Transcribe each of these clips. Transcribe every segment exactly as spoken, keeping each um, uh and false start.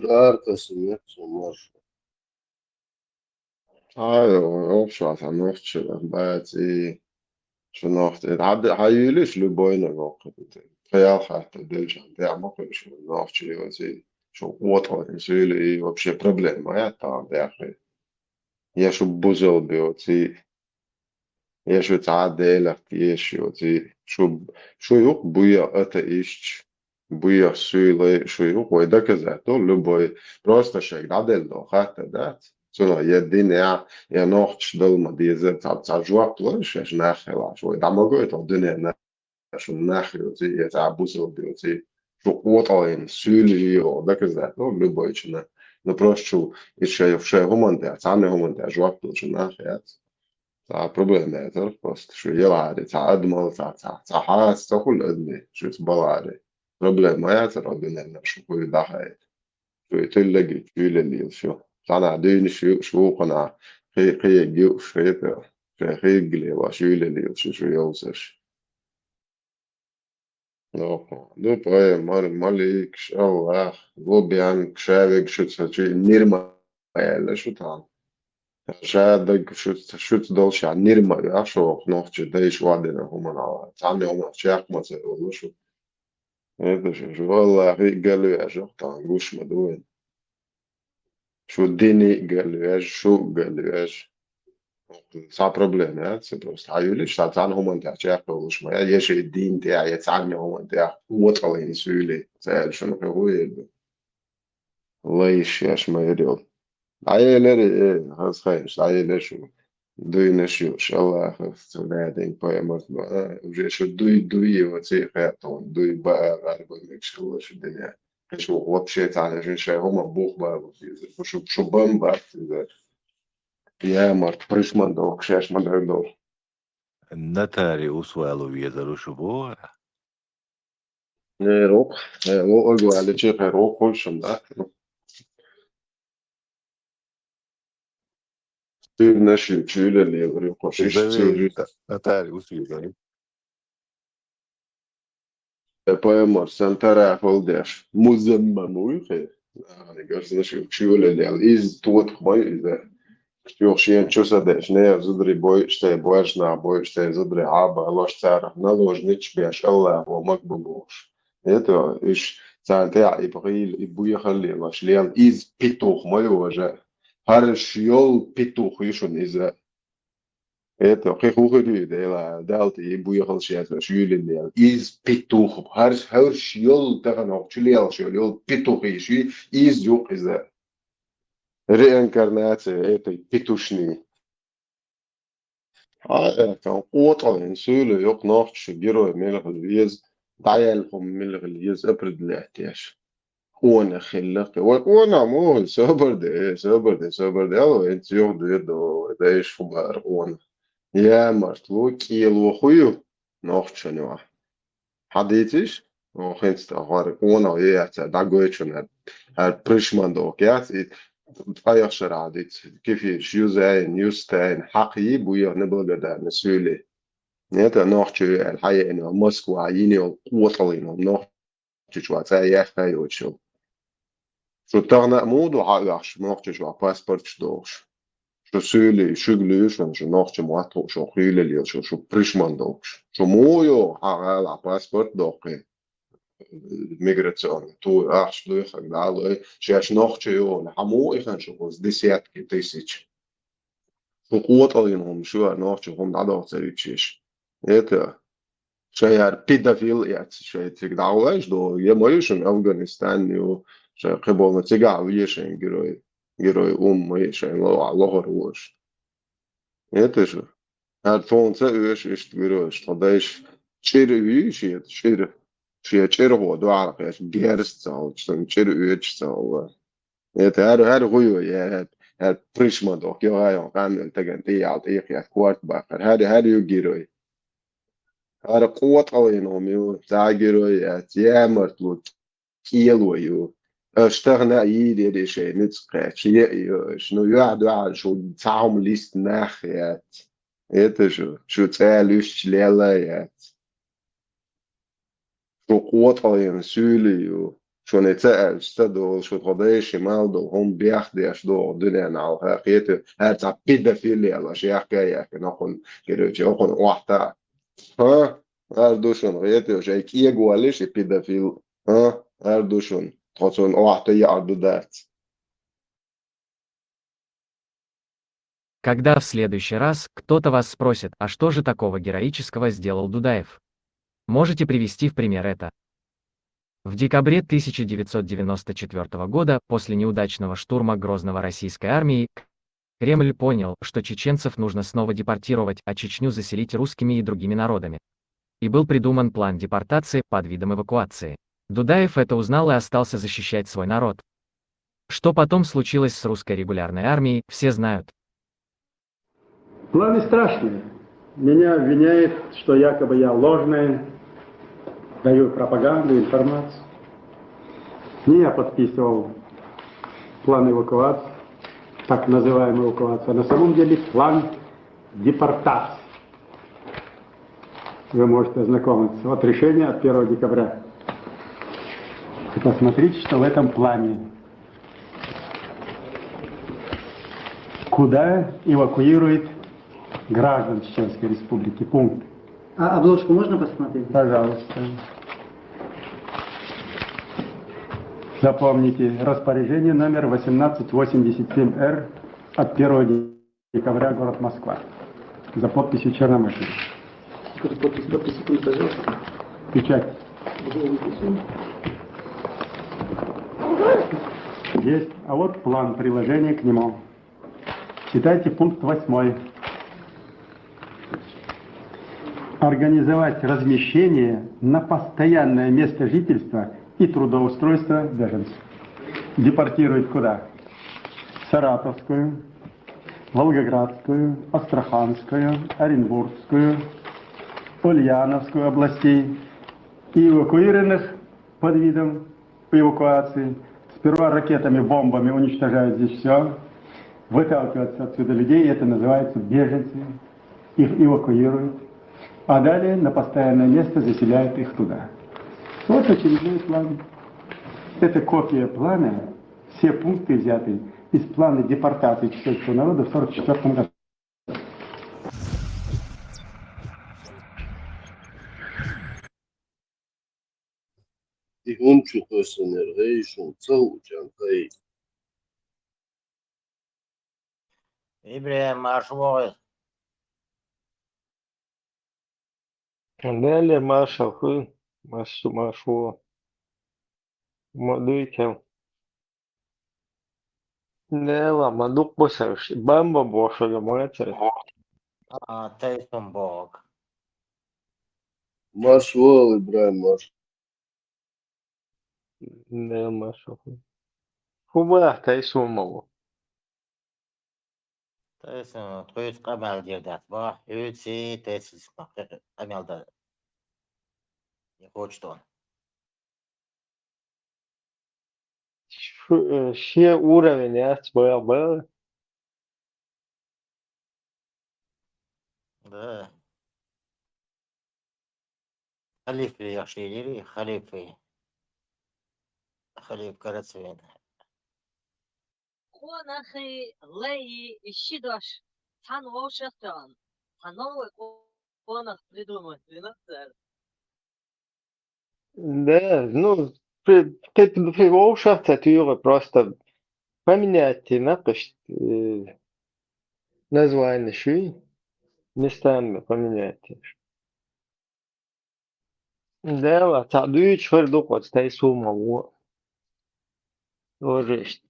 Аркаса меца марш. Ай, общий, цхьа нохчи бац и, шу нохчи. Хьа-, хьаюьйлуш любойна вокху. Тхаял хатта делча, дехьа ма хуьлуш, нохчи йоций. Шу къотӀалла суьйлий, вообще проблема яц тахана дехьа. Я шу бузал боций, я шу цхьа а Делах тешаш йоций, шу, шу юкъ буьйху атеисташ, буьйху суьйлий, шу юкъ вай доказать до любой. Просто шайга дӀаделла долу хаттар дац. Цунах я динехь, я нохчаш дала ма дезара, цхьа, цхьа жоп ло шаьш нах хилахь, вай дӀа ма гойту дуьненна. Шун нах йоций, я цхьа бусалба йоций, шу къотӀалла суьйлий йогӀу доказать до любойчунна. Ну, просто шу и шай, шай хӀуманна тӀехь, цхьанна хӀуманна тӀехь жоп лучу нах яц. Цхьа проблема яцара, просто шу елахьара, цхьа адамал, цхьа, цхьа, цхьа хьаца ца хуьлу адамий, шуьца балахьара. Проблема ма яцара, дуьненна шу хуьлу дахьайта. Шу и тиллаги чуьйлаллийла шу. Цхьанхьа дуьйна шу, шу вукханхьа кхи-, кхиягги шу, шайн хигале ваш юьйлаллийла шу, шу йовсаш. Ду пай, мар-, маликаш, Аллах, лу бен, ша вега шуьца чи нирма аьлла шу тахана. Ша даг шуьца, шуьца долуш а нирма веш, оха нохчи дайша вадина хӀуманал. Цхьанна хӀуманах чекх ма ца йолу шу. Это же, шу Аллахе а галвеш, оха тахана гуш ма ду вайн. Шу дине а галвеш, шу а галвеш. Цхьа проблема яц, просто хьаюьйлуш, цхьа цхьана хӀуманна тӀехь чекхдолуш ма яц, я шайн дин тӀехь, я цхьанна хӀуманна тӀехь, вацаллин суьйлий, ца аьлла шуна хи хӀун эр ду. Лайш еш ма эр йолу. ДӀаелира, э, хаза хайнаш, дӀаелира шу. Дуйнаш юуш, Аллахах, цу Даьдин пайхамарт бан, а, уже шу дуй, дуй, йоций хаьттон, дуй баа, гӀарба мегаш хилла шу дуьне. Кхин шу вообще цхьана шун шайн хӀума бух бала деза. Шу, шу бан бац иза. Я март, пришман долу, шаьш ма дар долу. Натари усвалу везару шу бора? Э, рок, э, ло агвали чи хай рок хойшун, да? Сирнаш ю чуьйле леври, кошиш Изави сирри. Натари усвезару. Э, поэмор сантара холдеш. Музамма муйхе. Нахана гарзна шу чуьйле лел. Из тот хой иза. Кучух шен чу садеш, не зудри бой, штай бой, шна бой, штай зудри аба, лош цара, наложнич беш, Аллах, во мак бубуш. Это иш цан тя и погил, и буя халли, лош лел, из петух мой уже. Харш йол петух ишун иза. Это хи хухи дуй, дела, далт и буя хал шият, лош юлин лел. Из петух, харш, харш йол, тахан ох, чулел, шо йол петух иши, из юк иза. Реинкарнация этой петушни. А, это, къотӀалла, суьйле юкъ нохча герой мила хила веза, дӀаяьлла хӀума мила хила еза, определять еш. Къона хилла кхин. Вай къона муха, собар де, собар де, собар де, ало, вайн цуьх дуьйр до, вай дайш хӀума ара къона. Я мартлу, кӀело хӀу ю, нохча ю. Хьан дийциш? О, хӀинца тӀе хӀара къонах е яц, дӀагойчун хӀара, хӀара пришман дохк яц, и ткъа яхшара хьан дийца. Кефирш, юзайн, юстайн, хьакхий, буйах неблагодарный суьйлий. Нет, а нохчо ю аьлла, хьаеана, Москва йина йолу къотӀалла йина, нохчо чу вац, цӀа яхха йоцуш йолу. Шу тахана а муха ду хьан оьхуш, нохчо чу вац, паспорташ дохуш? Шу суьйлий, шуьга луьйш ван, шу нохча мотт хууш ван, хуьйлал йолуш ван, шу пришман долуш. Шу муха йогӀу хьан гӀала паспорт доккхий? Миграционный. Ту ахча дуй, хаг дӀа а лой, шаьш нохча йогӀу, хьан муха и хан шу хӀуз десятки тысяч? Шу къотӀалла йина хӀума, шу а нохча хӀума дӀадоху ца вичиш. Это, шайн яр педофил яц, шайн цига дӀагӀулайш до, я ма ю шун Афганистан ю, шайн кхиболна цигахь ве шайн герой, герой умма, шайн ло-, лохар вуш. Это шу. ХӀара тхуна ца оьшу иштта геройш, тхо дайш чӀир вуьйш, это чӀир. Шен чӀирхо дуьхьал кхеш, герз ца хилча, сан чӀир оьцуш ца хилла. Это хӀара, хӀара хӀу ю, я, хӀара, хӀара пришман дохк, йо, хьайон, къамел таган тӀе ял, тӀе ял, корта баккхар. ХӀара, хӀара ю герой. ХӀара къотӀалла йина хӀума ю, цхьа герой яц, ямартлу кӀело ю. Аша тахана а йийр яри шайн ницкъ кхаьча, е а ю аша. Ну, юьхь-дуьхьал шу цхьа хӀума листа нах яц. Это шу, шу цӀа луьстуш лелла яц. Шу къотӀалла йина суьйлий ю. Шуна и ца аьлча ца долу, шу тхо дайша мал долу хӀума бехдеш догӀу дуьненна хьалха кхетар, хӀара цхьа педофил яьлла, шех кхаьяхкина хӀокхунна, короче, хӀокхунна охьатаӀа. ХӀа? ХӀара ду шуна, кхеташ, ай кӀего валлиш и педофил. ХӀа? ХӀара ду шуна, тхо цунна охьата яӀар ду дац. Когда в следующий раз кто-то вас спросит, а что же такого героического сделал Дудаев? Можете привести в пример это. В декабре тысяча девятьсот девяносто четвёртого года, после неудачного штурма Грозного российской армией, Кремль понял, что чеченцев нужно снова депортировать, а Чечню заселить русскими и другими народами. И был придуман план депортации под видом эвакуации. Дудаев это узнал и остался защищать свой народ. Что потом случилось с русской регулярной армией, все знают. Планы страшные. Меня обвиняют, что якобы я ложное даю пропаганду, информацию. Не я подписывал план эвакуации, так называемой эвакуации, а на самом деле план депортации. Вы можете ознакомиться. Вот решение от первого декабря. И посмотрите, что в этом плане. Куда эвакуируют граждан Чеченской Республики? Пункт. А обложку можно посмотреть? Пожалуйста. Запомните, распоряжение номер восемнадцать восемьдесят семь Р от первого декабря, город Москва. За подписью Черномырдина. Подпись, подпись, пожалуйста. Печать. Есть. А вот план, приложение к нему. Читайте пункт восьмой. Организовать размещение на постоянное место жительства и трудоустройства беженцев. Депортировать куда? Саратовскую, Волгоградскую, Астраханскую, Оренбургскую, Ульяновскую областей и эвакуированных под видом эвакуации. Сперва ракетами, бомбами уничтожают здесь все, выталкиваются отсюда людей, это называется беженцы, их эвакуируют, а далее на постоянное место заселяют их туда. Вот очередной план. Это копия плана, все пункты взяты из плана депортации чеченского народа в сорок четвёртом году. И хӀун чу кхоьссинера, гӀайшун ца хӀуъучарна хай. ИбрахӀим, марша вогӀийла. Неле, марша хуй, марша, марша вогӀийла. Ма дуй кел. Нела, ма дукха бу сарш. Бамба бошага ма яцара. А, тайсун бог. Марша вогӀийла, ИбрахӀим, марша. Нела, марша хуй. Ху бара тайсун ма ву. Тайсун, тхуьйца къамел дийр дац. Бах, хьуьйций, тайсун къамел дан. Не хочет он. Шу-, э, шен уровень яц бара бара. Да. Халифа яхший лири, халифа. Халифа карацвин. Къонахий, лайи, ишши дош. Цхьана вовшах тоьхна. Цхьа новый къонах придумать вина цара. Да, ну, при, при, при вовшах ца туьйгӀа, просто поменять йина кхишт, э, название шуй, местами поменять. Дела, цхьа дуьйцуш хир ду кхо тайсун ма ву. Тоже ш-,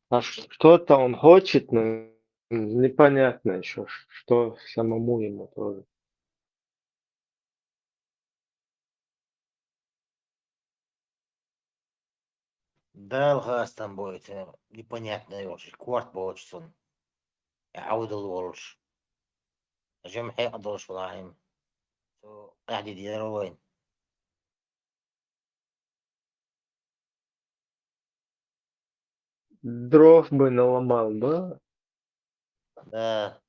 а ш-, что-то он хочет, но непонятно ещё, ш-, что самому ему тоже. Дала хастам бойта, непонятно йолуш, корта боцуш цунна. Ӏовдал волуш. Жима хьекъа долуш валахьим. Цо къаьхьа дидера вайна. Дров бы наломал бы. Да.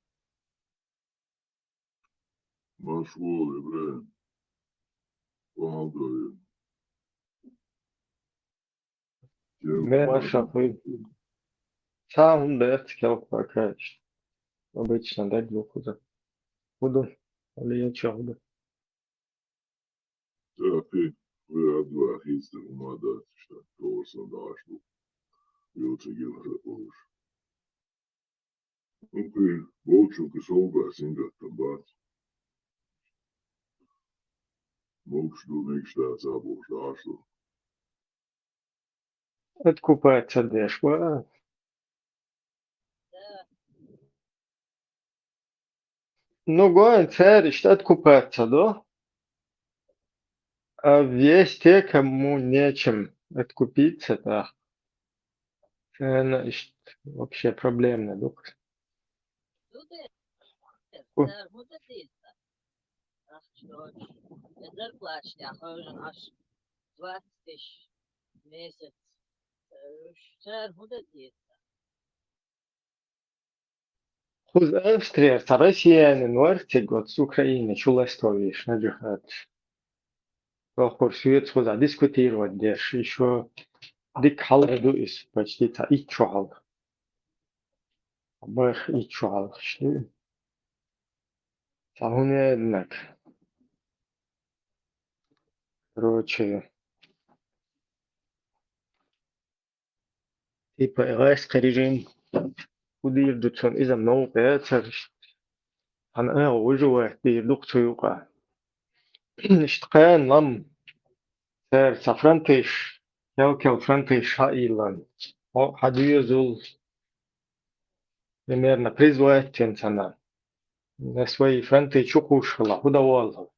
Марш вогӀийла, ИбрахӀим. Къонах дойла. Марша хуй. Цхьа хӀума дац, кел пока. Обычно даг ду кхуза. ХӀу ду? Али я ча хӀу ду? ТӀаккха вай адва хийцар хӀума дац, иштта, товарсан дӀаш ду. Йоцу гилхара олуш. Укхин болчунга совгӀат сингаттам бац. Могуш ду, мегаш дац а бохуш, дӀаш ду. Откупаться деш ба? Ну, гой, церишта откупаться до. А есть те, кому нечем откупиться, да. Цена ишт вообще проблемная, дук. Ку- Зарплатишь, я хожу аж двадцать тысяч в месяц. Э, шер худа диета. Хуз Австрияр цхьа россиянин вара цига оцу Украине чулестовеш на джихад. Тохур соьца хуза дискутировать деш, ещё дика хьалха ду иза, почти цхьа итт шо хьалха. Барх итт шо хьалха ду. Цхьа хӀун яьннаг. Короче, типа, гӀайскхи режим хӀу дийр ду цунна, иза новкъа яцара. Хьан агӀо выживать дийр ду-кх цу юкъа. Иштта кхана лам цара цхьа фронтиш, кел-кел фронтиш хьаийллан. О, хьан доьзул, примерно, призвать дина цхьана. На свои фронты чу кхуш хила, хӀу дан воллу?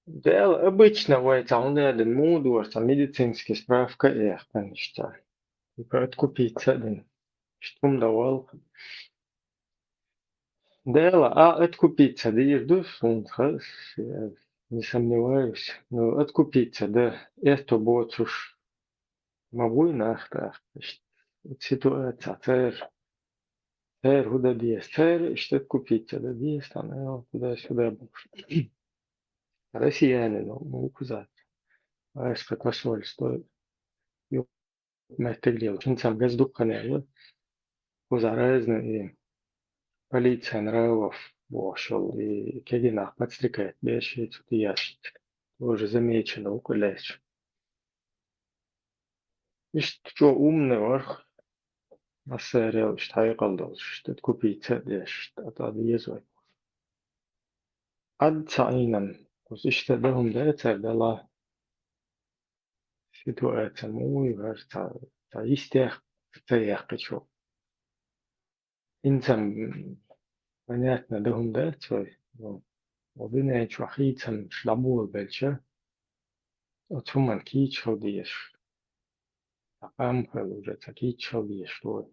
Дела, обычно вай цхьа хӀун дедина муха дора, цхьа медицинский справка а яьккхина иштта. Типа откупиться а дина. Иштта хӀума дан воллу. Дела, а откупиться дийр ду, суна ха-, я не сомневаюсь. Ну, откупиться, да, это боцуш. Ма буй нах тӀаккха. Иштта ситуация церан, церан хӀу дан деза, церан иштта откупиться дан деза, там, э, туда-сюда бохуш. Россиянин, ну, ну, кхуза. Ай, ска посольство ю-, меттиг лела. Шинцам газ дуккхане ю. Кхуза разный и полиция нравов бохуш йолу, и кегинах подстрекать беш, и цу тӀе яшна. Тоже замечено ву къуьллечу. Иштта чӀогӀа умный вара, массарел иштта хьекъал долуш, иштта откупиться а деш, иштта тӀе деза вай. Ӏад ца Ӏийнан, кхуза иштта дан хӀума дацара дала, ситуация муха ю хӀара, ца, ца йистех ца яьккхичо. ХӀинца, м, понятно, дан хӀума дац вай. Ну, обвиняющий хӀинца дӀаболабелча, оцу хӀуманна кийча хила дезаш. Ткъа къам хила уже ца кийча хила дезаш вай.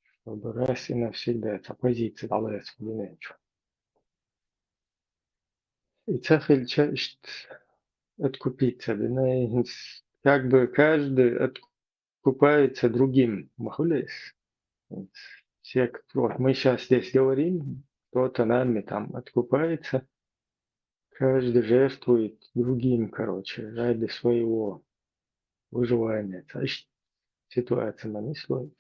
Чтобы раз и навсегда ца позиция дӀалаца обвиняющий. И ца хилча, иштта откупиться дина, и хӀинца, как бы, каждый от-, откупается другим, ма хуьлу иза. Все, вот мы щас здесь говорим, кто-то нами там откупается, каждый жертвует другим, короче, ради своего выживания. Ца иштта ситуация ма нислой.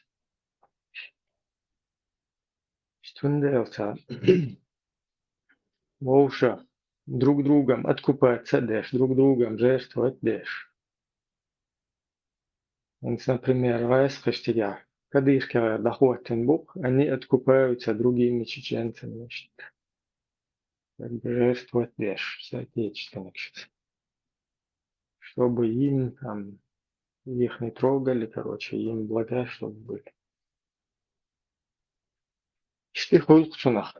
Цундела ца вовша друг другом откупаться а деш, друг другом жертвовать а деш. ХӀинца, например, гӀайскхаш цигахь кадыркигара дӀахӀоттина бу-кх, они откупаются другими чеченцами, иштта. Как бы жертвовать а деш соотечественникашца. Чтобы им там, их не трогали, короче, им блага чтобы были. Иштта хуьлу-кх цунах.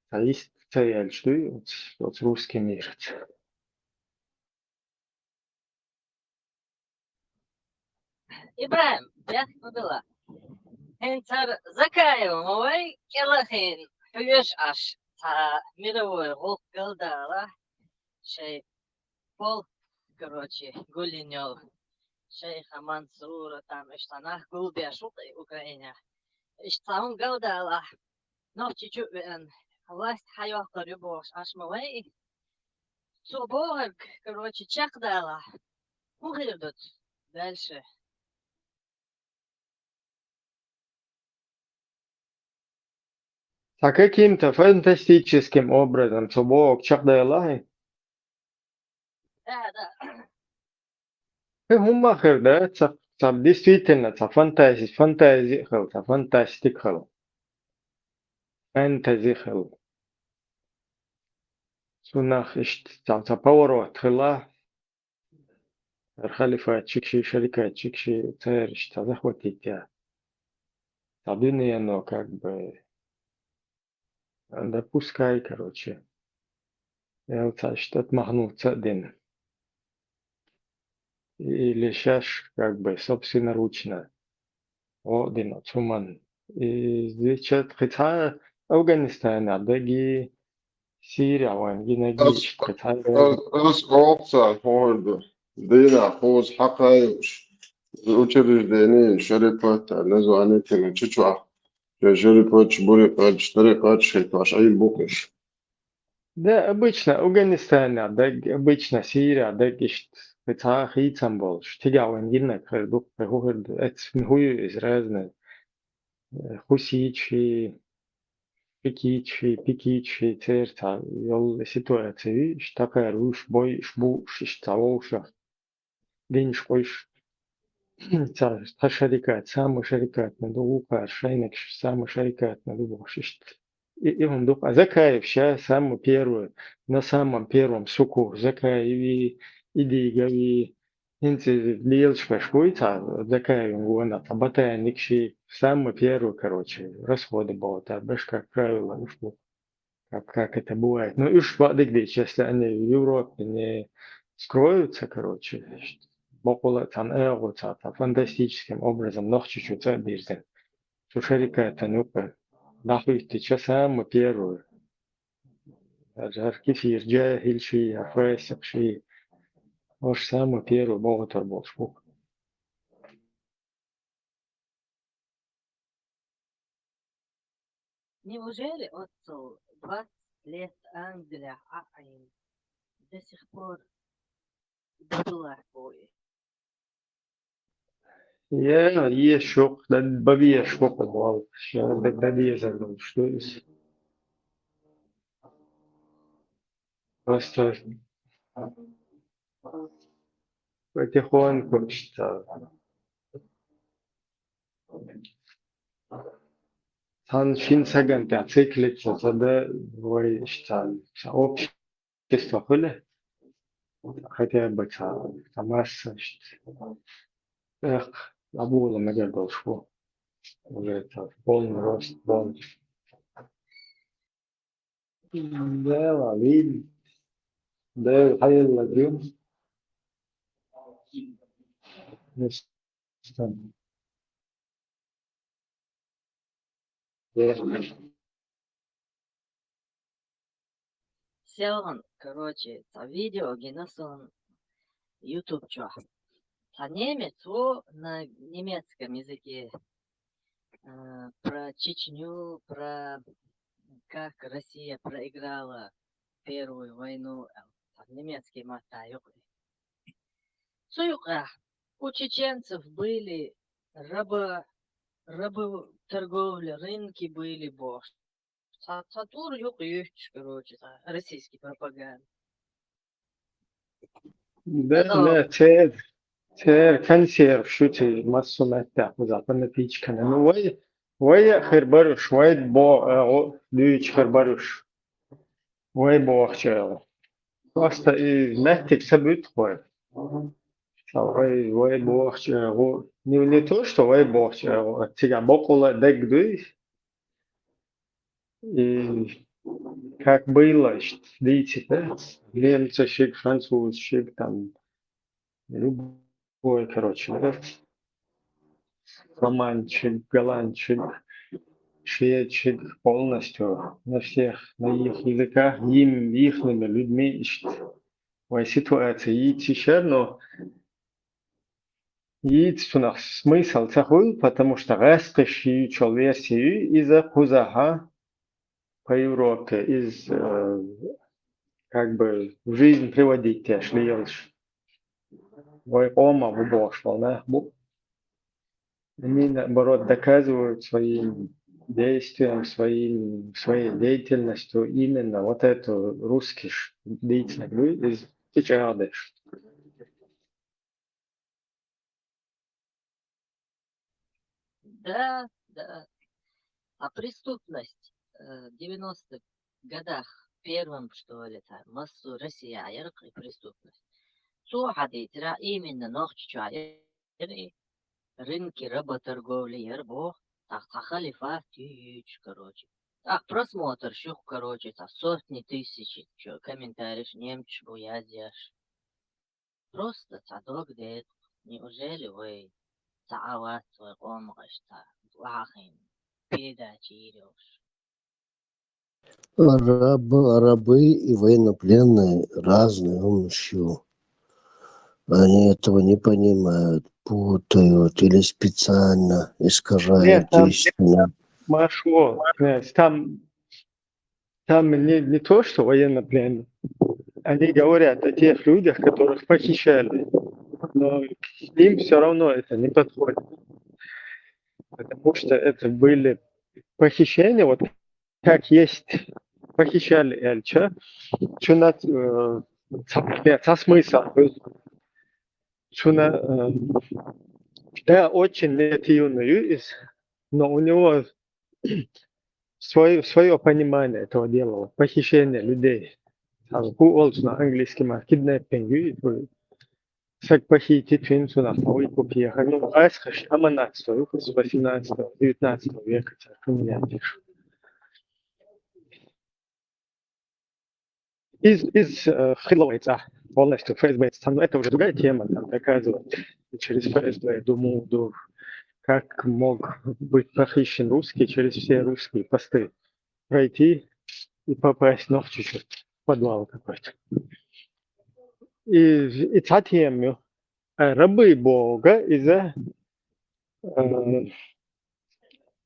Ца йист ца яьлча дуй оцу, оцу русский мираца. ИбрахӀим, яхь ма била. ХӀинца хӀара Закаев ма вай, кӀелхина хьоьжуш Ӏаш цхьа мировой гӀуллакх галдалахь, шайн полк, короче, гулйина йолу. Шайха Мансура, там, иштта нах гулбеш ву-кх и Украинехь. Иштта цхьа хӀума галдалахь, Нохчийчу а веана, власть хьайоккхур ю бохуш Ӏаш ма вай и. Цо бохург, короче, чекхдалахь. Хьо хир дац дальше. Цхьа каким-то фантастическим образом цо бохург чекхдалахь? Да, да. Хи хӀумма хир да, ца, ца действительно, ца фантази, фантази хила, ца фантастик хила. Фэнтези хила. Цунах иштта, ца, ца поворот хила. Ар халифатчик ши, шарикатчик ши, цериш ца захватить я. Ца дуьнено, как бы, допускай, короче. Эл ца штат махнув ца дин. Или шаш, как бы, собственноручно. О, дин, цуман. И, значит, хица Афганистана даги, Сирия ван гинаги, Ас, иш хица ас, ас опца хорду. Дина хоз хьакхаюш. Учреждение, шарипат, название тина чичва. Я шарипат, бурикат, тарикат, шайтваш, ай букаш. Да, обычно Афганистана даг, обычно Сирия даг ишт хица хийцам болш. Тига ван гиннак хир дук, хир ду, эц хую из разные. Э, хусичи, пикичи, пикичи, церца, йол ситуация, иш такая руш, бой, иш буш, иш ца вовшах. Динш къуш. Ца, ца шарикат, самый шарикатный ду, вукхар шайнакш самый шарикатный ду бохуш иштта. И, и хӀун ду-кх, а Закаев ша самый первый, на самом первом суку Закаеви, Идигави, хӀинца лелаш беш буй ца Закаевин гонах, ца ботаникши, самый первый, короче, расходы боху, ца беш, как правило, уж бу. Как, как это бывает. Ну, уж баъдик дича, если они в Европе не скроются, короче, бокъула цхьана агӀо ца, ца фантастическим образом Нохчийчу ца бирзина. Цу шарикатан юкъа дӀахӀуьттича самый первый. Ар кефир, жахӀил ши, ар фасикъ ши. Ош самый первый богӀутар болуш бу. Неужели оццул двадцать лет Англия аин до сих пор бадулах бой? Я, ешух, да, бабешух, вал, ша, да, да, деза, ну, что из? Просто потихоньку, что цхьана шин саган тӀехь циклица ца да вай иштта ца общество хуьлу, хотя бы ца, ца масса иштта. Эх, абула мегар долуш бу. Уже ца полный рост, полный. Дела вин. Дела хьайла вин. Селхан, короче, ца видео гина сон YouTube чохь. Ца немец во на немецком языке, э, про Чечню, про как Россия проиграла Первую войну, э, ца немецкий матта юкъа. Цу юкъа у чеченцев были рабо-, работорговля, рынки были бохуш. Ца, ца тур юкъа юьттуш, короче, ца российский пропаганда. Да, да, цер, цер консерв шу ци массо меттехь, кхузахь фанатичкана. Ну, вай, вай а хир баруш, вай бо, э, гӀо, дуьйчу хир баруш. Вай бохучу агӀо. Просто и меттиг ца буьту хой. Ца вай, вай бохучу агӀо. Не, не то, что вай бохучу агӀо, а цигахь бокъула а дерг дуй. И как было, иштта дийцира, немцашиг, французашиг, там, любой, короче, да, фламандшиг, голландшиг, шведшиг, полностью на всех, на их языках, им, ихными людьми, иштта. Вай ситуация йийцира, но йийца цунах смысл ца хуьлу, потому что гӀаьскхиш юьйцу версия ю иза кхузахьа по Европе, из, э, как бы в жизнь приводить деш лелаш. вай къомах бу бохуш болу нах бу. Они, наоборот, доказывают своим действием, своим, своей деятельностью именно вот эту русский ш-, дийцинарг вуй иза, и чӀагӀдеш. Да, да. А преступность, э, в девяностых годах первым, что ли, там, массу Россия яркая преступность. Цо хьадийцира именно Нохчийчохь яра и рынки работорговли яра боху, так цхьа халифа туьйхьуьйтуш, короче. Так просмотр шух, короче, так сотни тысяч чу комментариеш немцаш бу язъеш. Просто цхьа дог декъа. Неужели вай ца Ӏа вац вай къомах иштта охьахиъна, передача йийр йолуш? Раб-, рабы и военнопленные разные, он ещё. Они этого не понимают, путают или специально искажают Нет, там истину. Машо, э, там, там не, не то, что военнопленные. Они говорят о тех людях, которых похищали. Но к ним всё равно это не подходит. Потому что это были похищения, вот как есть похищали аьлча, цуьнан, э, ца-, ца смысл. Цуьнан, э, да, очень негативный юрис, но у него свой-, своё понимание этого дела, вот, похищение людей. Там, хӀун олу цунах английский мара, киднеппинг ю, и цо стаг похитить вина, цунах цхьа выкуп ехар. Ну, айсхаш, аманат сто, с восемнадцатого, девятнадцатого века, цхьа хӀума ян деш. Из, из, э, хилла вай цӀа полностью ФСБ-ца. Ну, это уже другая тема, там доказывать через ФСБ, думаю, ду-, как мог быть похищен русский через все русские посты пройти и попасть в Нохчийчу в подвал какой-то. И, и цхьа тема ю. А рабы боху иза, э,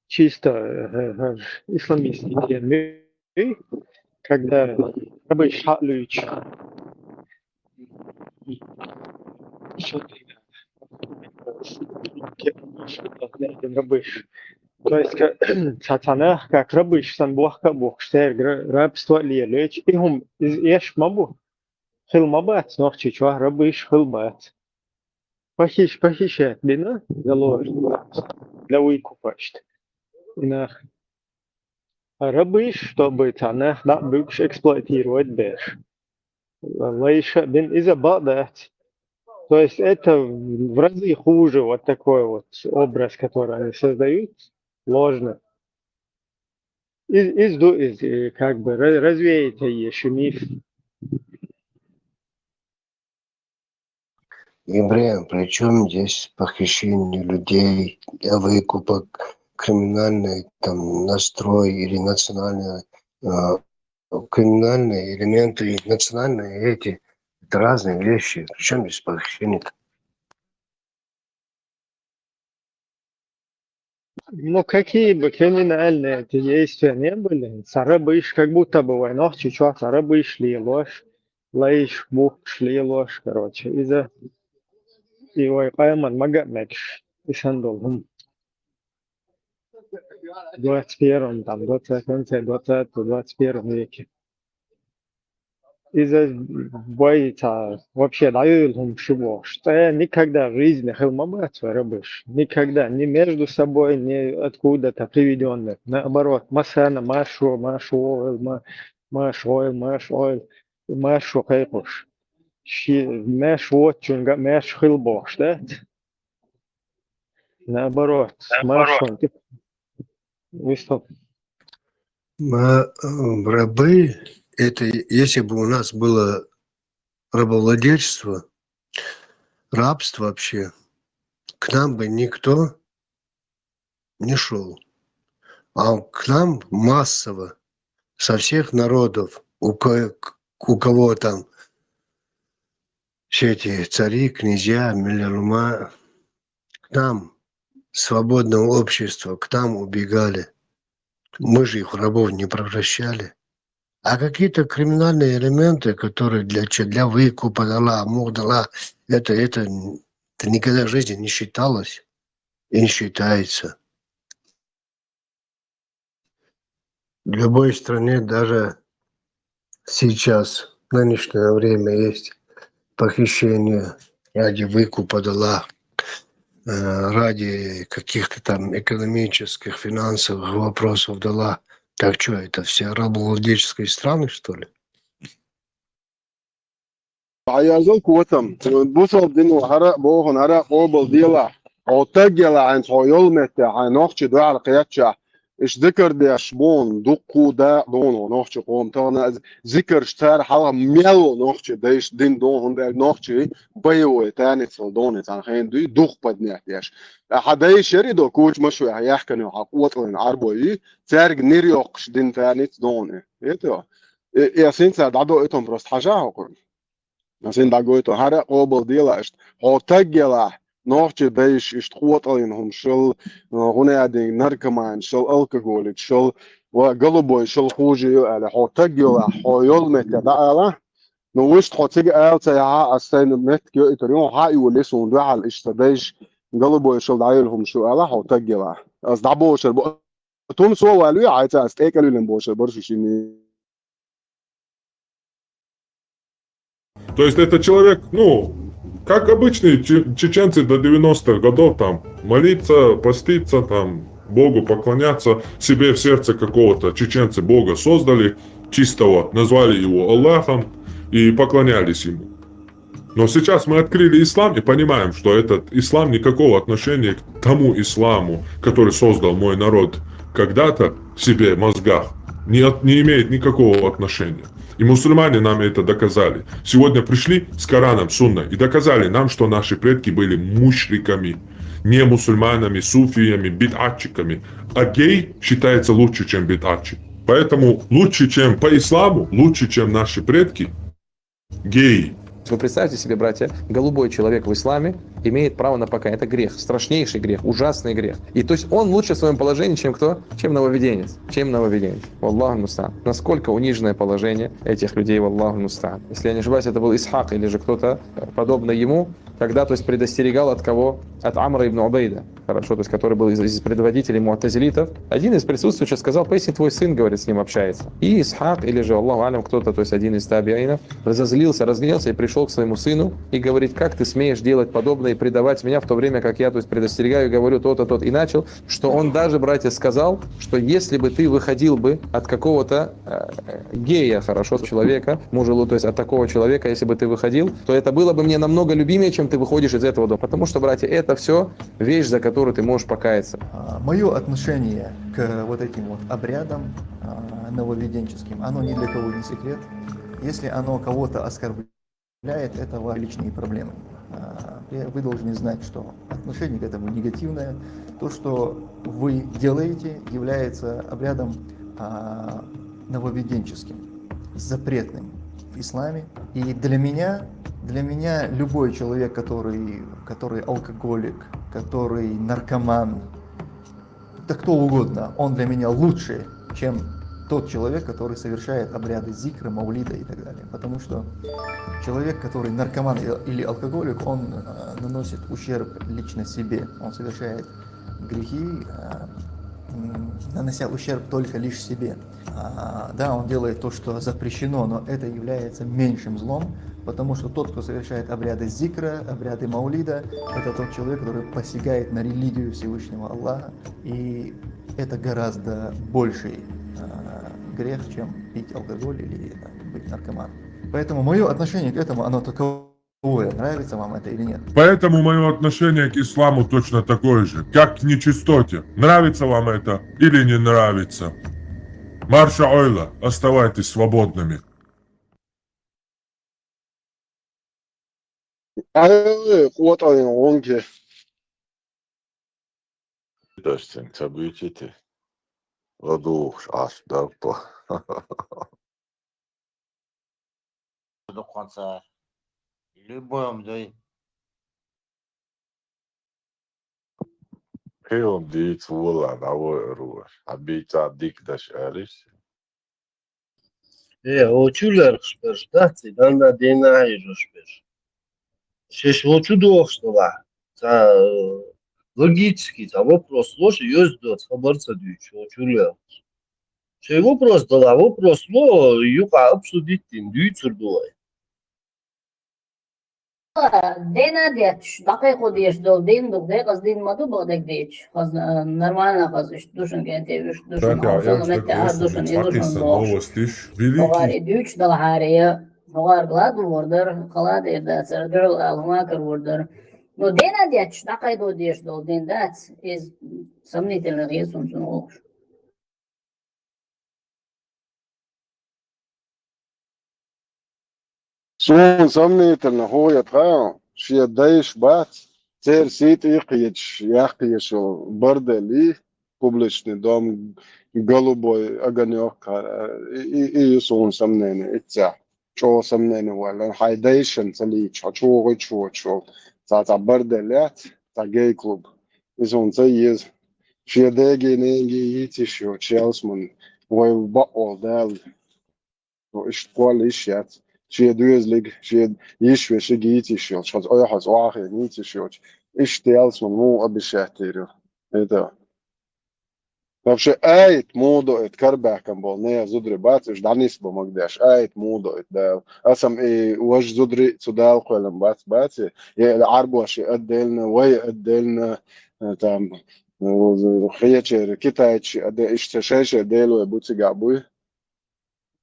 чисто, э, э, исламистский термин, когда рабы шалуч. Рабы. То есть, ка-, цхьа-, цхьана, как рабы сан бохка бохуш, церга ра-, рабство лелоьчу, и хӀума, иза эшна ма бу. Хила ма бац, Нохчийчохь рабыш хила бац. Похищ-, похищать бина, заложник, для выкупа иштта. И нах. А рабыш, чтобы цхьа нах дӀа а буьгуш эксплуатировать беш. Лайша бина иза бакъ дац. То есть это в разы хуже, вот такой вот образ, который они создают, ложный. Из-, из ду-, из, э, как бы ра-, развеять ещё миф. Ибрем, при чём здесь похищение людей, выкупа, криминальный там настрой или национальный, э, криминальные элементы и национальные эти, это разные вещи. При чём здесь похищение-то? Ну, какие бы криминальные эти действия не были, цхьа рабыш как будто бы вай Нохчийчохь цхьа рабыш лелош, лайш, бухкуш лелош, короче, иза и вай къеман мага а мегаш, и сан долу хӀума. Двадцать первом, там, двадцать, конце двадцатого, двадцать первом веке. Иза вай цхьа вообще дӀайойла хӀума шу бохуш. ЦӀе никогда в жизни хила ма бац вай рабыш. Никогда. Ни между собой, ни откуда-то приведённых. Наоборот, массарна маршо, маршо, ма-, маршо, маршо, маршо кхайкхуш. Ши-, маьрша воцучуьнга а маьрша хила бохуш, да? Наоборот, маршонна тӀе вистхьа. Ма, э, рабы, это если бы у нас было рабовладельчество, рабство вообще, к нам бы никто не шёл. А к нам массово, со всех народов, у ко-, у кого там все эти цари, князья, миллерума, к нам, свободного общества, к нам убегали. Мы же их в рабов не превращали. А какие-то криминальные элементы, которые для, че- для выкупа дала, мух дала, это, это, это никогда в жизни не считалось и не считается. В любой стране, даже сейчас, в нынешнее время есть похищение ради выкупа дала, э, ради каких-то там экономических, финансовых вопросов дала. Так что это все рабовладельческие страны, что ли? Хьаязал котам. Бусал дин ва хара бохун хара къобал дела. Хьо таггела хьан хьо йол метте хьан нохчи дуьхьал кхетча. Иш зикар деш бон дукку да дон нохчи къом тагна зикарш цар хьалха мел нохчи дайш дин дон хун да нохчи боевой танец дон цан хен дуй дух поднять деш. Хьа дайш яри до кучма шу яхкани хьа къоталин арбои царг нир йоккш дин танец дон. Это. Э, я сенца дадо этом просто хьажа хокур. Сен дагойту хара къобал дела ишт. Хьо таггела нохчи дайш ишт къоталин хум шул, э, гъунядин наркоман шул, алкоголик шул, ва голубой шул хуже ю ала. Хьо таггела, хьо йол метте да ала. Ну, вишт хьо цига алца яха, а сайн метке итар ю, хьа ю лесун дуьхьал ишта дайш, голубой шул дайл хум шу ала, хьо таггела. Аз дабошар бо-, тун со валви, айца аз текалвилен бошар баршу шини. То есть это человек, ну, как обычные че- чеченцы до девяностых годов, там, молиться, поститься, там, Богу поклоняться, себе в сердце какого-то чеченцы Бога создали, чистого, назвали его Аллахом и поклонялись ему. Но сейчас мы открыли ислам и понимаем, что этот ислам никакого отношения к тому исламу, который создал мой народ когда-то в себе, в мозгах, не, от- не имеет никакого отношения. И мусульмане нам это доказали. Сегодня пришли с Кораном, Сунной и доказали нам, что наши предки были мушриками, не мусульманами, суфиями, бидатчиками. А гей считается лучше, чем бидатчик. Поэтому лучше, чем по исламу, лучше, чем наши предки, гей. Вы представьте себе, братья, голубой человек в исламе имеет право на покаяние. Это грех, страшнейший грех, ужасный грех. И то есть он лучше в своем положении, чем кто? Чем нововведенец. Чем нововведенец. Валлаху мустаан. Насколько униженное положение этих людей, валлаху мустаан. Если я не ошибаюсь, это был Исхак или же кто-то, э, подобный ему, когда, то есть, предостерегал от кого? От Амра ибн Убайда. Хорошо, то есть, который был из, из предводителей муатазилитов. Один из присутствующих сказал: «Поистине твой сын, говорит, с ним общается». И Исхак, или же, Аллаху алям, кто-то, то есть один из табиинов, разозлился, разгневался и пришел к своему сыну и говорит: «Как ты смеешь делать подобное и предавать меня, в то время как я, то есть, предостерегаю и говорю то-то, тот». И начал, что он даже, братья, сказал, что если бы ты выходил бы от какого-то, э, гея, хорошо, человека, мужа, то есть от такого человека, если бы ты выходил, то это было бы мне намного любимее, чем ты выходишь из этого дома. Потому что, братья, это все вещь, за которую ты можешь покаяться. Мое отношение к вот этим вот обрядам, а, нововведенческим, оно ни для кого не секрет. Если оно кого-то оскорбляет, это ваши личные проблемы. А, вы должны знать, что отношение к этому негативное. То, что вы делаете, является обрядом, а, нововведенческим, запретным в исламе. И для меня, для меня любой человек, который, который алкоголик, который наркоман, да кто угодно, он для меня лучше, чем тот человек, который совершает обряды зикра, маулида и так далее. Потому что человек, который наркоман и- или алкоголик, он, э, наносит ущерб лично себе. Он совершает грехи, э, м, нанося ущерб только лишь себе. А, да, он делает то, что запрещено, но это является меньшим злом, потому что тот, кто совершает обряды зикра, обряды маулида, это тот человек, который посягает на религию Всевышнего Аллаха, и это гораздо больший, э, грех, чем пить алкоголь или там, быть наркоманом. Поэтому мое отношение к этому, оно таковое. Нравится вам это или нет? Поэтому мое отношение к исламу точно такое же, как к нечистоте. Нравится вам это или не нравится? Марша ойла, оставайтесь свободными. Ай, къотӀалин гъунки. Дашцин ца буьйцуьйту? ЛадугӀуш Ӏаш дарба. Дукханца. Любой дай. Хьилма дийца вола, дӀавоьр ву. Хьан бийца дика даш ариш? Э, о чу лерхаш берш дац, и данна дена хьежаш берш. Шеш о чу дохаш дала. Ца, э, логически, ца вопрос лош, ёздоц хабар ца дуьйцу, о чу лерхаш. Шей вопрос дала, вопрос ло, юкъа обсудить дин, дуьйцур ду вай. Дена детташ, дӀакхайкхо дезаш долу дин ду, декъаза дин ма ду, бакъдерг дийцча. Хазна, нормально хаза, иштта душан кӀентий, иштта душан, Катя, хьо я салам уж меттехь, дагадоьсу, душан, иштта иза душан шаккхийсан бохуш. Новость иш. Вили? ХӀокхара и дуьйцуш далахьара, я хӀокхара ладувр дара, хала дер дацара, дуьхьал ала хӀума каравр дара. Ну, дена детташ, дӀакхайдо дезаш долу дин дац, иза сомнительно хета суна цунах вохуш. Суна сомнительно хӀун яц хаьа, шен дайша бац, церан сий тӀе кхеташ, яккхийша бордель, публичный дом, голубой огонёк, и, и, и ю суна сомнение, иццехь. ЧӀогӀа сомнение ваьлла, хьайн дайшна ца лийча, хьо чу вогӀуьйтуш воцуш волу. Цхьа, цхьа бордель яц, цхьа гей-клуб. И суна ца еза. Шен деги, неги йийцийш йоцуш ялсамане, вай бакъволу Дала. Ну, иштта кхолла йиш яц. Шен доьзалиг, шен йиш-вешиг йийцийш йолчу, хаза ойхьаза охьахиъна йийцийш йолчу. Иштта ялсамане муха обещать йийр ю? ХӀета. Вообще, айта муха ду, айта карабаьхкина болу нехан зударий бац, уьш дӀанисбан магадеш, айта муха ду, айта Дала. Аса-м и важа зударий цу Дала кхоьллина бац, бац и? Я Ӏарбоша отдельно, вай отдельно, э, там, э, кхечеран, китайцаш отде-, иштта шай-шай делой бу цигахь буй?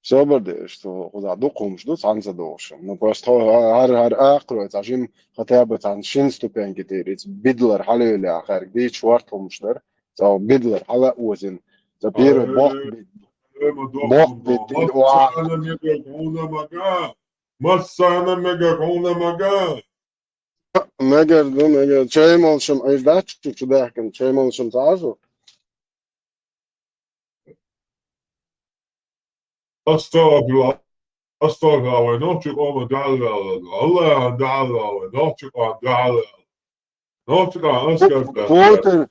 Собар де, иштта кхузахь дукха хӀумаш ду, цхьаьна ца догӀуш. Ну, просто хӀара, хӀара акхарой цхьа жима хотя бы цхьаьна шина ступеньки тӀера, иза бидлар хьалаевлла яхарг дийча хӀорта хӀумаш дара. Цо бидлар хьала а озина. Цо первый боккха бид-, боккха бид-, Массана мегар хьуна мага. Массана мегар хьуна мага. Мегар ду, мегар. Чай молшам, ай, дац чу, чу даьхкина, чай молшам ца Ӏазу? Астагфирулла, астагфирулла, вай нохчи къоман дуьхьал ваьлла, Аллахьан дуьхьал ваьлла, вай нохчи къоман дуьхьал ваьлла. Нохчи къоман аскар Пу-, Путин,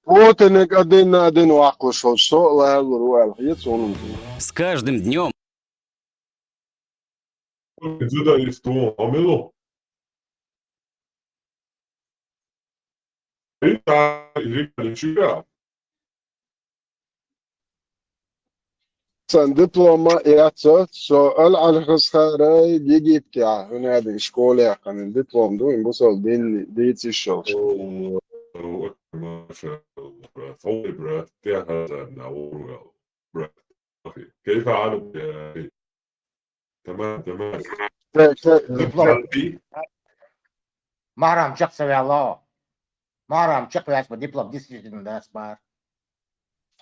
Путиниг а дина, а дина ваккхалуш волчу со а лалур ву аьлла хета суна. С каждым днём. Дзюдоист ву, амилу. Сан диплома яц со, со Ал-Аль-Хасхарай Египтехь, хӀунда аьлла школа яьккхина, диплом ду, и бусалба дин дийца йиш йолуш. О, о, машалла, брат. Ой, брат, тӀаьхьа хазарна, о, брат. Кайфа хьалук, э, Тамам, тамам. Ца, ца, диплом. Марам чекх ца ваьлла. Марам чекх ваьлла, диплом действительно дац мара.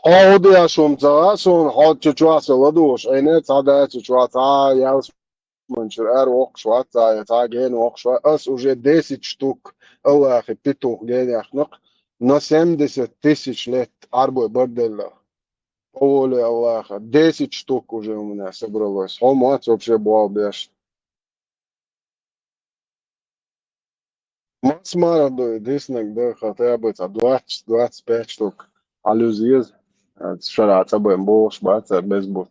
Хьо хӀун деш хӀума ца гӀа суна, хьо чу чохь сан ладугӀуш, айне цхьа дац чу чохь, цхьа ялсманчуьра ара воккхуш вац, цхьа, цхьа гена воккхуш вац. Ас уже десять штук, Аллахи петух гена яхнакх, на семьдесят тысяч лет Ӏарбой барделла. По воле Аллаха, десять штук уже у меня собралось. Хьо мац вообще балбеш. Мас мара ду, диснаг ду, хотя бы ца двадцать, двадцать пять штук. Алюз ез, а, шара ца бен бохуш бац, а, без бут.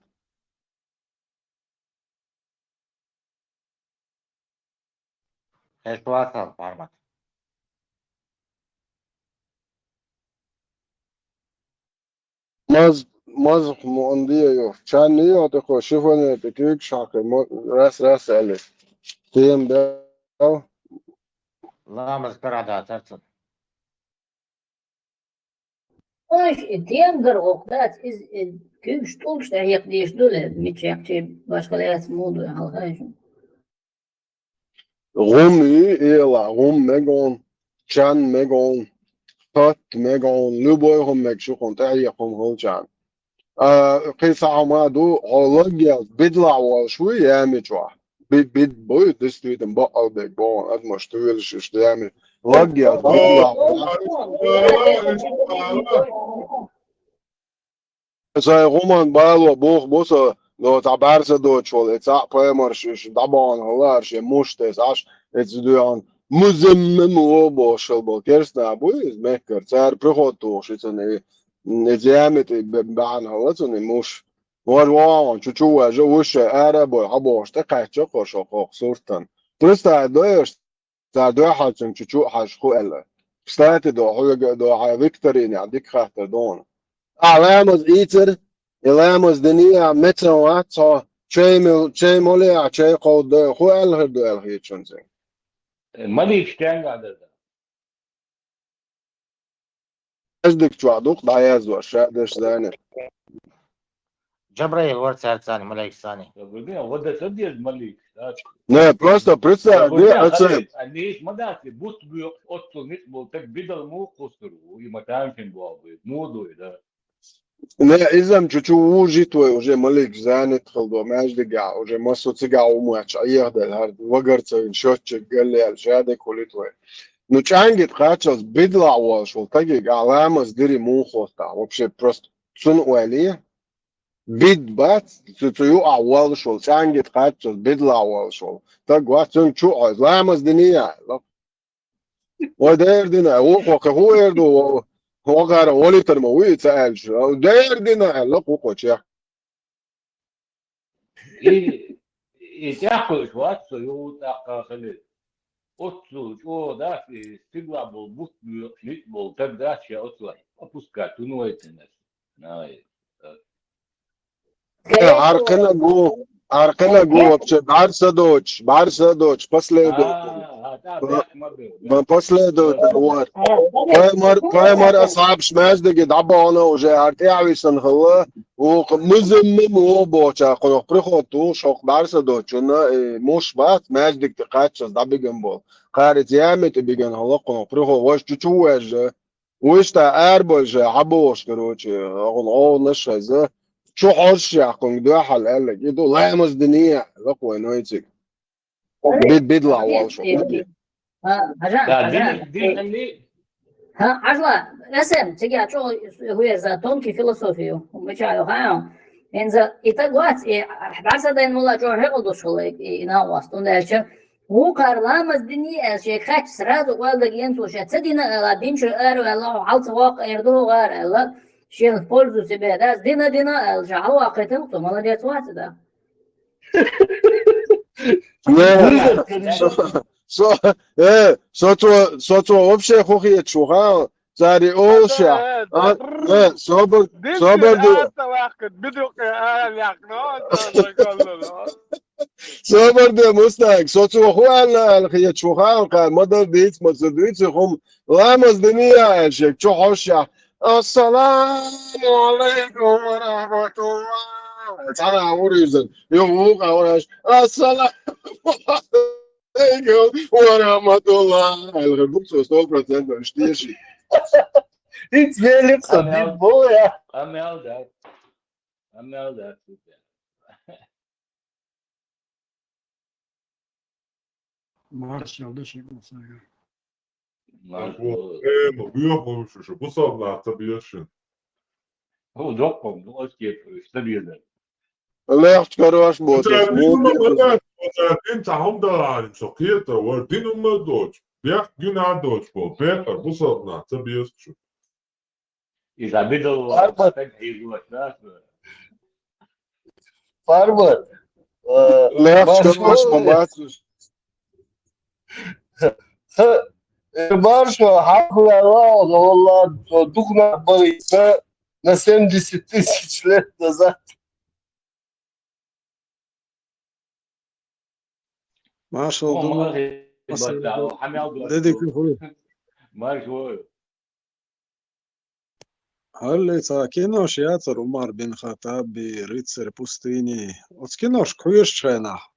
Хеш вацал формат. Маз-, мазх муандия йо. Чан йо, тӀакхо шифоне тӀе куьйгаш хьакхи, мо-, рас-рас аьлли. Тем бел. Ламаз карада царцун. Ой, и тема гар оккха дац, иза, э, куьйгаш тӀулгаш тӀехь яккха дезаш ду ле, мича яккхачий башхалла яц муха ду, хьалха ю. ГӀум ю эла, гӀум мега хьуна, чан мега хьуна, хатт мега хьуна, любой хӀума мега шу хьуна, тӀехь яккха хӀума хилчарна. А, кхин цхьа хӀума ду, хьо лаггел бидлахь волуш вуй ями чохь? Би-, бид буй, действительно, бакъал бег боху, адамаш туьйлуш уьш ями. Лаггел бидлахь волуш. Сайн гӀуман бало боху бу со, но цхьа бӀаьрса доцуш волу, и цхьаъ пайхамарш уьш дӀабахана хилла, шен муш тесна Ӏаш, эца дуьхьал, музаммам ву бохуш хила болу керстанаш буй иза мехкара, цара приход тухуш и цунна и, и зямит и бе-, бахьана хилла цунна и муш. Вож вогӀун, чу-чу вожа, вуьшша ара а бой, хьабогӀуш, тӀекхаьчча кхо шо кхокх суртан. Представь дойш, цар дуьхьалчун чу-чу а хьажа ху аьлла. Кстати, до хьоьга а, до хьан викторинехь дика хаттар ду хьуна. Ахьа ламаз ийцар, и ламаз динехь мецан вац хьо, чай мел-, чай молехь, чай кховдадой, ху аьлла хир ду аьлла хеташ хьуна цуьнга. Малик стенга даза? Маьждиг чохь ду-кх дӀаяздеш, ша деш зани. Джабраил вара цаьрца цхьаьна, малайкашца цхьаьна. Вада ца деза малик, да? Не, просто представь, не, ацай. А не ма дац, бутт боькъуш оццул ницкъ болу стаг бидал муха кхуссур ву, и ма тамашийна боху, муха ду и, да? Не, иза-м чу-чу вужит вай, уже малик занят хила ду, маьждигехь, уже массо цигахь ву моьттуш, Ӏехаделла, хӀара вагарца вина счётчик галлаьлла, ша дерг хуьлуьйту вай. Ну, чӀагӀдина кхаччалц бидлахь волуш волу стаге ахь ламаз дира муха хоттахь? Вообще просто цунна ойла е. Бид бац, цу, цу юкъахь волуш волу, чӀагӀдина кхаччалц бидлахь волуш волу стаг вац, цуьнга чу а хьожуш, ламаз дина а аьлла. Вай дера дина, вукхо кхин хӀун эр ду, вахара валитар ма вуй ца аьлча, дера дина аьлла вукхо чех. И, и тӀаьхьа кхуьуш вац со, юха тӀаккха хили. Оццул чӀогӀа дац, и стигалахь болу бутт боькъуш ницкъ болу стаг дац, ша оццул опускать ву вай цунна. Най. Э, хьаркхинаг ву, хьаркхинаг ву вообще, бӀаьрса доцуш, бӀаьрса доцуш, последовательно. А, а, да, бехк ма бе, бехк. Ма последовательно вара. Пайхамар, пайхамар асхьабаш маьждиге дӀабахана уже, хӀара тӀаьхьа висина хилла, вукху музаммим ву бохучара кхунах приход ву, шокху бӀаьрса доцучунна, э, муш бац, маьждиг тӀе кхаччалц дӀабиган болу. Кхара иза яьмин тӀе биган хилла кхунах приход, важа чу-чу ваьжжа. Вуьшта арабевлла хьан бохуш, короче, агӀун гӀовгӀанаш хеза, чу хьожуш яхкунга дуьхьал аьлларг, и ду ламаз дине а, лакхой нойцига. Бид, бидлахь волуш ву. Ха, хьажа, да, хьажа. Дин, дин, дин. Ха, Ӏажла, эсэм, цига чӀогӀа хӀуъа за тонкий философи ю, мича ю, хаа. ХӀинца и таг вац, и бӀаьрса дайн мула чӀогӀа хьекъал долуш хилла, и, и нах вац, тун аьлча, Вукхара ламаз диний аьлла, шега хаьттича, сразу ойла дан гена цо, ша ца дина аьлла, динчуьра араваьлла, хьо хьал ца воккху эр ду хӀара аьлла, шена в пользу себе дац, дина, дина аьлла, ша хьалаваккхийтина цо, молодец вац и да. Не, со, со, э, со цо, со цо вообще хӀун хеташ ву, ха? Цари олуш яхь. А, э, собар, собар де. Собар де, Мустаг, со цо хӀун аьлла аьлла хеташ ву, хан, кхара ма-дарра дийца, ма ца дуьйцу хӀума. Ламаз диний аьлла шега чу хьожуш яхь. Ассаламу алайкум ва рахматуллах. Цхьана а вур иза. Юха вукху а вур аьлла. Ассаламу алайкум ва рахматуллах. Аьлла, бу цо сто процентов иштта деши. ХӀинца великъ со, дин бо я. Амел дац. Амел дац. Маршал да ши гусага. Маршал. Э, ма буьйху шу, шу, бусалба нах ца беза шуна. Ху, доккхам, ну, оцке, ца беза. Лехча карош боцуш, Оцара дин вон хӀума ма дац, оцара дин ца хӀума даларим со кхета, вара дин хӀума доцуш, бехк гина а доцуш бо, бехар, бусалба нах ца беза шу. Иза бидал Фармат. Стаг хьийзош дац вара. Фармат. Э, Лехча карош ма бацуш. Ха, э, маршо, хьархула вала, валла, духна баиса на семьдесят тысяч лет назад. Маршал О, ду, мархи Маршал баттал, ду. Хьамел ду. Дедик хуй. Марш вой. Хьалли ца кинош яцар Умар бин Хаттаби, Рыцарь пустыни. Оц кинош кхуьйшучу хенахь.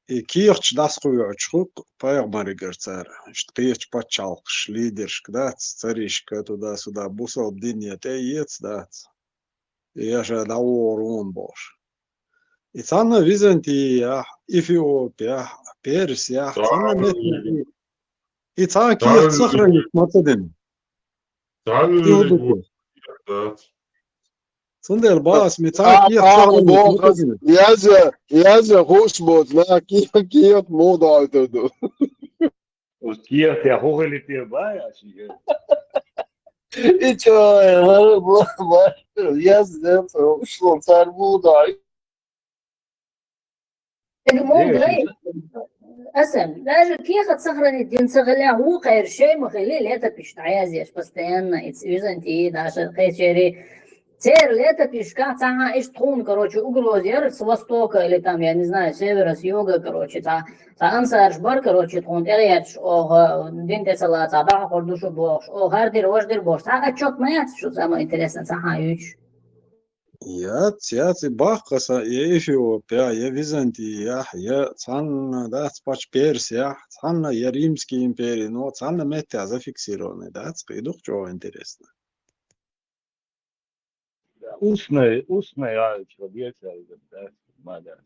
И кехаташ дӀасакхуьйгӀучу хӀух пайхамаригара цара. Иштта кхечу пачхьалкхаш, лидершка дац, царишка туда-сюда бусалба дине тӀе а еца дац. И аша дӀавогӀур ву бохуш. И цхьанна Византияхь, Эфиопияхь, Персияхь, цхьанна меттехь и цхьа кехат сохранить ма ца дина. Цхьанна И хӀун ду те? Цундела бахас ми цхьа кехат сохранить ма ца дина. Яза, яза хууш боцу, нах кехат, кехат муха дойтур ду. Оцу кехатехь хӀун хили те бай аш? И чё, э, вар-, вар-, вар-, я сделал, что царь Будда. Так, мол, Дивись, давай, Асем, даже кехат сохранить дин сахаля, вукхайр шей махали летопись дӀаяздеш постоянно, из Византии, даже кхечери. Цер летописька цаха иш тхун, короче, угроз яр с востока или там, я не знаю, с севера, с юга, короче, ца, ца ансарш бар, короче, тхун тӀегӀерч, ох, дин тӀе ца лаца, бахьа хор душу бохш, ох, гьардир, важдир бохш. Ца отчет ма яц, что самое интересное, цаха юч. Яц, яц, и баккхаса, я Эфиопия, я Византия, я цхьанна дац пач Персия, цхьанна я Римская империя, но цхьанна метте зафиксированный дац, кхы дух чего интересно. Устная, устная, а, человеческая, да, мада.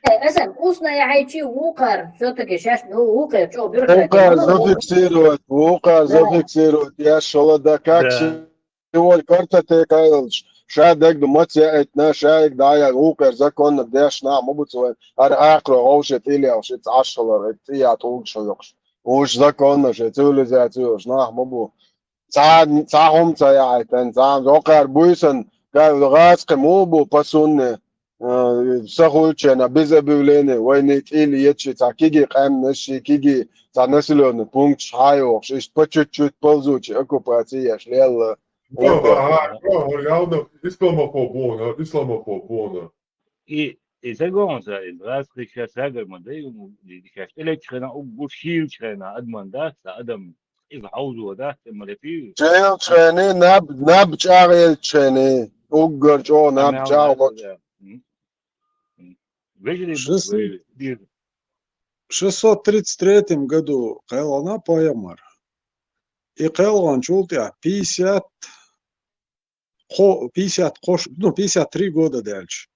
Э, Эсен, устная хьайчи вукхар, все-таки сейчас, ну, вукхар, что, Вукхар зафиксировать, вукхар зафиксировать, я шала да как Да. се- Сегодня картотека йолча, ша дагду маца яйтна, ша ик дая, вукхар законно деш нах ма буцу вайн, ар ахро гӀовшет или гӀовшет ашалар, эт я тулг шо йокш. Уж законно ше цивилизация йолча нах ма бу. Ца, ца хум ца яйтан, ца зокар буйсан, ка гӀаскхи му бу пасунне, э, сахуйчена, без объявления войны, или ечи, ца киги къам, наши киги, ца населённый пункт, шайохш, иш по чуть-чуть ползучи, оккупация, шлелла. Ага, ага, реально исламофобона, исламофобона. И, и загон за, и раз ты сейчас сагар ма дай, ему, и сейчас электрона, угу, шил члена, адман, да, са адам, из хаузу, да, ты ма лепи. Чел чхени, наб, наб чагел чхени, уггар чо наб чагел. Вежливо, Шестьсот. вежливо. В шестьсот тридцать третьем году кхелгӀана пайхамар. И кхелгӀан чул тӀехь пятьдесят, кхо-, пятьдесят кхош, ну, пятьдесят три года дальше.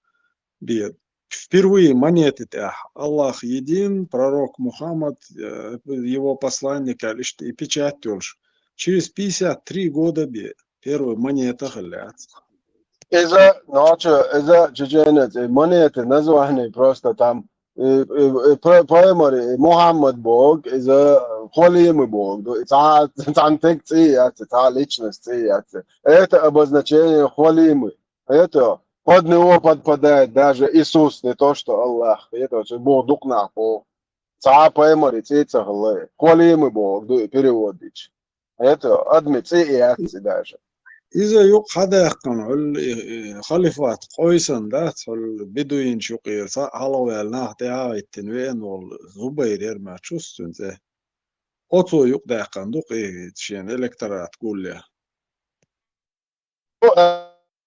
Бе-, впервые монеты тӀехь. Аллах един, пророк Мухаммад, э, его посланник, аьлла, иштта и печать йолуш. Через пятьдесят три года бе, первая монета хиллац. Иза, ночу, иза чеченец, и монеты название просто там, и, и, и про-, праймари, и Мухаммад бог, иза Холимы бог, ду, и ца, ца тек ци яц, ца личность ци яц. Это обозначение Холимы. Это под него подпадает даже Иисус, не то что Аллах. Это же бог дух нахуй. Ца праймари ци ца хиллай. Холимы бог, ду, и переводить. Это адми ци яц даже. Иза юкъ хьадаьккхина, хӀул, э, э, халифат къойсан дац, хӀул бедуинчу юкъера цхьаъ хьалхаваьлла нах тӀе а гӀиттина веана волу Зубайр яр ма чус цуьнан цӀе. Оцо юкъ даьккхина ду-кх и шен электорат гулъя.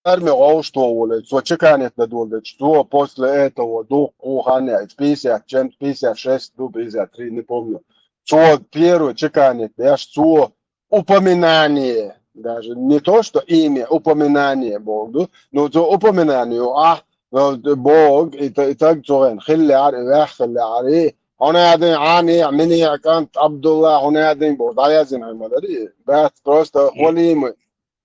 Арми гӀовш товуле, цо чеканет на долдечу, цо после этого духкху хан яйца, пятьдесят чем-то, пятьдесят шесть ду, пятьдесят три, не помню. Цо первый чеканет деш, цо упоминание, даже не то, что имя, упоминание бог ду, но цо упоминание, а, бог, и, та- и так цо хиллар, и вех хиллар, и хьона ядин, Ани, мини, кант, Абдулла, хьона ядин, бог, да я зин, хьона, да, и, бац, просто холимы.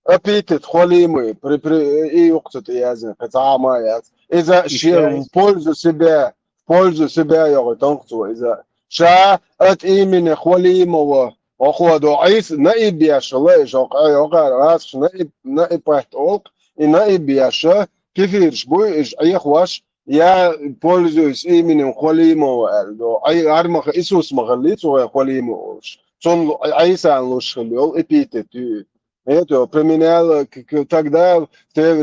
Эпитет холимы, при, при, и юкъ цу тӀе яздина, кхин цхьа а ма яц. Иза шен в пользу себя, в пользу себя йогӀу тонкъ цо иза. Ша от имени Холимова, оходу Ӏийса наиб еш, лайш, охьа, охьа, расхаш наиб, наиб пахт олк, и наиб еш, кефирш буй, иш Ӏехош, я пользуюсь именем Холимова, аьлла, до. Ай, армаха Иисус ма хилли, цо Холимов олуш. Цунна Ӏийсан луш хилла йолу эпитет ю. Это применяла к- к- тогда, в те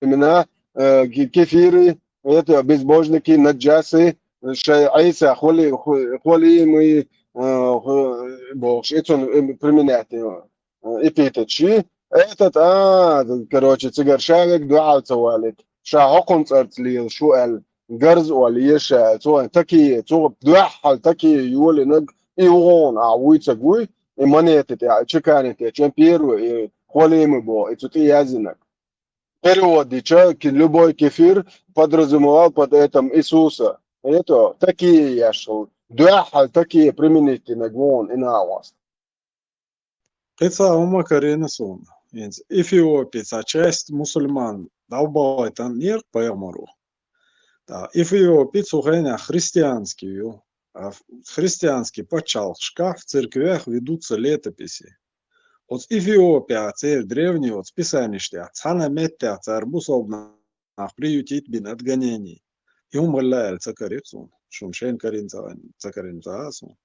времена, э, ке- кефиры, это безбожники, наджасы, шай Ӏийса холи, хо- холимы, э, хо- бохуш, и цунна, э, применять, э, эпитет ши. Этот, а, короче, цигара шавег дуьхьал ца валит. Ша хӀокхун цӀарца лела шу аьлла, гарз а вала еша, цо такие, цо дуьхьал такие йолинаг, и вон, а, вуй ца гуй, и монеты тӀе, чеканит тӀе, чем первый, и холимы бо, и цу тӀе яздинаг. Перевод дича, ки- любой кефир подразумевал под этим Иисуса. Это такие яшул. Дуьхьал такие применительно гон и на вас. Кхин цхьа хӀума карийна суна. ХӀинца Эфиопи цхьа часть мусульман дӀабахийтан нера пайхамаро. ТӀаккха Эфиопи цу хенахь христианский ю. А христианский пачхьалкхашкахь в церквях ведутся летописи. Оцу Эфиопехь церан древний оцу писаниш тӀехь цхьана меттехь цара бусалба нах приютить бина от гонений. И хӀума гӀалла аьлла ца карийра суна. Шуна шайна карийна ца, ца карийна ца а суна.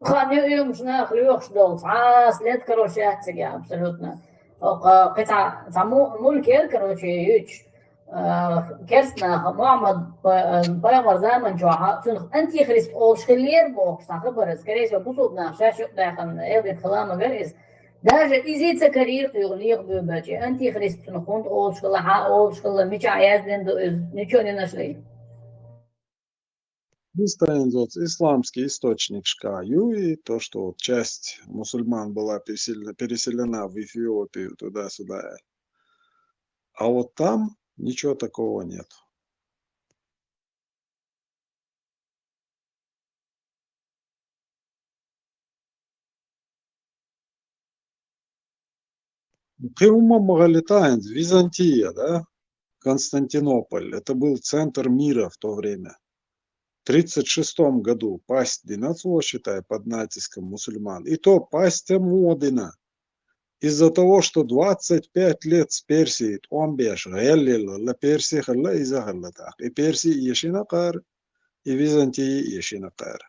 Хан ю уьмаш нах лоьхуш долу, цхьа а след, короче, яц цига абсолютно. Оха кхин цхьа, цхьа му-, мулк яра, короче, юьйцуш, а, керст наха Мухьаммад па-, пайхамар заман чохь, цунах антихрист олуш хиллера бохуш, цхьа хабар, скорее всего, бусулба нах шаьш юкъадаьккхина, элира хила ма вара иза. Даже иза ца карийра кху юха леха буьйбелчи, антихрист цунах хӀунда олуш хилла, хьан олуш хилла, мичахь яздина ду иза, ничего не нашли. Чисто оцу исламский источникашкахь ю и то, что вот часть мусульман была пересел-, переселена в Эфиопию, туда-сюда. А вот там ничего такого нет. Кхин хӀумма ма гӀаллита хӀинца, Византия, да? Константинополь. Это был центр мира в то время. В тридцать шестом году пасть дина цо, считай, под натиском мусульман. И то пасть-м вон дина. Из-за того, что двадцать пять лет с Персией тӀом беш гӀелъелла, Перси хилла, иза хилла тӀаккха. И Перси эшина кхара, и Византия эшина кхара.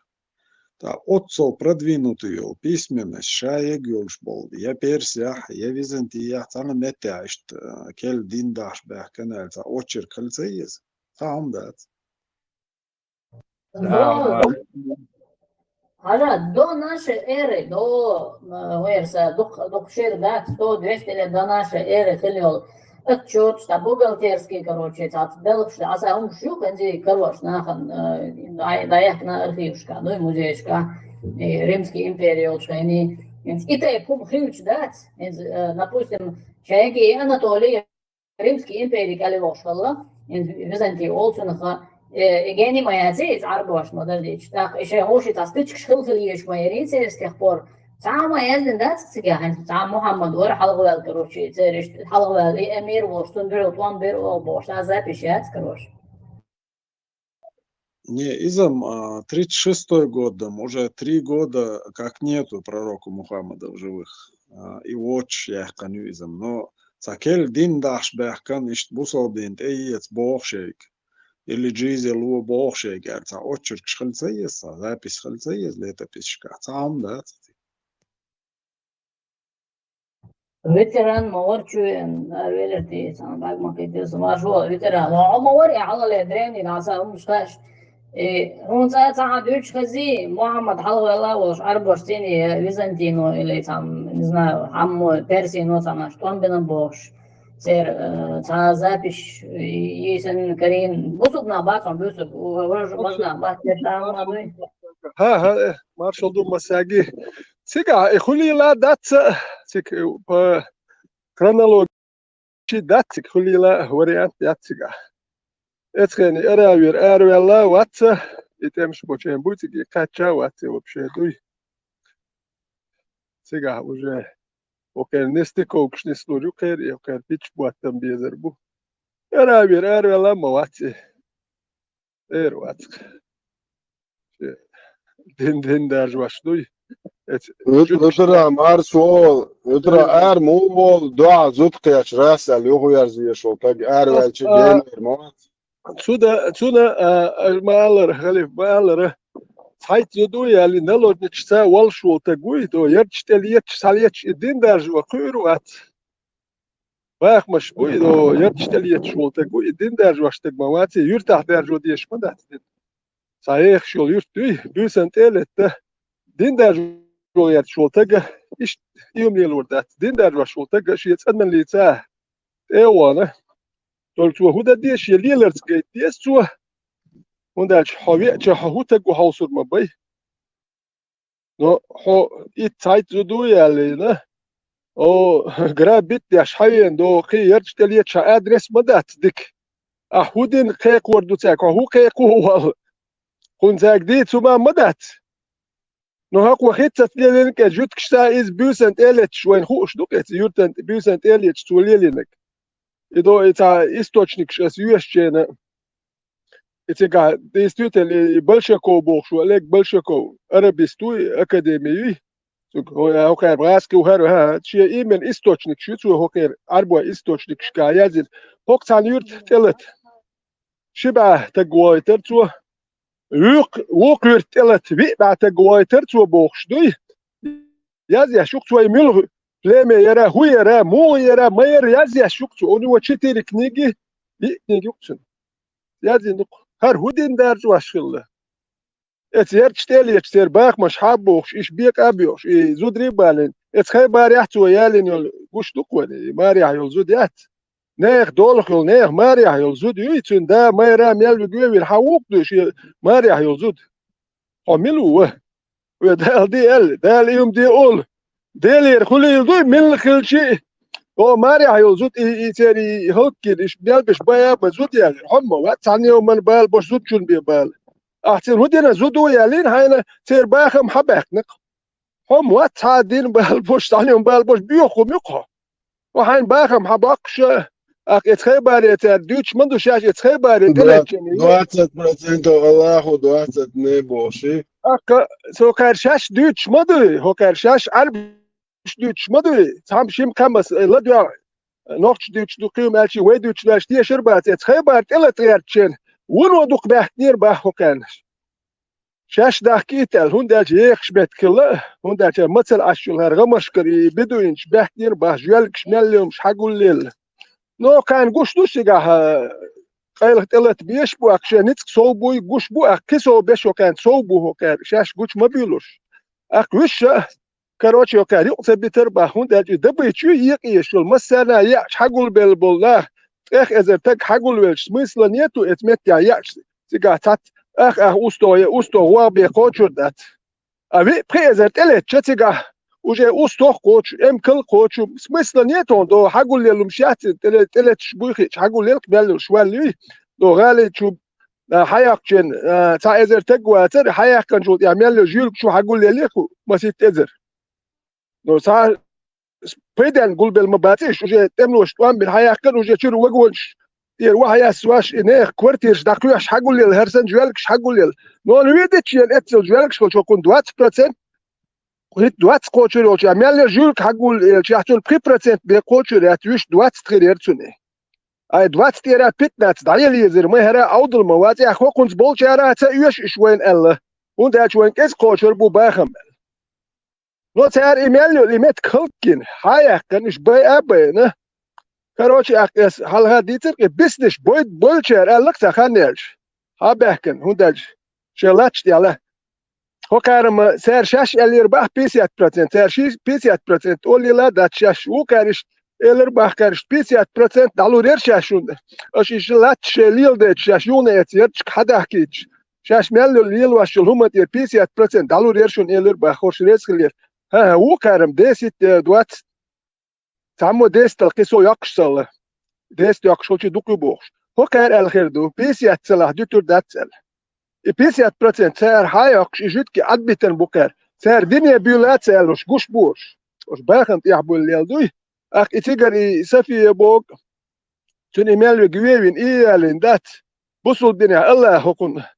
Ткъа оццул продвинутый йолу письменность ша ерг йолуш болу, я Персехь, я Византияхь цхьана меттехь иштта, э, керла дин дахьаш баьхкина аьлла, цхьа очерк хила ца еза? Цхьа хӀума дац. До, хьажа, до нашей эры, до, э, вайрса, дукха, дукха шера дац, сто-двести лет до нашей эры хила йолу отчёташ, цхьа бухгалтерский, короче, цхьацца белхаш, аса хӀумаш ю, хӀинца карош нахана, э, дай-, дайхкина архивашка, ну, и музейшка, и Римский импери йолчу хенахь. ХӀинца и тайпа хӀума хилча дац, хӀинца, э, допустим, шайги Анатолий Римский импери кӀел вохуш хилла, хӀинца Византий олу цунах, э, и гений ма яций, иза Ӏарбош ма дара дийцча. ТӀаккха и шайн хӀушица стычкаш хила хила езаш ма ярий церан с тех пор. Цхьа а ма яздина дац цигахь, хӀинца цхьа Мухьаммад вара хьалхаваьлла, короче, церан иштта хьалхаваьлла, и эмир волуш, цунна дуьхьал тӀом бира оха бохуш, цхьа а запись яц, короче. Не, иза-м, а, тридцать шестой год-м, уже три года как нету пророка Мухаммада в живых. А, и воцуш яьккхина ю иза-м. Но цхьа керла дин дахьаш баьхкина, иштта бусалба дин тӀеэца боху шайга. Или джизья ло боху шайга аьлла, цхьа очеркаш хила ца еза, цхьа запись хила ца еза летописашкахь, цхьа хӀума дац. Ветеран ма вара чу веана, ара велира те, цхьана бага ма кхийтира со, маршо ветеран. Ва хьо ма вара, и хьалхале древний, аса хӀумаш хаьаш. И хӀун цӀа цхьа дуьйцуш хезий, Мухьаммад хьалхавелла а волуш, Ӏарбош цӀене, я Византино, или цхьа, не знаю, хьаммо, Персино цхьана тӀом бина бохуш. Церан, э, цхьа запись, э, йийсина карийна. Бусулба нах бац хьуна, буьйсург, у-, важа-, важа нах бац, те там ма дуй. Ха, ха, э, маршалла ду массаьрга. Цигахь и хуьлийла дац, цига, э, по хронологии дац цига, хуьлийла вариант яц цигахь. Эцхени аравер араваьлла вац, и тӀемаш бочен буй цига, и кхаьчча вац, и вообще дуй. Цигахь уже окхеран нестыковкаш нислур ю кхеран, и окхеран пичча боттам безар бу. Аравер араваьлла ма вац и. Эр вац. Дин, дин даржош дуй. Эц-, Вит-, витара марсо, витара ар мугӀ волу, дуьхьа зуда кхечу рас аьлла, юха верза ешо таг, ара ваьлча, а, генер ма вац. Цуда, цуна, а, а, ма аллара, халиф, ма аллара, цхьайтта зуда ву яьлли, наложничаца волуш волу таг вуй, до ярташ тӀе леташ, схьалеташ и дин даржо кхуьур вац. Бахамаш бу, и, о, ярташ тӀе леташ волу таг ву, и дин даржош таг ма вац, и юьртахь даржо дезаш ма дац дин. Цхьа ехаш йолу юрт дуй, буьйсан тӀе а летта, дин даржо гӀерташ волу тага, иштта и хӀума лелор дац, дин даржош волу тага шен цӀанмаллица тӀе а вахана. Только цо хӀун дан деза, шен леларца гайта деза цо, хӀунда аьлча хьо веача, хьо хӀун таг ву хьовсур ма бай. Но хьо итт цхьайтта зуда ву яьллина, о, грабит деш хьан вена догӀу, кхин ярташ тӀе леташ хьан адрес ма дац дика. Ахь хӀун дина кхайкхор ду цаьрга, хьо хӀун кхайкхо ву валла? Кхунна цаьрга дийца хӀума ма дац. Но хӀокхо хӀинццалц лелийнарг, жуьгташца иза буьйсан тӀе а леташ, вайна хууш ду-кх иза, юьртан тӀе, буьйсан тӀе а леташ цо лелийнарг. И до и цхьа источникаш аса йоьшучу хенахь, и цигахь действительно и Большаков бохуш ву, Олег Большаков, арабист ву и, академи юй. Хьо-, хӀокхара гӀазкхи ву хӀара, хӀа, шен именно источник шу цо хӀокхара Ӏарбой источникашка язйина. ХӀокху цхьана юьрта тӀелата ши бӀе таг вохуьйтура цо, вукху, вукху юьрта тӀелата виъ бӀе таг вохуьйтура цо бохуш дуй. Язъеш ю-кх цо и муьлха племя яра, хӀун яра, муха яра, ма яра, язъеш ю-кх цо. У него четыре книги, виъ книги ю-кх цуьнан. Язйина ду-кх. ХӀара хӀун дина даржош хилла? Эца ярташ тӀе а леташ, церан бахамаш хьа а бохуш, иша бекъа а боьхуш, и зударий а балийна. Эца Хайбарехь цо ялийна йолу гуш ду-кх вайна, и марехь йолу зуда яц. Нехан долахь йолу, нехан марехь йолу зуда юй, цуьнан да майра мел вигве вира, хьан вукху дуьйш и марехь йолу зуда? Хьо мила ву ва? Ве Дала де аьлла, Дала и хӀума де олу. Делера хуьлийла дуй, милла хилчи, о, марехь йолу зуда, и, и церан и хӀаллакьхилира, иша мел беш бай а бай зуда яьллера. Хьо ма вац цхьана йоман бала бош зудчун бен бала. Ахь церан хӀун дина зуда ву яьллина, хьайна церан бахам хьа баьккхина-кх. Хьо ма вац цхьа дина бала бош, цхьана йоман бала бош, боьха хӀума ю-кх хьо. Хьо хьайна бахам хьа боккхуша, ахь эца Хайбаре цара дуьйцуш ма ду шаьш эца Хайбаре тӀелеттачарна. Двадцать процентов Аллаху, двадцать не бохуш. Ахь, со кхара шаьш дуьйцуш ма дуй, хӀо кхара шаьш Ӏарбаш дуьйцуш ма дуй, цхьамма шимма кхамас, э, ладоьгӀ, нохчаш дуьйцуш ду кхин аьлчи, вай дуьйцуш лаьш тешар бац, эца Хайбар тӀелата гӀертачарна вуно дукха баьхкинера бах хӀокхарнаш. Шаьш дахкийта аьлла, хӀунда аьлча ехаш меттиг хилла, хӀунда аьлча мацалла Ӏаш йолу хӀара гӀамашкара и бедуинаш баьхкинера бах, жоьлгаш мел лелаш хьагуллелла. Но кхарна гуш ду цигахь, а, къайлаха тӀелата беш а бу, ахь шен ницкъ сов буй, гуш бу, ахь кхин сов беш хӀокхарна сов бу хӀокхара, шаьш гучу ма буьйлуш. Ахь вуьш а, короче, хӀокхара юкъа ца битар бах, хӀунда аьлча и дабийчу екъа еш йолу массарна а еача хьагулбелла болу нах, тӀех эзар таг хьагулвелча, смысла нету эца меттехь еача цигахь цхьацца, ах, ах, устагӀ я, устагӀ вогӀу бен кхочур дац. А виъ-пхи эзар тӀелеттача цигахь, уже устагӀ кхочу, эмкал кхочу, смысла нету хьуна, догӀу хьагуллелла хӀумаш яц, тӀеле-, тӀелетташ буй хиъча, хьагуллелла-кх мел йолуш валли, догӀу гӀали чу, а, хьаяьккхучун, а, цхьа эзар таг вацара, хьаяьккхинчул тӀаьхьа мел йолу жуьлгаш чу хьагуллеллех-кх масийтта эзар. Но цхьа пайденна гулбелла ма бац уьш, уже тӀемалоша тӀом бина хьаяьккхина, уже чуьра вагонаш тӀера вахьаяссош, и нехан квартираш дӀакхоьхьуш хьагулъелла, хӀара санна жоьлгаш хьагулъелла. Но вуьйдича шена эццал жоьлгаш хилча хӀокхунна двадцать процент, хӀитта двадцать кхочур йолчохь, мел яра жуьлг хьагулъелча, цунна пхи процент бен кхочур яц, вуьш двадцать хир яра цуьнан. Ай, двадцать тӀера пятнадцать дӀаелла езар, ма хӀара Ӏовдал ма вац, ахь хӀокхунца болчара а ца оьшу уьш вайна аьлла, хӀунда аьлча вайн кӀезиг кхочур бу бахам аьлла. Но цара и мел йолу и меттиг хӀаллакьхина, хьаяьккхина, уьш байа а байна. Короче, ахь ас хьалха дийцира-кх, и биснарш бойд-, болчара аьлла-кх цхьа хан яьлча, хьабаьхкина, хӀунда аьлча шайн латташ тӀехь лаьтта. ХӀокхара-м цара шаьш аьллера бах пятьдесят процент, цара ши пятьдесят процент олийла а дац шаьш, вукхара иштта элира бах кхара иштта пятьдесят процент дӀалур яра шаьш хӀунда. Аша иштта латташ шайн леладайташ шаьш юхана эца ярташка хьадахкийташ. Шаьш мел йолу лелош йолу хӀума тӀера пятьдесят процент дӀалур яра шуна элира бах, хӀорш реза хиллера. ХӀан-хӀа, вукхара-м десять, э, двадцать, цхьаммо десять-ала кхин сов йоккхуш ца хилла. Десять йоккхуш хилча дукха ю бохуш. ХӀокхара аьлла хир ду, пятьдесят ца лахь дуьтур дац аьлла. И пятьдесят процент цара хьа а йоккхуш, и жуьгтий Ӏадбитина бу кхара. Цара дине буьйла а ца аьлла, уьш гуш бу уьш. Уьш бахам тӀехь буьйлла лела дуй. Ахь и цигара и София боху, цуьнан и мел вега вевина, и ялийна дац. Бусулба динехь Аллаха хӀокхунна.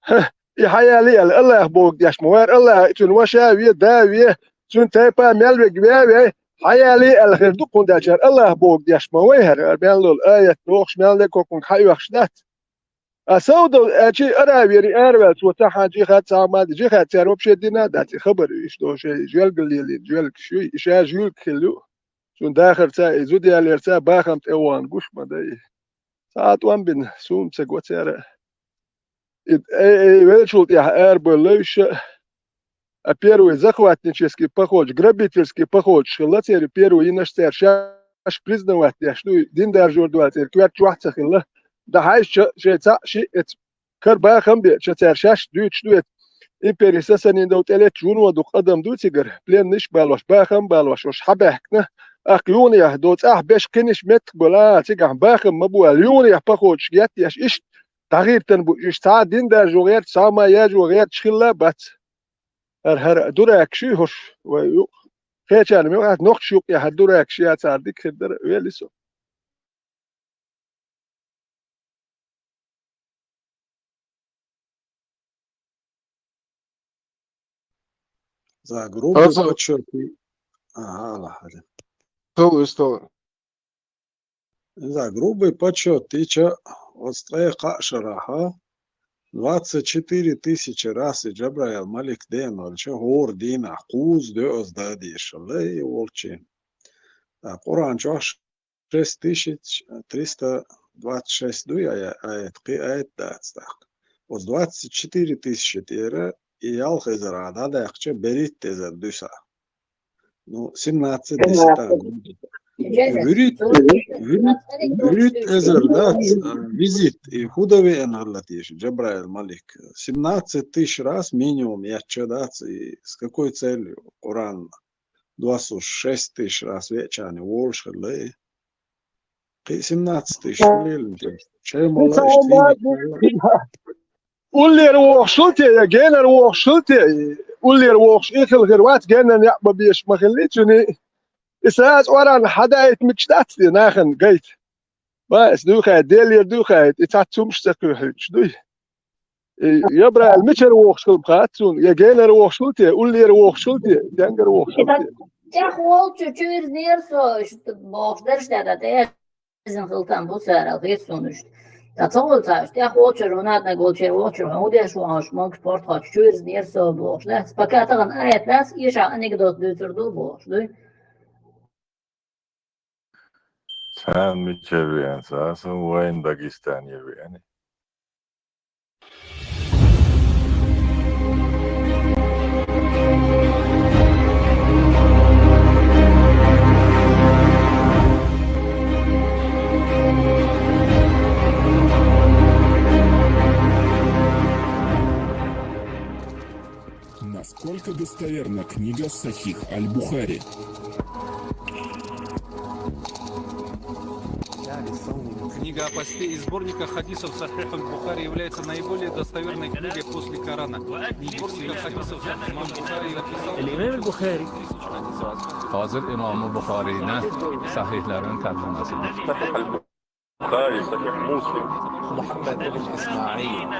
ХӀа, и хьаялий аьлла, Аллаха боху деш ма вара, Аллаха цуьнан ваша а ве, да а ве, цуьнан тайпа а мел вега ве а ве, хьаялий аьлла хир ду-кх, хӀунда аьлча Аллаха боху деш ма вай хӀара, мел долу аят дохуш, мел дерг хӀокхунга хьаоьхуш дац. А сов долу аьлча, Аравери араваьлла цо цхьаьхьан жихад, цхьа а ма ди, жихад цара вообще дина а дац, и хабар иштта шайн жоьлгал лелийна, жоьлгаш юй, и ша жоьлга хилла ю. Цуьнан дахарца, и зуда яларца бахам тӀе а вахана гуш ма дай. Цхьа а тӀом бина, суна ца го цара. И, э, э, веллачул тӀаьхьа арабевлла уьш, а первый захватнический походаш, грабительский походаш хилла церан, первый йинарш цара шаьш признавать деш ду, дин даржор ду аьлла церан коьрта чохь а ца хилла. ДӀахьаьжча, шайн цхьаъ-шиъ эца кара бахам а беъча, цара шаьш дуьйцуш ду эца. Импери сацанийн дов тӀелетташ вуно дукха адам ду цигара, пленныйш а балош, бахам а балош, уьш хьабаьхкина. Ахь юханехь до цӀахь беш кхиниш меттах а бала, а, цигахь бахам ма бу аьлла, юханехь походаш геттеш, иштта дӀагӀиртина бу, уьш цхьа а дин даржо гӀерташ, цхьа а ма яжо гӀерташ хилла а бац. ХӀара, хӀара дуракаш ю хӀорш вай юкъа. Кхечарна муьлхха нохчаш юкъа хӀара дуракаш яцара дика хир дара, вели со. За грубый подсчёт и-, ага, ала хӀара. Стол, стол. За грубый подсчёт, и ча оцу ткъе кхаа шарахь двадцать четыре тысячи раз и Джабраил малик деана волча хӀора дийнахь кхузза доьазза дан дезаш хилла и волчийн. Ткъа Къуръан чохь шесть тысяч триста двадцать шесть ду я, я аят, кхин аят дац тӀаккха. Оцу двадцать четыре тысячи тӀера и ялх эзар а дӀадаьккхича, берхӀитта эзар дуьсу. Ну, семнадцать десятых. ВуьрхӀит-, вуьрхӀит-, вуьрхӀитта эзар дац, а, визит, и хӀун дан веана хилла теша Джабраил малик? Семнадцать тысяч раз минимум етташ дац, и с какой целью Къуръан доссуш шесть тысяч раз веача волуш хилла и? Кхин семнадцать тысяч хилла те? Шайн молла иштта. Уллера вохуш хилла те, я генара вохуш хилла те, и уллера вохуш и хила хир вац, генара некъ бан безаш ма хилла цуьнан. И саца орана хьадаийта мегаш дац те нахана гайта? Ва, аса дуй хаийта, Делера дуй хаийта, и цхьацца хӀумаш ца кхоьхьуьйтуш дуй. И Джабраил мичара вохуш хилла хац суна, я генара вохуш хилла те, уллера вохуш хилла те, денгара вохуш хилла те? ТӀехволчу чуьйрзнера со, иштта бохуш дерш даьлла, тӀе Иза хила там бу цара, хета суна иштта. Ткъа ца хуьлу цхьа иштта, тӀехволчуьра, ванатнаг волчуьра, вохучуьра, хьуна деш ву хьуна, шмонг портхочу чуьрзнера со бохуш дац. Пока тахана аят дац, иша анекдот дуьйцур ду бохуш дуй. Царна мичара веана, сан вайн Дагестанера веана. Насколько достоверна книга Сахих аль-Бухари? Книга о посте из сборника хадисов Сахих аль-Бухари является наиболее достоверной книгой после Корана. Сборника хадисов имам Бухари написал الإمام البخاري. Hozir Imom Buxoriyni sahihlarini tarjimasi. Sahih al-Buxoriy, Sahih Muslim. Muhammad ibn Ismoil.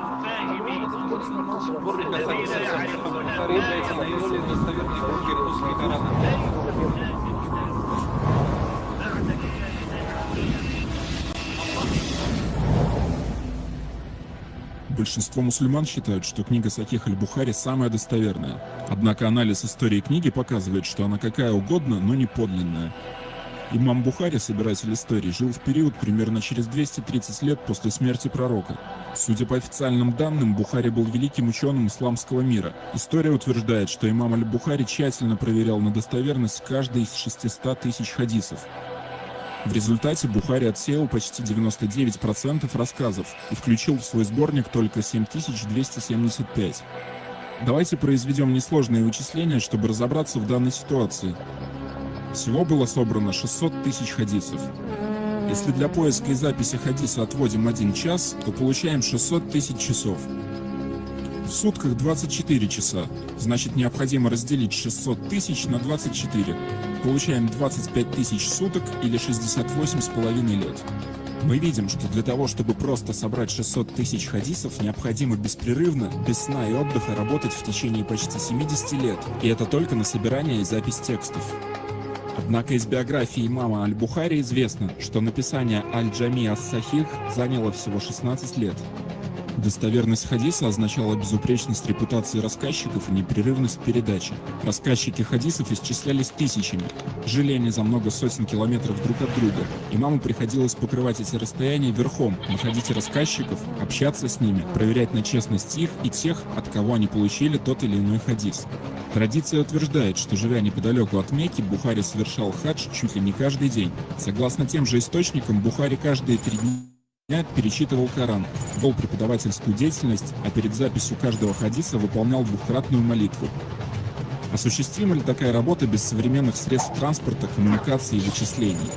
Сборника хадисов Сахих аль-Бухари является наиболее достоверной книгой после Корана. Большинство мусульман считают, что книга Сахих аль-Бухари самая достоверная. Однако анализ истории книги показывает, что она какая угодно, но не подлинная. Имам Бухари, собиратель истории, жил в период примерно через двести тридцать лет после смерти пророка. Судя по официальным данным, Бухари был великим учёным исламского мира. История утверждает, что имам аль-Бухари тщательно проверял на достоверность каждый из шестисот тысяч хадисов. В результате Бухари отсеял почти девяносто девять процентов рассказов и включил в свой сборник только семь тысяч двести семьдесят пять. Давайте произведём несложные вычисления, чтобы разобраться в данной ситуации. Всего было собрано шестьсот тысяч хадисов. Если для поиска и записи хадиса отводим один час, то получаем шестьсот тысяч часов. В сутках двадцать четыре часа. Значит, необходимо разделить шестьсот тысяч на двадцать четыре. Получаем двадцать пять тысяч суток или шестьдесят восемь с половиной лет. Мы видим, что для того, чтобы просто собрать шестьсот тысяч хадисов, необходимо беспрерывно, без сна и отдыха работать в течение почти семидесяти лет. И это только на собирание и запись текстов. Однако из биографии имама аль-Бухари известно, что написание Аль-Джами ас-Сахих заняло всего шестнадцать лет. Достоверность хадиса означала безупречность репутации рассказчиков и непрерывность передачи. Рассказчики хадисов исчислялись тысячами. Жили они за много сотен километров друг от друга. Имаму приходилось покрывать эти расстояния верхом, находить рассказчиков, общаться с ними, проверять на честность их и тех, от кого они получили тот или иной хадис. Традиция утверждает, что, живя неподалёку от Мекки, Бухари совершал хадж чуть ли не каждый день. Согласно тем же источникам, Бухари каждые три дня перечитывал Коран, вёл преподавательскую деятельность, а перед записью каждого хадиса выполнял двукратную молитву. Осуществима ли такая работа без современных средств транспорта, коммуникации и вычислений?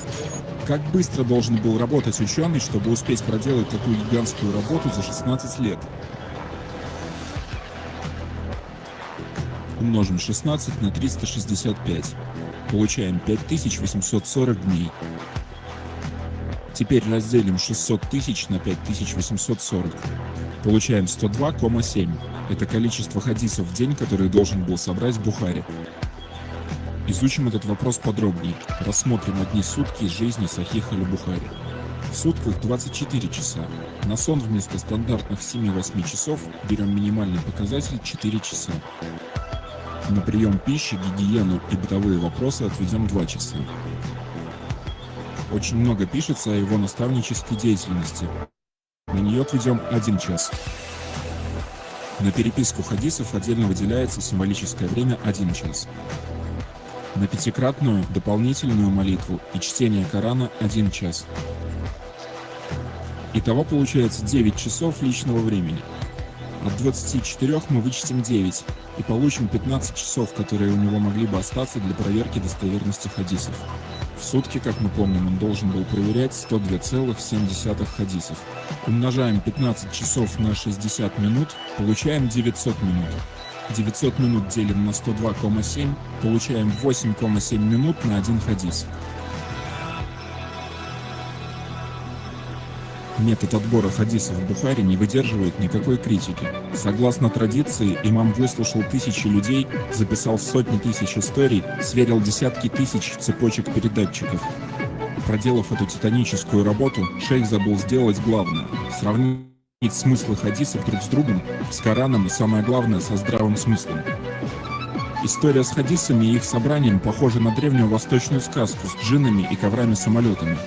Как быстро должен был работать учёный, чтобы успеть проделать такую гигантскую работу за шестнадцать лет? Умножим шестнадцать на триста шестьдесят пять. Получаем пять тысяч восемьсот сорок дней. Теперь разделим шестьсот тысяч на пять тысяч восемьсот сорок. Получаем сто два кома семь. Это количество хадисов в день, которые должен был собрать Бухари. Изучим этот вопрос подробнее. Рассмотрим одни сутки из жизни Сахих аль-Бухари. В сутках двадцать четыре часа. На сон вместо стандартных семи-восьми часов берем минимальный показатель — четыре часа. На прием пищи, гигиену и бытовые вопросы отведем два часа. Очень много пишется о его наставнической деятельности. На нее отведем один час. На переписку хадисов отдельно выделяется символическое время — один час. На пятикратную дополнительную молитву и чтение Корана — один час. Итого получается девять часов личного времени. От двадцати четырёх мы вычтем девять и получим пятнадцать часов, которые у него могли бы остаться для проверки достоверности хадисов. В сутки, как мы помним, он должен был проверять сто две целых семь десятых хадисов. Умножаем пятнадцать часов на шестьдесят минут, получаем девятьсот минут. Девятьсот минут делим на сто два кома семь, получаем восемь кома семь минут на один хадис. Метод отбора хадисов Бухари не выдерживает никакой критики. Согласно традиции, имам выслушал тысячи людей, записал сотни тысяч историй, сверил десятки тысяч цепочек передатчиков. Проделав эту титаническую работу, шейх забыл сделать главное — сравнить смыслы хадисов друг с другом, с Кораном и, самое главное, со здравым смыслом. История с хадисами и их собранием похожа на древнюю восточную сказку с джиннами и коврами-самолетами.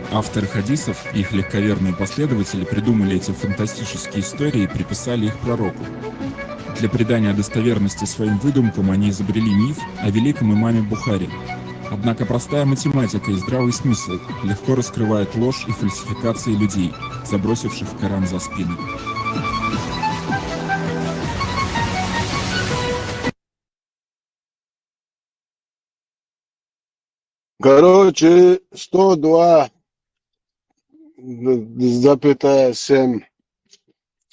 Авторы хадисов и их легковерные последователи придумали эти фантастические истории и приписали их пророку. Для придания достоверности своим выдумкам они изобрели миф о великом имаме Бухари. Однако простая математика и здравый смысл легко раскрывают ложь и фальсификации людей, забросивших Коран за спины. Короче, сто два запятая семь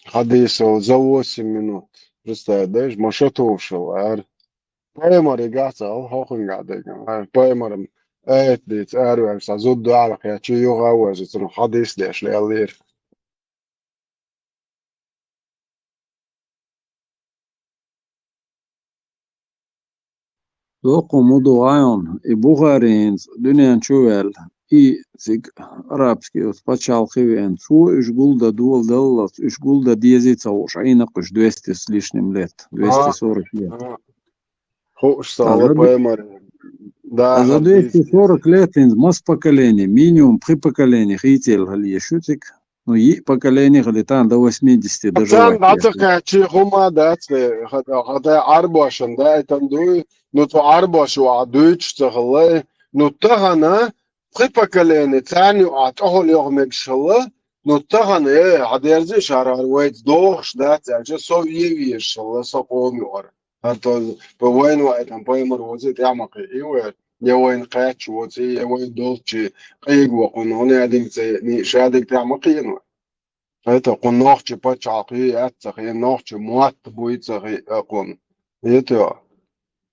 хадисов за восемь минут. Представь, да, ма шо товш хилла ара. Пайхамарагахь ца хилла, хӀокхуьнгахь дерг. Пайхамаран аят дийца араваьлча, цхьа зуда дуьхьал кхаьчча, юха а вожий, цунах хьадис деш леллера. Доккха ма ду хьуна, и Бухари хӀинца дуьнен чу ваьлла, и цига арабский оцу пачхьалкхе веана, цо уьш гулдан доладаллалц, уьш гулдан дезий ца хууш, Ӏийна-кх уьш двести с лишним лет, двести сорок лет. Хууш ца хилла пайхамар. Да, за двести сорок лет хӀинца масса поколение, минимум пхи поколение хийцаелла хила еза шу цига. Ну, йиъ поколение хилла тахана до восьмидесяти даже. Царна дӀа ца кхаьчча хӀума дац, хӀа-, хӀа-, Ӏарбошна даийтина дуй, ну, цу Ӏарбоша ваха дуьйцуш ца хилла. Ну, тахана пхи поколение царна юкъахь тӀехула йогӀу мегаш хилла, ну, тахана, э, хьадерзий шарахь, вайца догӀуш дац аьлча, со вен везаш хилла, со къома юкъара. ХӀара то, по вайна ваийтина пайхамар воций тӀаьхьа ма кхиий вай, я вайна кхаьчча воций, я вай долччий къега воккхунна, хӀунда аьлла динца ша дерг тӀаьхьа ма кхиийна вай. ХӀета кху нохчий пачхьалкх яц ца хиъна, нохчий мотт буй ца хиъна кхунна. ХӀета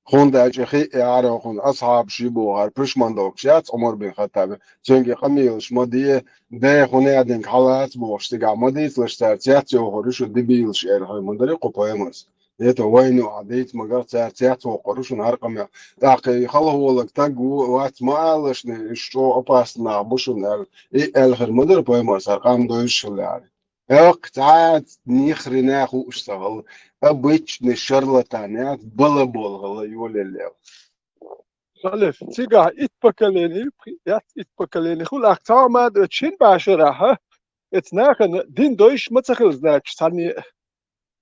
хӀунда аьлча хиъ яра кхунна асхьабаш ю бохар, пишман дохуш яц Ӏумар бин Хаттаби. Цуьнга къамелаш ма де, де хӀунда аьлла динга хьалаца бохуш, цигахь ма дийцалаш цара, цец йохур ю шу дебилаш аьлла хьуна ма дарий кху пайхамарс. ХӀета вайна юкъахь дийца магара цара цец воккхур ю шуна хӀара къамел. ТӀаккха и халахолаг стаг ву, вац ма алалаш, уьш чӀогӀа опасный нах бу шуна аьлла. И аьлла хир ма дара пайхамарс, хӀара къам дойзуш хилла аьлла. ХӀокху цхьа а нихрена хууш ца хилла, обычный шарлатан яц, балабол хилла йолаелла. Халиф, цигахь итт поколение, яц итт поколение хуьлу, ахь цхьа а ма ду, шина башарахь, эца нахана дин дойуш ма ца хилла, значит, цхьанне.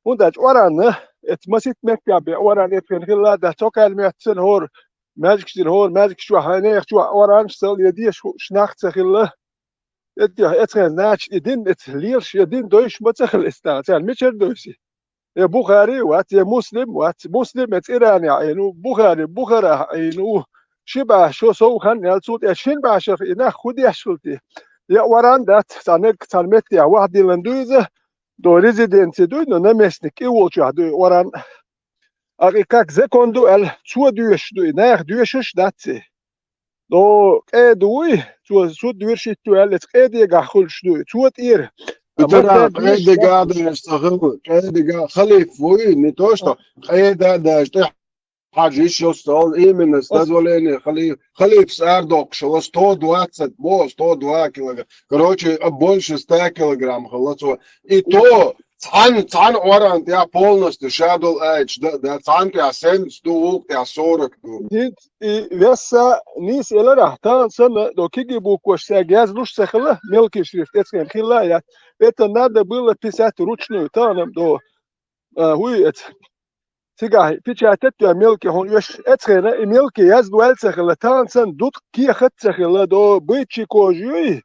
ХӀунда аьлча Ӏоранна, эца масийтта меттехь бен Ӏоран эца вен хилла, да цокъаьлла меттана хӀора, маьжгаш дина хӀора, маьжгаш чохь, хьайн нехан чохь Ӏоранаш ца хилла, я деша хууш нах ца хилла. Эца, эца хен, значит, и дин эца лелаш, я дин дойуш ма ца хилла эца, царна мичара дойси? Я Бухари вац, я Муслим вац. Муслим эца Иранехь Ӏийна ву, Бухари Бухарахь Ӏийна ву. Ши баша шо сов хан яьлла, цул тӀе шина башарх и нах хӀун деш хилла те? Я Ӏоран дац, цхьа мегга цхьана меттехь вахдиллина дуй иза, до резиденции дуй, но наместник и волчохь дуй Ӏоран. Акъ и как закон ду аьлла, цо доьшуш дуй, наха доьшуш дац и. Но къеда вуй, цо суд виршитта ваьлла, эца къедегахь хуьлуш дуй. Цо тӀера Итара къайдага даже ца хилла, къайдага халиф вуй, не то что къайда даже тӀехьа хьажа йиш йолуш ца хилла, именно с дозволения халиф, халифас арадоккхуш хилла сто двадцать бо, сто два килограмм. Короче, а больше ста килограмм хилла цо. И то цхьана, цхьана Къуръан тӀехь полностью ша долу аяташ да, да, цхьана тӀехь семьдесят ду, вукху тӀехь сорок ду. И, и весса нийса эларахь, тахана санна, до киги букваш сага яздеш ца хилла, мелкий шрифт эцхена хилла а яц. Это надо было писать вручную, тахана до, а, хӀуй эца. Цигахь печатать а йой мелкий хьуна оьшуш эцхена, и мелкий яздеш ваьлла ца хилла, тахана санна дукха кехат а ца хилла, до бычий кожа юй,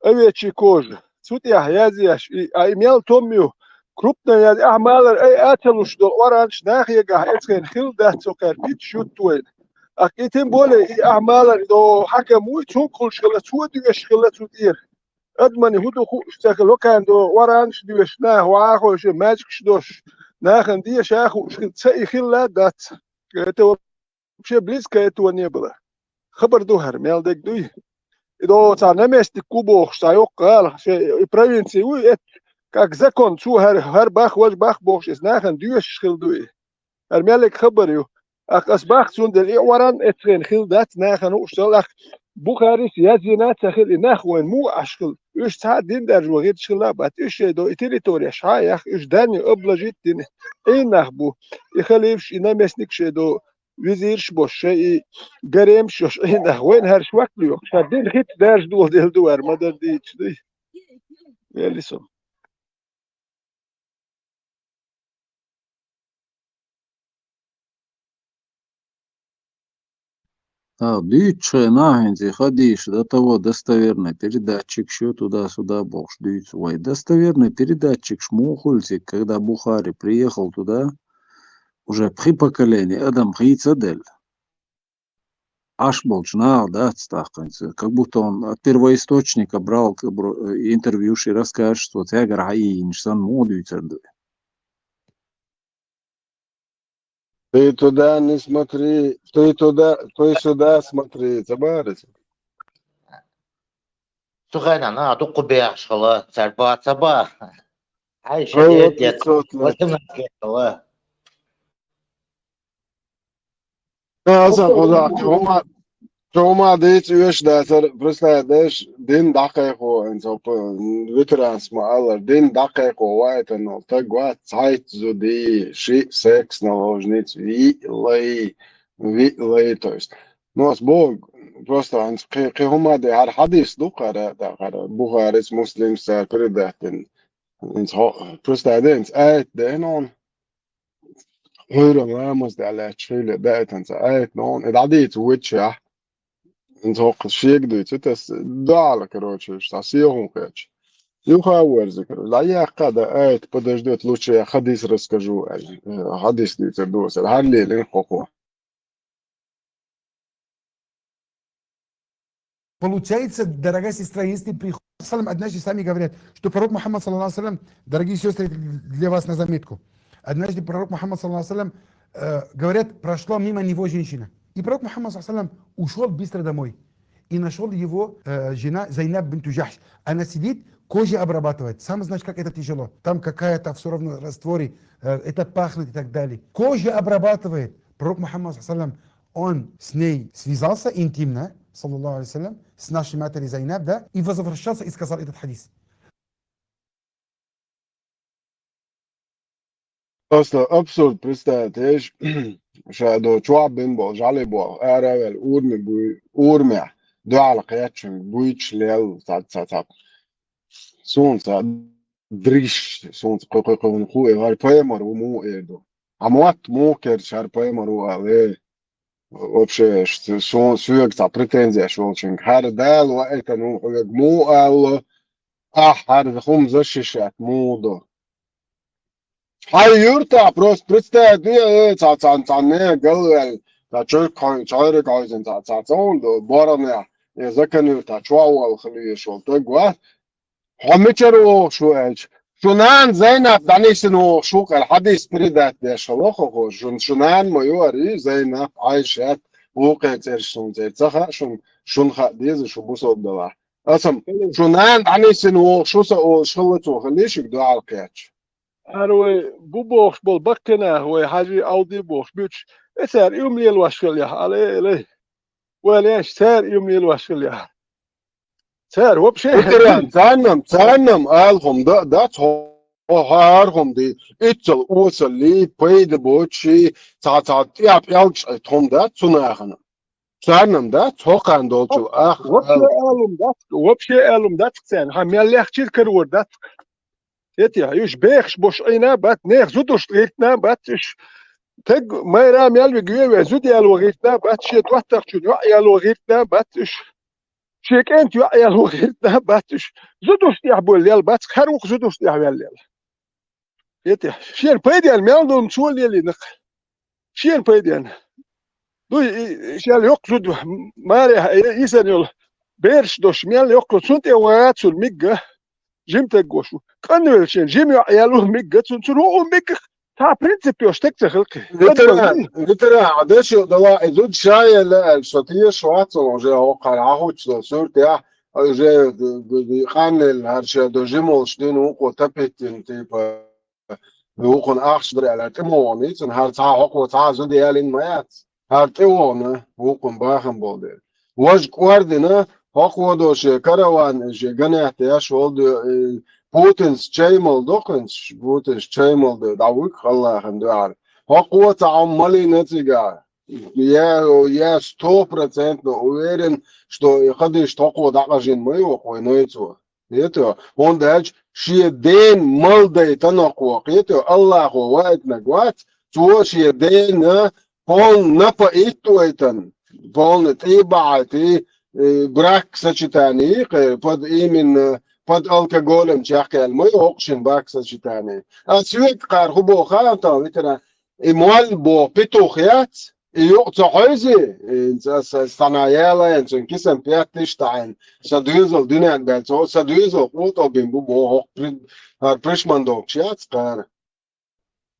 овечий кожа. Цу тӀехь язъеш, и, а, и мел том ю, крупно яз, ахьа малар, ай, а ца луш долу оранж нахегахь эцхена хилла дац цо кхаьр питаш ютта вайна. Ах, и тем более, и ахьа малар до хьакам вуй, цунга хуьлуш хилла, цо доьшуш хилла цу тӀера. Адаман хӀун ду хууш ца хилла, локхарна до оранж доьшуш, наха вахоша, маьжгаш дош, нахана деша а хууш хилла, ца и хилла дац. Это вообще близко этого не было. Хабар ду хӀара, мел дерг дуй. И до цхьа наместник ву бохуш, цхьа йоккха гӀала, шен и провинция вуй, эт, как закон, цо хӀара, хӀара бах, важа бах бохуш, иза нахана доьшуш хилла дуй. ХӀара меллиг хабар ю. Ах, ас бах, цундела и Къуръан эцхена хилла дац, нахана хууш ца хилла, ах, Бухарис яздина а ца хилла, и нах вайна муха Ӏаш хилла. Уьш цхьа а дин даржо гӀирташ хилла а бац. Уьш шайн до и территорияш хьа а яхна, уьш данни обложить дина Ӏийна нах бу. И халифаш, и наместник шайн до визираш а беш, шайн и гаремаш а йолуш Ӏийна нах. Вайна хӀара швак лоьху, ша дин хӀитта даржа доладелла ду хӀара, ма-дарра дийцича дуй. Вели со. А, дуьйцучу хенахь хӀинца и хадийша до того достоверный передатчикаш ю, туда-сюда бохуш дуьйцу. Вай, достоверный передатчикаш муха хуьлу цига, когда Бухари приехал туда, уже пхи поколение адам хийца а делла. Ӏаш болчу наха дац тахканца, как будто он от первоисточника брал, как бы, э, интервьюш и расскажеш, цо цаьргара хьаиййинчу санна муха дуьйцур ду? Ты туда не смотри, ты туда, ты сюда смотри, ца бара иза. Цу хенахь наха дукха бехаш хилла, цара баха ца баха. Хьай, шен Хилла, эрдец, пятьсот лет. Восемнадцать лет хилла. Аса кхузахь чу хӀума, чу хӀума дийца оьшуш дацара, представь, деш, дин дӀакхайкхо, хӀинца хӀокху ветеранс ма-аллара, дин дӀакхайкхо ваийтина волу стаг вац, цхьайтта зуда йий, шиъ секс наложница, виъ лай, виъ лай, то есть. Ну, ас боху, просто хӀинца кхин, кхин хӀума де, хӀара хьадис ду-кх хӀара, да, хӀара Бухарис, Муслимс цара передать дина. ХӀинца хьо, представь, хӀинца аят дена хьуна. Хьуьйран ламаз тӀехь лаьтташ хилла даийтина ца айта нуна, и дӀадийца вуьтчехь. ХӀинца хӀокху шега дуьйцу, тас дуьхьал, короче, уьш цхьа сехун кхеча. Юха а верза, короче, дӀаяккха дан айта, подождёт, лучше я хадис расскажу, аьлла. Э, хадис дуьйцур ду аса, хӀара лелийна хӀокхо. Получается, дорогая сестра, если приход-, салам, однажды сами говорят, что пророк Мухаммад, саллаллаху алейхи ва саллям, дорогие сестры, для вас на заметку. Однажды пророк Мухаммад, саллаллаху алейхи ва саллям, э, говорят, прошла мимо него женщина. И пророк Мухаммад, саллаллаху алейхи ва саллям, ушёл быстро домой. И нашёл его, э, жена Зайнаб бинту Джахш. Она сидит, кожа обрабатывает. Сам знаешь, как это тяжело. Там какая-то всё равно растворы, э, это пахнет и так далее. Кожа обрабатывает. Пророк Мухаммад, саллаллаху алейхи ва саллям, он с ней связался интимно, саллаллаху алейхи ва саллям, с нашей матерью Зайнаб, да, и возвращался и сказал этот хадис. Просто абсурд, представь, еш, ша до чохь бина болу, жӀали болу, ара а ваьлла, урами буй, урамехь, дуьхьал кхеттачуьнга буьйцуш лелла, ца, ца, ца. Суна ца, дриш, суна ца, кху, кху, кху, кху, э, вара пайхамар ву муха эр ду. Хьан мотт муха керча хӀара пайхамар ву ала, э? Вообще, ш-, ш-, суна соьга цхьа претензеш волчуьнга. ХӀара Дала ваийтина ву хьоьга муха алло, ахь хӀара хӀума защищать муха до? Хьайн юьртахь просто представь де, э, цхьа, цхьа, цхьа нехан галваьлла, цхьа чуьрк хьо-, чуьрк хьойзина, цхьа, цхьа цхьа хӀума ду, боранехь, э, закон юьртахь чохь волла хила везаш волу стаг вац. Хьо мичара вогӀуш ву аьлча, шун нана Зайнаб дӀанисина вогӀуш ву кхара хьадис передать деш хилла хӀокхо, шун, шун нана ма ю хӀара, Зайнаб, Ӏайшат, вукхеран цӀераш суна цӀера ца хаьа шуна, шуна хаа деза шу бусалба далахь. Аса шу нана дӀанисина вогӀу, шу са олуш хилла цо хилла шуьга дуьхьал кхетча. Ара вай бу бохуш болу баккхина, вай хьажи Ӏовди бохуш буьтуш, и цара и хӀума лелош хилла яхь, ала элай. Вай леш, цара и хӀума лелош хилла яхь. Цара вообще Царнам, царнам, царнам алхум да, дац хьо, хьо хьархум ди, иццал осалли, пайда боцчи, цхьа-цхьа тӀе пӀелгаш тхум дац цу нахана. Царнам дац хьо кхана долчул ах. Вообще алум дац, вообще алум дац царна. Хьан мел лехчира карор дац. Эти, уьш бехаш бош Ӏийна бац, нех зудуш гӀиртна бац, уьш тег майра мел виг веве зуд яло гӀиртна бац, шен доттагӀчун йоӀ яло гӀиртна бац, уьш шен кӀентан йоӀ яло гӀиртна бац, уьш зудуш тӀехь боллел бац, хар вукх зудуш тӀехь веллел. Эти, шен пайден мел долу цо лелийнах. Шен пайден. Дуй, и, и, шел йоккха зуда, маре, и, и, исан йолу бераш дош мел йоккха, цунна тӀе вац цунна мигга, жим теггош ву. Къанвелчен, жим йоӀ яло мигга, цунна, цунна хӀун мигга, цхьа принцип йош тек ца хилкхи. Ветеран, ветеран, а дешил дала, и зуда ша елла аьлла, со теша вац, уже хӀокхара хьахучу со суьртехь, уже д-, д-, д-, къанлелла хӀара ша до жимолш дина вукхо тапиттина, типа, вукхунна ахча дара аьлла, тӀе ма вахана, цунна хӀара цхьа хӀокхо цхьа а зуда ялийна ма яц. ХӀара тӀе вахана, вукхунна бахам болу дела. Важа кӀордина, хӀокхо до шен караван, шен ганехь теш волу де, э, Путинс чаймал до хӀинца, Путинс чаймал де, дӀавуьгу халлахана дуьхьара. ХӀокхо цхьа хьо малийна цигахь. Я, я сто процентов уверен, что и хадиш хӀокхо дӀакъажина ма йоху вай нойцо. Ето, хӀунда аьлча шен ден малдайтан окхо, кхето, Аллахо ваийтинарг вац, цо шен дена полна напаиттойтан, полна тӀе бахьайти, э, брак сочетание, кхе, под именно, под алкоголем чехкаьлла ма ю хӀокху шин брак сочетание. А соьга кхара хӀун боху хаам тахана, ветеран, и молла боху петух яц, и юкъа ца хьойзи, и ца, ца, ца яла, и цуьнан кисан петтиш таьӀна, сан доьзал дуьнен баьлла, цо сан доьзал къотӀал бин бу боху, хӀокху при-, хӀара пришман догуш яц кхара.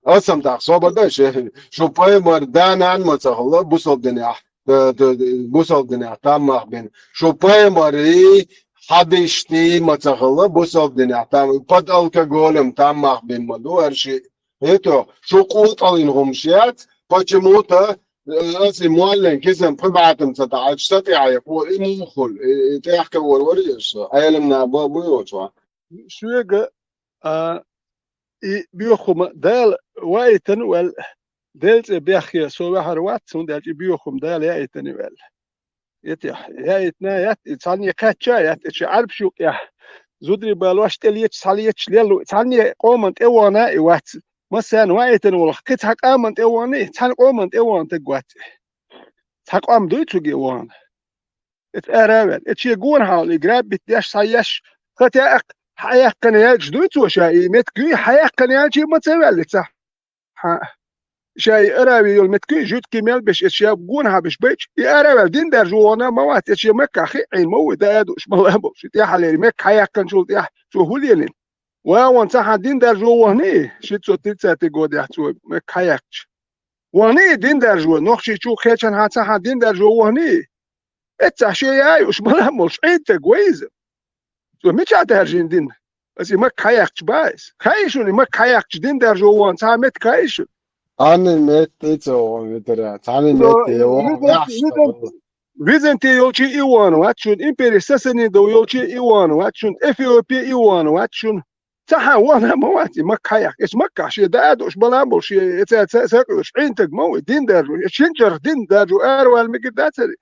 Аса-м тӀаккха собар дай ше, шу пайхамар да-нана ма ца хилла бусалба динехь, д-, д-, д-, бусалба динехь таммах бина. Шу пайхамарий хьадишти ма ца хилла бусалба динехь там-, под алкоголем таммах бина ма ду аьрши. Ето, шу къотӀаллин хӀумаш яц, почему-то, э, аса и моллин кисам пхи бӀатам ца таӀача, са тӀехь яхо, и муха хуьлу, и, и тӀехка вар вар еза со, Ӏеламна бан бу йоцу. Шуьга, а, и боьхума Дала ваийтина ваьлла, Делан цӀе бехке со ваьхьар вац, хӀунда аьлча и боьхума Дала яийтина ваьлла. Итехь, яийтина яц, и цхьанне кхаьчча яц, и ши Ӏарбаш юкъехь. Зударий балош тӀелеташ, схьалеташ леллу, цхьанне къоман тӀе вахана и вац. Массарна ваийтина волу, кхин цхьа къоман тӀе вахана и, цхьана къоман тӀе вахана таг вац. Цхьа къом дуй цуьнге вахана. Эца ара а ваьлла. Эца шен гонахьа и граббит деш, схьаеш, хатаэккха, хьаяьккхина яьлча дуй цо ша, и меттиг юй, хьаяьккхина яьлча и ма ца ваьлла ца. Хьа. Ша и арави йолу меттиг юй, жуьгтий мел беш, эца шен гонахьа беш байча, и ара а ваьлла, дин даржо вахана ма вац, эца шен Маккахь хиъ Ӏийна ма ву, да а дууш, ма ла а болуш, и тӀаьхьа лерина, Макка хьаяьккхинчул тӀаьхьа цо хӀун лелийна? Ван ван цхьа хьан дин даржо вахана и, ши цо тирцатий годехь цо Макка хьаяьккхича. Вахана и дин даржо, нохчийчу кхечанхьа цхьа хьан дин даржо вахана и. Эццахь шен яй уьш ма-лам болуш, Ӏийна таг вай иза. Цо мичахь даржийна дин? Аса и Макка хьаяьккхича бац. Хаий шуна и Макка хьаяьккхича дин даржо вахана цхьа а меттиг хаий шуна? Цхьанна метте ца вахана витара, цхьанна метте вахана яхьаш византи, византи йолчий и вахана вац шуна, импери Сасанидов йолчий и вахана вац шуна, Эфиопия и вахана вац шуна. Цхьа хьан вахана ма вац и Макка хьаяьккхича. Эца Маккахь шен да а дууш, ма-лам болуш, шен эца ца, ца къуьлуш, Ӏийна таг ма ву, дин даржо. Эца шин чарх дин даржо аравала мегар дацара.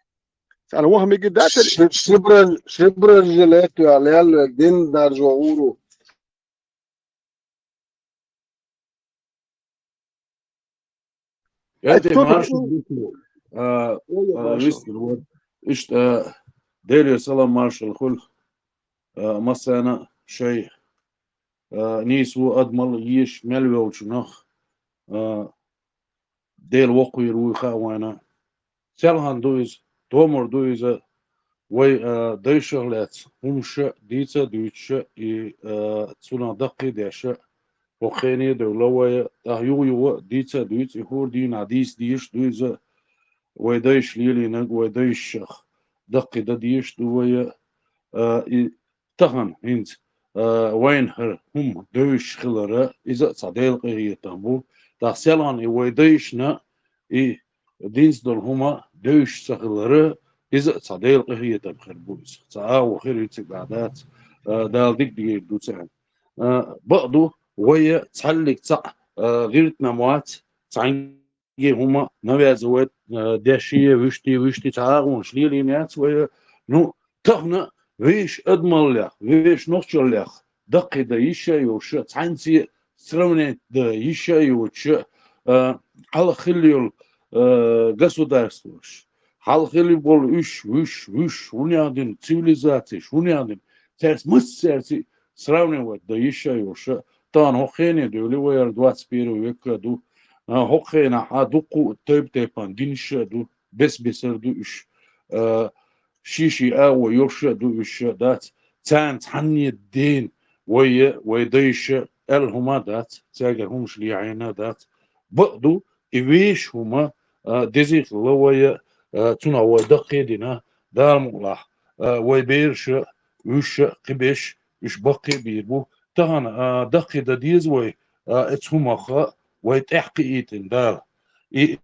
Царна ваха мегар дацара. Ши-, шибран, шибран жилет ял, ял, дин даржо гӀур ву. Ай, ХӀетте цо маршал ду-, а, ой, а, маршал. Вистер, вот. Иштта, а, Делера салам маршал хуьлу, а, массарна шайн, а, нийса ву адамал еш мел вевлчунах, а, Дела воккхавийр вуй хаьа вайна. Селхана ду иза, томар ду иза, вай, а, дайшах лаьцна хӀумаш а дийца а дуьйцуш а, и, а, цунах даккхий а деш а, хӀокху хене а девлла вай, тӀаккха юха-юха а дийца а дуьйцу, и хӀора дийнахь дийца дезаш а ду иза, вай дайша лелийнарг, вай дайшах даккхий дан дезаш а ду вай, а, и тахана хӀинца, а, вайна хӀара хӀума девзаш хилар, иза а цхьа Делан къинхетам бу. ТӀаккха селхана и вай дайшна, и динца долу хӀума девзаш ца хилар, иза а цхьа Делан къинхетам хир бу иза. Цхьа агӀо хир ю цига дац, а, Дала дика дигийр ду царна. А, бакъ ду, вай цхьаллиг цхьаъ, а, гӀиртина ма вац, цхьаьнгге хӀума навязывать, а, деш а, вуьшта, вуьшта цхьа агӀонаш лелийна яц вай. Ну, тахана вешан адамаллех, вешан нохчаллех даккхий дан йиш а йолуш, цхьаьнца сравнить дан йиш а йоцуш, а, хьалха хилла йолу, а, государстваш, хьалха хилла болу уьш, вуьш, вуьш, хӀунех дина цивилизацеш, хӀунех дина, цаьрца массаьрца сравнивать дан йиш а йолуш, тахана хӀокху хене девлла вай, ара двадцать первый век а ду, а, хӀокху хенахь а дуккха а тайп-тайпана динаш а ду, бес-бесара ду уьш, а, ши-ши агӀо йолуш а ду уьш а дац, царна цхьанне дена вай, вай дайша аьлла хӀума а дац, цаьргара хӀумаш лехьийна а дац. Бакъ ду, и вешан хӀума, а, деза хилла вай, а, цунах вай даккхий а дина, Дала мукъалахь, а, вай бераш а, уьш а, кхиберш, уьш баккхий а бийр бу. Тахана, а, даккхий дан деза вай, а, оцу хӀумах а вай тӀаьхьакхиийтина Дала. И,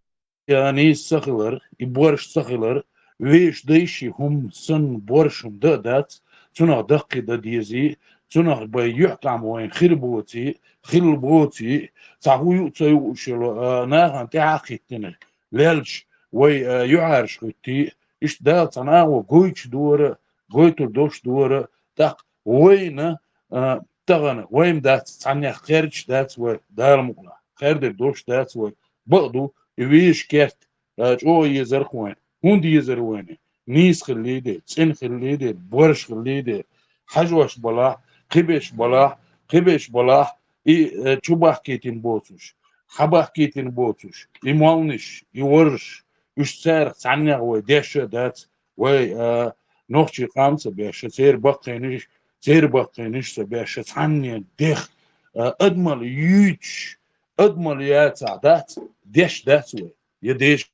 а, нийса ца хилар, и борш ца хилар, вешан дайша хӀума санна борш хӀума дан а дац, цунах даккхий дан дезий, цунах бай юьхь-къам вайна хир боций, хилла боций, цхьа хӀун юу а ца юуш йолу, а, нахана тӀаьхьа а кхиттина, лелча вай, а, юьхьӀаьржа хӀуьттий, иштта Дала цхьана агӀор гойтуш дара, гойтур долуш дара, тӀаккха вайна, а, тахана вайна дац, цхьаннех кхердаш дац вай, Дала мукъалахь, кхердер долуш дац вай. Бакъ ду, и вешан керт, а, чӀогӀа езарх вайна. ХӀунда езар вайна? Нийса хилла дела, цӀена хилла дела, борш хилла дела, хьажош балахь, кхиберш балахь, кхиберш балахь, и, э, чу бахкийтина боцуш, хьа бахкийтина боцуш, и молланаш, и ворш, уьш царах цхьаннех вай деш а дац, вай, а, нохчий къам ца беш, церан баккхийнаш, церан баккхийнаш ца беш, цхьанне дех, а, адамал юьйцуш, адамал яцахь дац, деш дац вай, я деш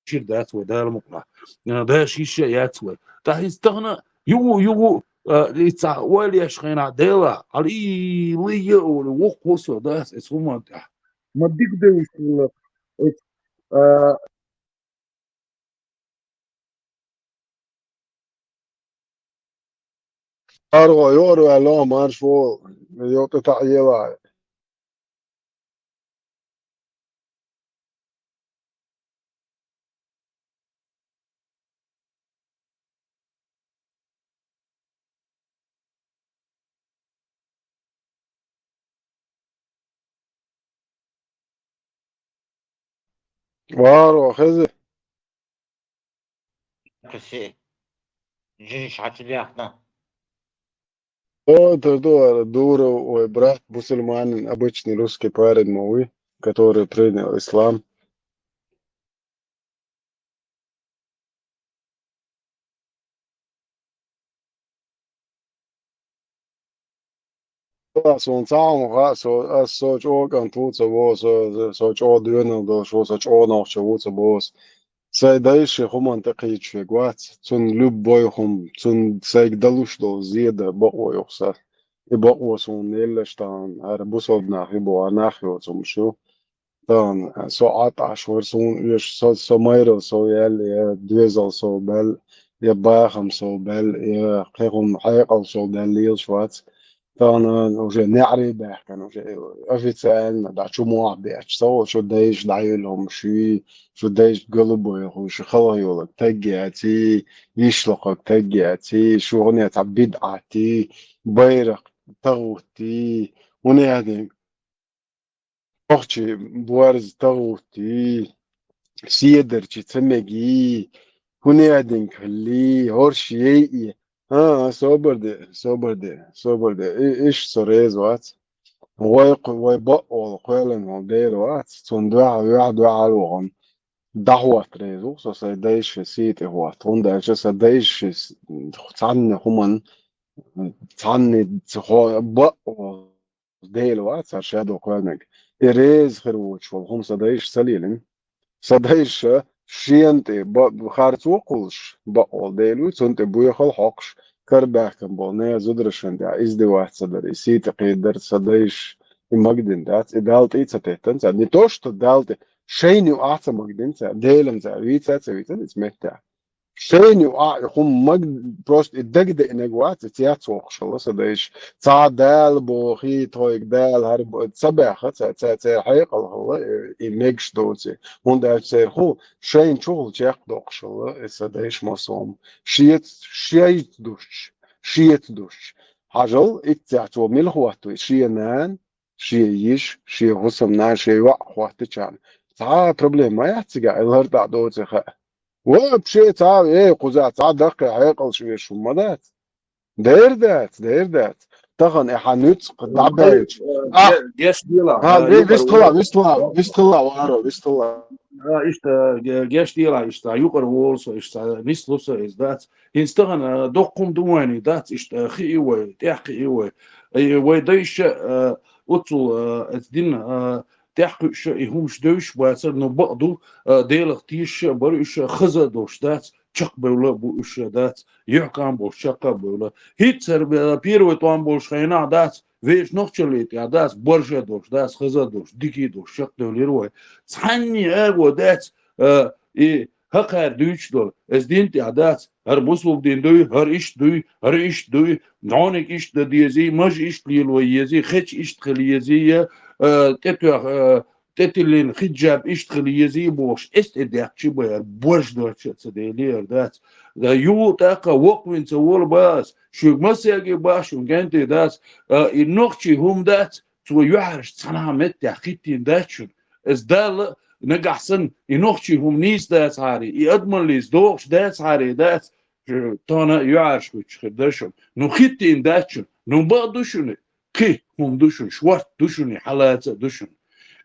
чир дац вай, Дала мукъалахь. Э, даш йиш а яц вай. ТӀаккха иза тахана югу, югу, э, и цхьа ойла еш хенахь, Дела, хьала и лайя а олу, воккхаву со дац эцу хӀуманна тӀехь. Ма дика девзаш хилла. Эц, э, АргӀо, йоӀар ваьлла, марш ву, йо, тӀе таӀ елахь. Варо, хези. Кхиси. Жиниш хьачу дехна. О, тардуара, дура, ой, брат, мусульманин, обычный русский парень мой, который принял ислам. Суна цхьа хӀума хаьа, со, ас со чӀогӀа кӀант ву ца боху, со, со чӀогӀа доьналла долуш ву, со чӀогӀа нохчо ву ца боху. Сайн дайша хӀуманна тӀе кхийча вега вац, цунна любой хӀума, цунна сайга далуш долу зеда бакъо юха са. И бакъо суна еллаш тахана, хӀара бусалба нах ю боху, хӀара нах йоцу хӀумаш ю. Тахана со Ӏаташ вара, суна оьшу, со, со майрал сов яьлла, я доьзал сов баьлла, я бахам сов баьлла, я кхин хӀума хьекъал сов баьлла лелаш вац. Тахана уже неӀаре баьхкина, уже официально дӀа чу мохь беача, со шу дайша дӀаюьллу хӀума шуьй, шу дайша голубой хӀума шу халха йолаг таг яций, йишлакхаг таг яций, шу хӀуне цхьа бидӀатий, байракх тагӀуттий, хӀуне аьлла Нохчий борз тагӀуттий, седарчий ца мегий, хӀунединг хилий, хӀорш ейий. ХӀа, собар де, собар де, собар де. И, иш со реза вац. Вай кху-, вай бакъволу кхоьллина волу дера вац. Цунна дуьхьал, юьхь дуьхьал вахана. ДӀахӀотта реза ву со сайн дайша сий тӀе хӀотта. ХӀунда аьлча сан дайша с-, цхьанна хӀуманна, цхьанна ца хо-, бакъволу Дела вац, цара шадо кхоьллинарг. И реза хир воцуш волу хӀума сан дайша ца лелина. Сан дайша шена тӀе ба-, харцо а кхуллуш, бакъволу Дела вуй, цунна тӀе боьхал хьокхуш, карабаьхкан бола, не зударашан тӀа издеваться дар, и сий тӀакхийдар, са дайша, и магадина дац, и Далла тӀа а ца теттан цар. Не то, что Далла тӀа, шайна юкъахь а ца магадина цар, Делан цар вийца а ца вийцан, иза меттехь. Шайна юкъахь а и хӀума маг-, просто и дагадеънарг вац, и цецвоккхуш хилла са дайша. Цхьа Дала бохий, тхоьга Дала хӀара бо-, ца баьхха, ца, ца, церан хьекъал хилла, и, и мегаш доций. ХӀунда аьлча церан хӀу шайна чухула чекхдоккхуш хилла, и са дайша массо а хӀума. Шеца, шеца душча, шеца душча. Хьажал, итт цехьа цо мила хӀоттавой, шен нана, шен йиша, шен хӀусамнана, шен йоӀ хӀоттачарна. Цхьа а проблема ма яц цигахь, и лар тӀе доций хаьа. Вообще цхьа а, э, кхузахь цхьа даккхий хьекъалш веш хӀума ма дац. Дер дац, дер дац. Тахана и хьан нуьцкъ дӀабаьлча. А, геш дела, а, вистхила, вистхила, вистхила, варо, вистхила. А, иштта, ге-, геш дела, иштта, юкъара волу со, иштта, нислу со, иза дац. ХӀинца тахана, а, доккхум ду вайна, дац, иштта, хии вай, тӀехь хии вай. Э, вай дайша, а, оццул, а, эц дин, а, тӀехь кхуьуша и хӀумаш девзаш бацара, но бакъ ду, а, Делах тешаш а бара уьш, хаза а долуш дац, чекхбевлла а бу уьш, дац, юьхькӀам болуш чекх а бевлла. ХӀинца хӀара, а, первый тӀом болуш хенахь дац, вешан нохчаллий тӀехь дац, борша а долуш дац, хаза а долуш, дика а долуш чекхдевлира вай. Цхьанне а агӀо дац, а, и хӀокхара дуьйцуш долу, эс дин тӀехь дац, хӀара бусулба дин дуй, хӀара иштта дуй, хӀара иштта дуй, дӀониг иштта дан дезий, маж иштта лело езий, хеч иштта хила езий, я, а, тӀетоьх-, а, тӀетиллина хиджаб иштта хила езий бохуш, эс тӀе дехчи бара, борш доцчу а ца делира дац. Дан юху тӀаккха воккхавина ца волу бац, шуьга массаьрге бац, шун кӀентий дац, а, и нохчий хӀума дац, цо юьхьарш цхьанхьа меттехь хӀиттийна дац шуна. Эс Далла нагахь санна, и нохчий хӀума нийса дацахьара, и адамаллица догӀуш дацахьара дац, тахана а юьхьарш хуьттуш хир дара шуна. Ну хӀиттийна дац шуна, ну бакъ ду шуна, кхин хӀума ду шуна, шорта ду шуна, хьалаца а ду шуна.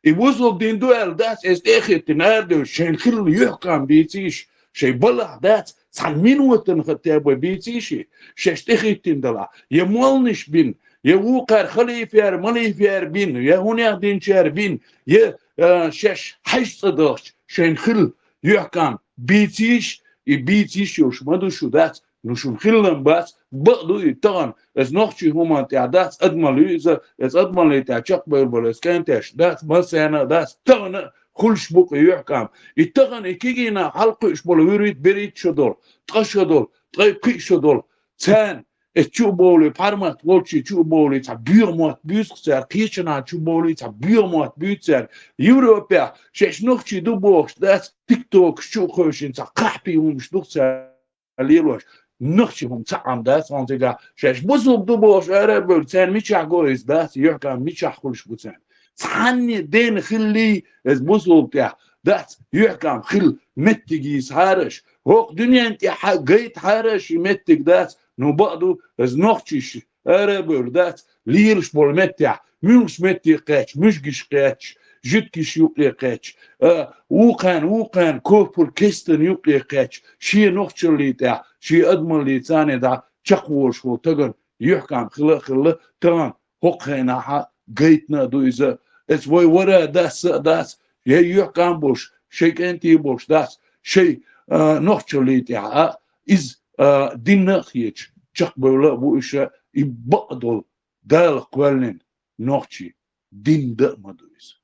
И бусулба дин ду аьлла дац, эс тӀе а хӀиттина арадевлла, шайна хилла юьхькӀам бийцийша, шайн балахь дац, цхьана минотана хатта бан бийцийша, шаьш тӀе хӀиттина далахь, я молланаш бина, я вукхара халифера, малифера бина, я хӀунех динчара бина, я, а, шаьш хьаьжцӀа дахча, шайна хилла юьхькӀам бийцийша, и бийцийша йолуш ма ду шу дац, ну шуна хилла-м бац, бакъ ду и тахана, эс нохчий хӀуманна тӀехь дац, адамалла ю иза, эс адамаллий тӀехь чекхбевлла болу эс кӀенташ дац, массарна а дац, тахана а хуьлуш бу-кх и юьхькӀам. И тахана и кегий нах хьалакхуьуш болу вуьрхӀитта, берхӀитта шо долу, ткъа шо долу, ткъе пхиъ шо долу, царна эс чу а бовлий, пхьармат волчий чу а бовлий, цхьа боьха мотт буьйцу-кх цара, кхечанхьа чу бовлий, цхьа боьха мотт буьйцу цара. Европехь шаьш нохчий ду бохуш дац, тиктокаш чу а кхевшина, цхьа кхахьпий хӀумаш ду-кх цара лелош. Нохчий хӀума цхьаъ а дац хьуна цигахь. Шаьш бусулба ду бохуш ара а бевлла, царна мичахь го иза дац, юьхькӀам мичахь хуьлуш бу царна. Цхьанне дена хиллий, эс бусулба тӀехь дац, юьхькӀам хилла меттиг йийцахьара аша. ХӀокху дуьненна тӀехь гайтахьара аша и меттиг дац, ну бакъ ду, эс нохчий ара а бевлла дац, лелаш болу меттехь, муьлхачу метте кхаьчча, муьжгиш кхаьчча, жуьгтиш юккъе кхаьчча, а, вукхарна, вукхарна, копур кестан юккъе кхаьчча, шен нохчаллий тӀехь, шен адамаллий царна дӀа чекхволуш волу тагана юьхькӀам хила а хилла, тахана хӀокху хенахь гайтина а ду иза. Эца вай вара а дац, са а дац, я юьхькӀам болуш, шайн кӀентий болуш дац, шайн, а, нохчаллий тӀехь а, иза, а, динна а хеташ, чекхбевлла а бу уьш, и бакъ долу, Дала кхоьллина нохчий, дин дан а ма ду иза.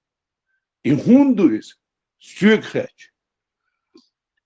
И хӀунда ду иза? Соьга хаьттича,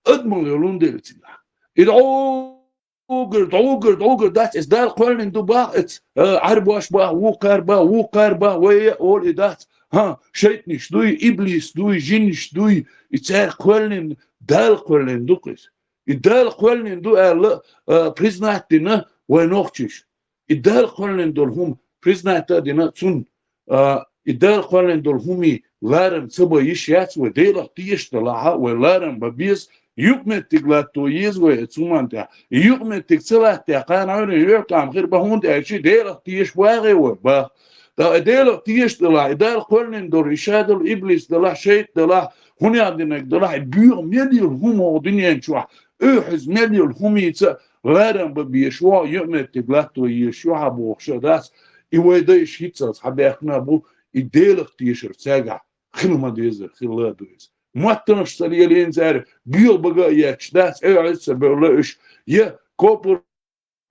адамалла йолун дела цигахь. И дӀогар, дӀогар, дӀогар дац, эца Дала кхоьллина ду бах, эца, а, Ӏарбош бах, вукхара бах, вукхара бах, вай а олу и дац. ХӀан, шайтӀанаш дуй, иблис дуй, жинаш дуй, и цара кхоьллина, Дала кхоьллина ду-кх иза. И Дала кхоьллина ду аьлла, а, признать дина вай нохчаша. И Дала кхоьллина долу хӀума признать а дина цунна, а, и Дала кхоьллина долу хӀумий ларам ца бан йиш яц вай, Делах тешаш далахь а вай ларам бан беза, юкъаметтиг латто еза вай эца хӀуманна тӀехь. И юкъаметтиг ца латтехь, кхана Ӏуьйранна юьхькӀам хир бан, хӀунда аьлча Делах тешаш вагӀе вай, бах. ТӀаккха и Делах тешаш далахь, и Дала кхоьллина долу, и ша долу иблис далахь, шайтӀа далахь, хӀунех динарг далахь, и боьха мел йолу хӀума хӀокху дуьнен чохь, оьхьаза мел йолу хӀумица ларам бан безаш ву, юкъаметтиг латто езаш ю хьан бохуш а дац, и вай дайша хӀинццалц хьан баьхкина а бу, и Делах тешар цаьргахь хила ма дезара, хилла а ду иза. Маттанаш ца лелийна цара, боьха бага а етташ дац, оьхьаза ца бевлла уьш, я копур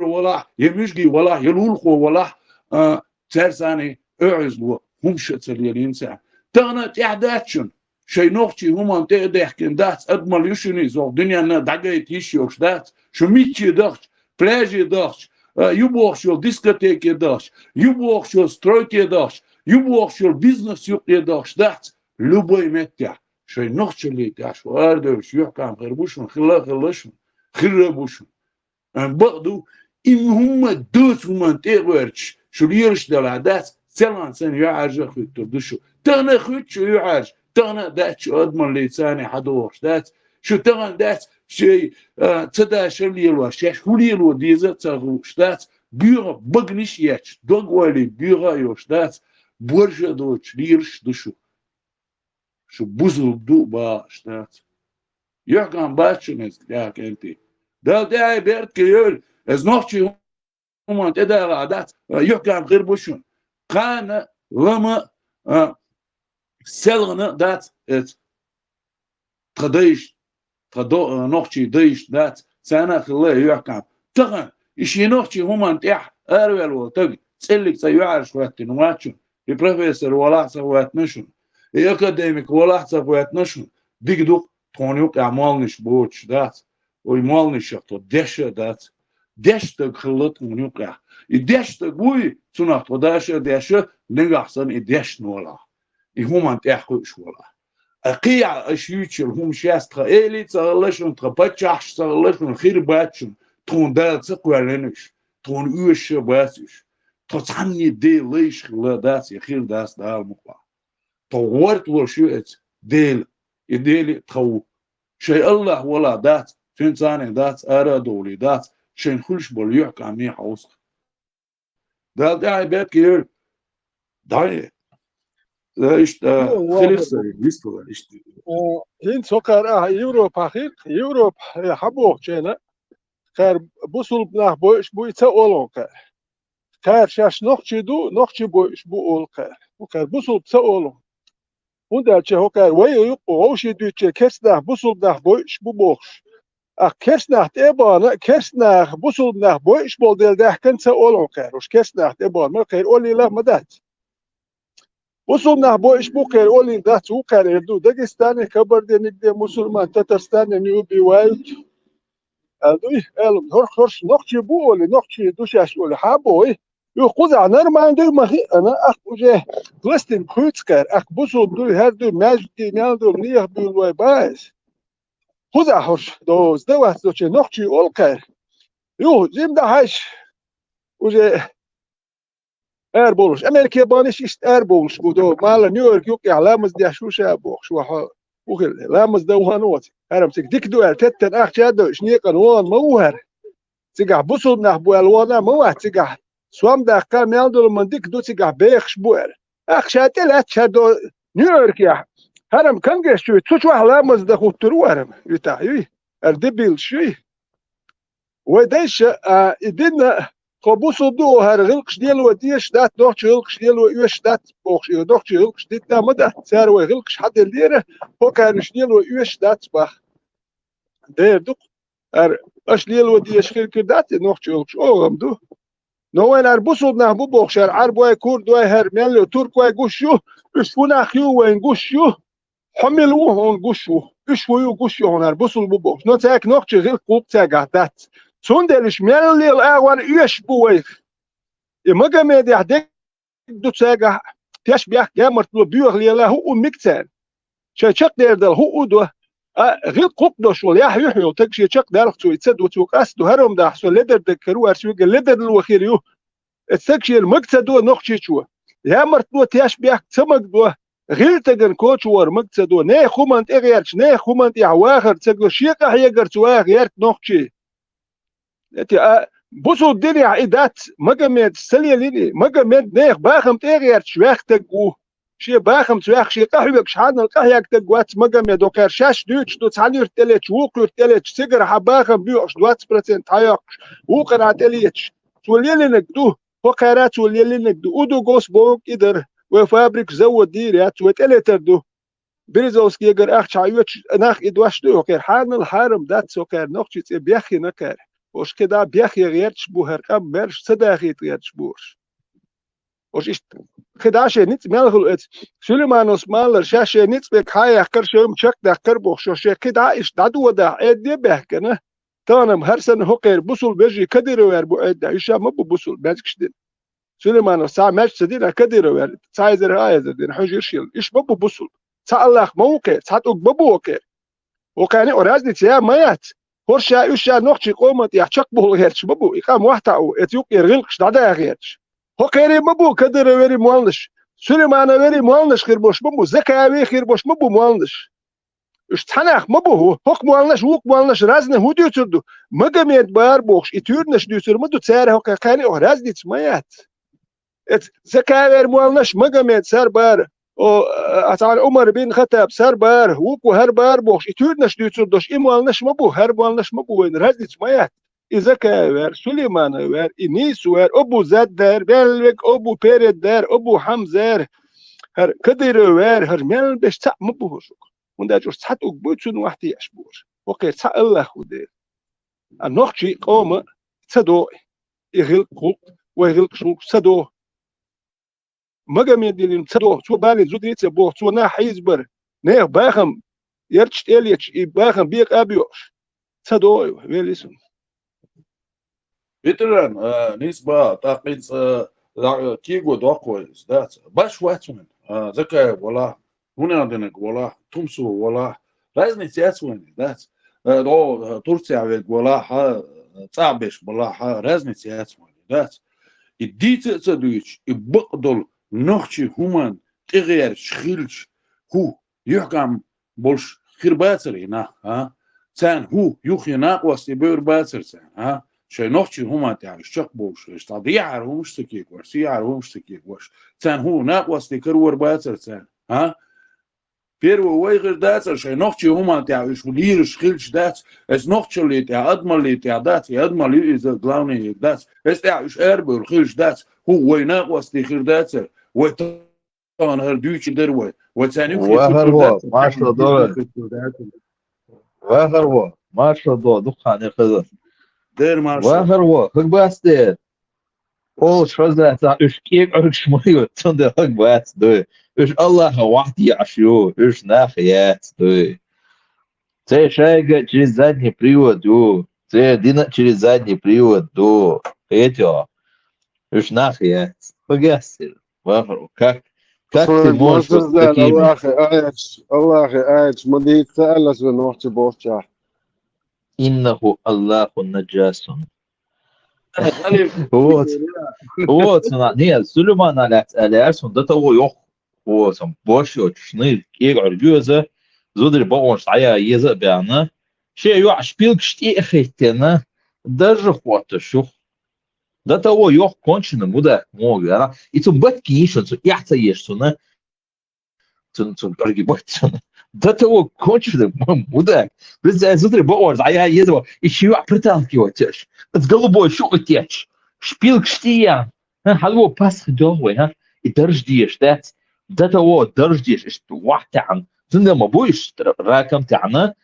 валахь, я муьжги валахь, я лулахо валахь, а, цаьрца санна оьгӀазло хӀумаш а ца лелийна царна. Тахана тӀехь дац шуна, шайн нохчий хӀуманна тӀе а даьхкина дац, адамалла ю шуна иза, оха дуьненна дӀагайта йиш йолуш дац, шу мичче дахча, пляже дахча, а, ю бохуш йолу дискотеке дахча, ю бохуш йолу стройке дахча, ю бохуш йолу бизнес юккъе дахча дац, любой меттехь, шайн нохчаллин тӀехь шу арадевлча, юьхькӀам хир бу шуна, хилла а хилла шуна, хирра а бу шуна. Ам бакъду, и хӀумма доцу хӀуманна тӀе а гӀоьрташ, шу лелаш делахь дац, селхана санна юьхьӀаьржа а хуьттур ду шу. Тахана а хуьтту шу юьхьӀаьржа, тахана а дац шу адамаллица царна хьадогӀуш дац. Шу тахана дац, шай, а, ца дашар лелош, шаьш хӀун лело деза а ца хууш дац. Боьха баганаш а етташ, дог-ойла боьха а йолуш дац. Боржа а доцуш, лелаш а ду шу. Шу бусулба ду а бохуш дац. Юьхькам бац шуна иза, тӀаьхьа кӀентий. Дала тӀаьхье беркате йойла, иза нохчий хӀуманна тӀедагӀа дац, юьхькам хир бу шуна. Кхана, лама, а, селхана а дац иза. Тхан дайшна, тхан до-, нохчий дайшна дац, царна а хилла и юьхькам. Тахана, и шен нохчий хӀуманна тӀехь араваьлла волу стаг, цӀиллиг цӀа юьхьӀаьржа хӀоьттина вац шуна, и профессор валахь а ца хӀоьттина шуна, и академик валахь а ца хӀоьттина шуна, дика ду-кх, тхуна юккъехь молланаш боцуш дац, вай молланашах тхо деш а дац. Деш стаг хилла тхуна юккъехь. И деш стаг вуй, цунах тхо даш а деш а, нагахь санна и дешна валахь, и хӀуманна тӀехь кхуьуш валахь. Ткъа кхин а аша юьйцуш йолу хӀумнаш яц, тхан эли а ца хилла шуна, тхан паччахьаш а ца хилла шуна, хир бац шуна, тхуна Дала ца кхоьллина уьш, тхуна оьшуш а бац уьш. Тхо цхьанне Делан лайш хилла дац, я хир дац Дала мукъ лахь. Тхо гӀорта луш ю эца Дела, и Дели а тхан ву. Шайн Аллахь валахь дац, цуьнца цхьаьна дац, ара а довлий дац, шайна хуьлуш болу юьхькаме хьовсахь. Дала тӀаьхье беркате йойла. ДӀа, э, иштта, э, хилира сан, вистхилар иштта. Э, хӀинца хӀокхара ахьа Европа хир, Европа, э, хьан бохучу хенахь, кхара бусулба нах бойуш бу и ца олу кхара. Кхара шаьш нохчий ду, нохчий бойуш бу олу кхара. ХӀокхара бусулба ца олу. ХӀунда аьлча хӀокхара вай а юкъа вовшийн дуьйцучеран керста нах бусулба нах бойуш бу бохуш. Ткъа керста нах тӀе а бахана, керста нах бусулба нах бойуш болу дела даьхкина ца олу хӀокхара. Уьш керста нах тӀе а бахана, ма кхера олийла а ма дац. Бусулба нах бойуш бу кхера олийла дац, ву кхера эр ду. Дагестане, Кабардине, нигде мусульман, Татарстане не убивают. Аьлла дуй, аьлла, хӀорш, хӀорш нохчий бу олий, нохчий ду шаьш олий, хьан боху? Юха кхузахь нормально дуй ма хиъана, ахь уже пластинка хуьйцу кхара, ахь бусулба дуй, хӀара дуй, маьждиг, мел ду, нехан буьйлу вай баьхьа. Кхузахь хӀорш доза дан вац, доче нохчий олу кхара. Юха, жима дан хьаьжча, уже ара бовлуш. Америке бан иштта ара бовлуш бу, до, мала Нью-Йорк юккъехь ламаз деш ву ша бохуш, ваха, ву хилла. Ламаз дан вахана оцу. ХӀара-м цига дика ду аьлла, теттан ахча а дойуш, некъан вахана ма ву хӀара. Цигахь бусулба нах бу аьлла вахана ма вац цигахь. Сом даккха мел долу ма дика ду цигахь бехаш бу аьлла. Ахча тӀе лаьтташ хӀара до Нью-Йоркехь. ХӀара-м конгресс чуьйта, цу чохь ламаз дан хӀуттур ву хӀара-м, витахь юй. ХӀара дебилаш юй. Вай дайша, а, и дина, хӀо бусулба ду, хӀара гӀиллакхаш лело дезаш дац, нохчийн гӀиллакхаш лело оьшуш дац, бохуш, и нохчийн гӀиллакхаш дитина ма дац, цара вай гӀиллакхаш хьаделлера, хӀо кхарнаш лело оьшуш дац бах. Дера ду-кх, хӀара аша лело дезаш хир-хир дац, и нохчийн гӀиллакхаш оха-м ду. Но вайн хӀара бусулба нах бу бохуш, хӀара Ӏарбой, курдой, хӀара мел ю, туркой гуш ю, уьш ву нах ю, вайн гуш ю. Хьо мила ву хьуна гуш ву? Уьш ву ю гуш ю хьуна, хӀара бусулба бу бохуш. Но цаьрга нохчийн гӀиллакх-гӀуллакх цаьргахь дац. Цундела уьш мел лела агӀор оьшуш бу вайх. И Магомедехь дерг ду цаьргахь, тешнабехк, ямартло, боьха лела, хӀуъу мега царна. Шайн чекхдер дала хӀуъу до. А гӀиллакх-гӀуллакх долуш волу, яхь юьхь йолу, таг шен чекхдаллах цо, и ца ду, цо къаста ду, хӀара-м дахь, со ледар даггара ву, хӀара соьга ледарло хир ю. Эццаг шена мага ца до нохчичо. Ямартло, тешнабехк ца мага до. ГӀиллакхана коча вара мага ца до. Нехан хӀуманна тӀе гӀерташ, нехан хӀуманна тӀехь вахар ца го, шен къахьегарца ваха гӀерта нохчий. Эти, а, бусулба динехь и дац, Магомеда ца лелийна и. Магомед нехан бахам тӀе гӀерташ ваьхна стаг ву. Шен бахамца ваьхна, шен къахьоьгуш хьанал къахьегна стаг вац Магомед, хӀокхара шаьш дуьйцуш ду, цхьана юьрта тӀелеташ, вукху юьрта тӀелеташ, цигара хьан бахам боькъуш, двадцать процент хьайоккхуш, вукхара тӀелеташ. Цо лелийнарг ду. ХӀокхара цо лелийнарг ду. Удугос бохург и дара. Вай фабрика, завод дийр яц, вай тӀелетар ду. Березовскийгара ахча хьаоьцуш нах и дош ду, хӀокхара хьанал хьарам дац, хӀокхара нохчийн цӀе беххина кхара. Ош кхидӀа бехъе гӀерташ бу хӀара къам, маьрша ца дахийта гӀерташ бу ош. Ош иштта кхидӀа шайн ницкъ мел хуьлу эца. Сулейманос ма-аллара, шаьш шайн ницкъ берг хьа а яьккхира, шайн хӀума чекхдаккхира бохуш, ош шайн кхидӀа иштта дӀадодахь Ӏедде а баьхкина, тахана-м хӀара санна хӀокхеран бусулба вежарий Кадыровера бу Ӏедда, уьш ша ма бу бусулба, маьждигаш дина. Сулейманос цхьа маьждиг ца дина, Кадыровера цхьа эзар, а эзар дина, хьожуш йолу. Уьш ма бу бусулба. Цхьа Аллах ма ву кхеран, цхьа тӀулг ма бу кхеран. Вокхарна а разница ян ма яц. ХӀорш ша, уьш ша нохчийн къоман тӀехь чекхбовла гӀерташ ма бу, и къам вахтахь ву, эца юккъера гӀиллакхаш дӀадаха гӀерташ. ХӀокхерий ма бу Кадыровери молланаш, Сулеймановери молланаш хир болуш ма бу, Закаеви хир болуш ма бу молланаш. Уьш цхьа нах ма бу хӀу. ХӀокху молланаш, вукху молланаш разный хӀун дуьйцур ду? Магомед бара бохуш, и туьйранаш дуьйцур ма ду цара, хӀокхарна а разница ма яц. Эца Закаевера молланаш, Магомед сар бара, о, а, цхьана Умар бин Хаттаб сар бара, вукхо хӀара бара бохуш, и туьйранаш дуьйцур долуш, и молланаш ма бу, хӀара молланаш ма бу вайна, разница ма яц. И Закаевера, Сулеймановера, и Нийсовера, Абу Зад дара, мел верг Абу Перед дара, Абу Хьамзера, хӀара Кадыровера, хӀара мел берш цхьаъ ма бу хӀу шуьга. ХӀунда аьлча уьш цхьа тӀулг буй, цунна вахтехь аш бу уьш. ХӀокхеран цхьа Аллах ву дела. А нохчийн къоман ца догӀу и гӀиллакх-гӀуллакх, вай гӀиллакхаш-гӀуллакхаш ца догӀу. Магомед дилина ца догӀу, цо балийна зударий а ца боху, цо нах хьийзабар, нехан бахам ярташ тӀе а леташ, и бахам бекъа а боькъуш. Ца догӀу и, вели суна. Ветеран, а, нийса бан, тӀаккха хӀинца, а, кего доккху вай иза, дац. Баш вац вайн, а, Закаев валахь, хӀунех динарг валахь, Тумсо валахь, разница яц вайн, дац. Э, о, Турцехь верг валахь, хьа, цӀахь берш балахь, хьа, разница яц вайн, дац. И дийца а ца дуьйцуш, и бакъдолу нохчийн хӀуманна тӀегӀерташ хилча, хӀу, юьхькӀам болуш хир бацара и нах, а? Царна хӀу, юххе накъостий бевр бацара царна, а? Шайн нохчийн хӀуманна тӀехь уьш чекхбовлуш, уьш цхьа дехьара хӀумаш ца кегош, сехьара хӀумаш ца кегош. Царна хӀу, накъостий карор бацара царна, а? Первый вай хир дацара, шайн нохчийн хӀуманна тӀехь уьш лийраш хилча дац, эс нохчаллий тӀехь, адамаллий тӀехь дац, и адамалли иза главный дац, эс тӀехь уьш арабевлла хилча дац, хӀу вай накъостий хир дацара, вай тахана хӀара дуьйцуш дара вай, вай царна юххе Вахар хӀуттур во, дац, маршо дора. Вахар во, маршо до, дукха ханера хаза. Дера маршо. Вахар во, хӀуг бац дера. Олуш хаза цхьа уьш кӀегӀаргаш ма ю, цундела хӀуг бац дуй. Уьш Аллахьа вахьтехьаш ю, уьш нах яц дуй. Церан шайга через задний привод ю, церан дина через задний привод ду. Хетё? Уьш нах яц. ХӀуг яц церан? Вахар, как, как ты можешь поступить? Аллахьа аяташ, Аллахьа аяташ ма дийца аьлла аса вайн нохча бохча. Иннаху Аллаху наджасун. Вот. Вот, цуьнан, не, Сулеймана лаьцна аьлла, цуьнан до того йоху. Вот, цуьнан бош йоцуш, шнуй кӀегӀарг ю иза, зударий бакъонаш дӀаяха еза а баьхна, шен йоӀ шпилгаш тӀе а хӀиттина, даржа хӀотташ юха. До того йоху конченый мудак могу, а? И цуьнан баткин йиш, цу эхь ца еш цунна, Цун, цун кӀорги бац цунна. До того конченый м-, мудак. Веза, зударий бакъонаш дӀаяха еза, и шен йоӀ проталкивать еш. Оцу голубой шу а теташ. Шпилгаш тӀе а яьхна. ХӀан, хьалво пасха доху вай, хӀан? И дарж дезаш дац. До того дарж дезаш, иштта вахьтаьхна. Цундела ма бу иштта ра-, раком таьхна.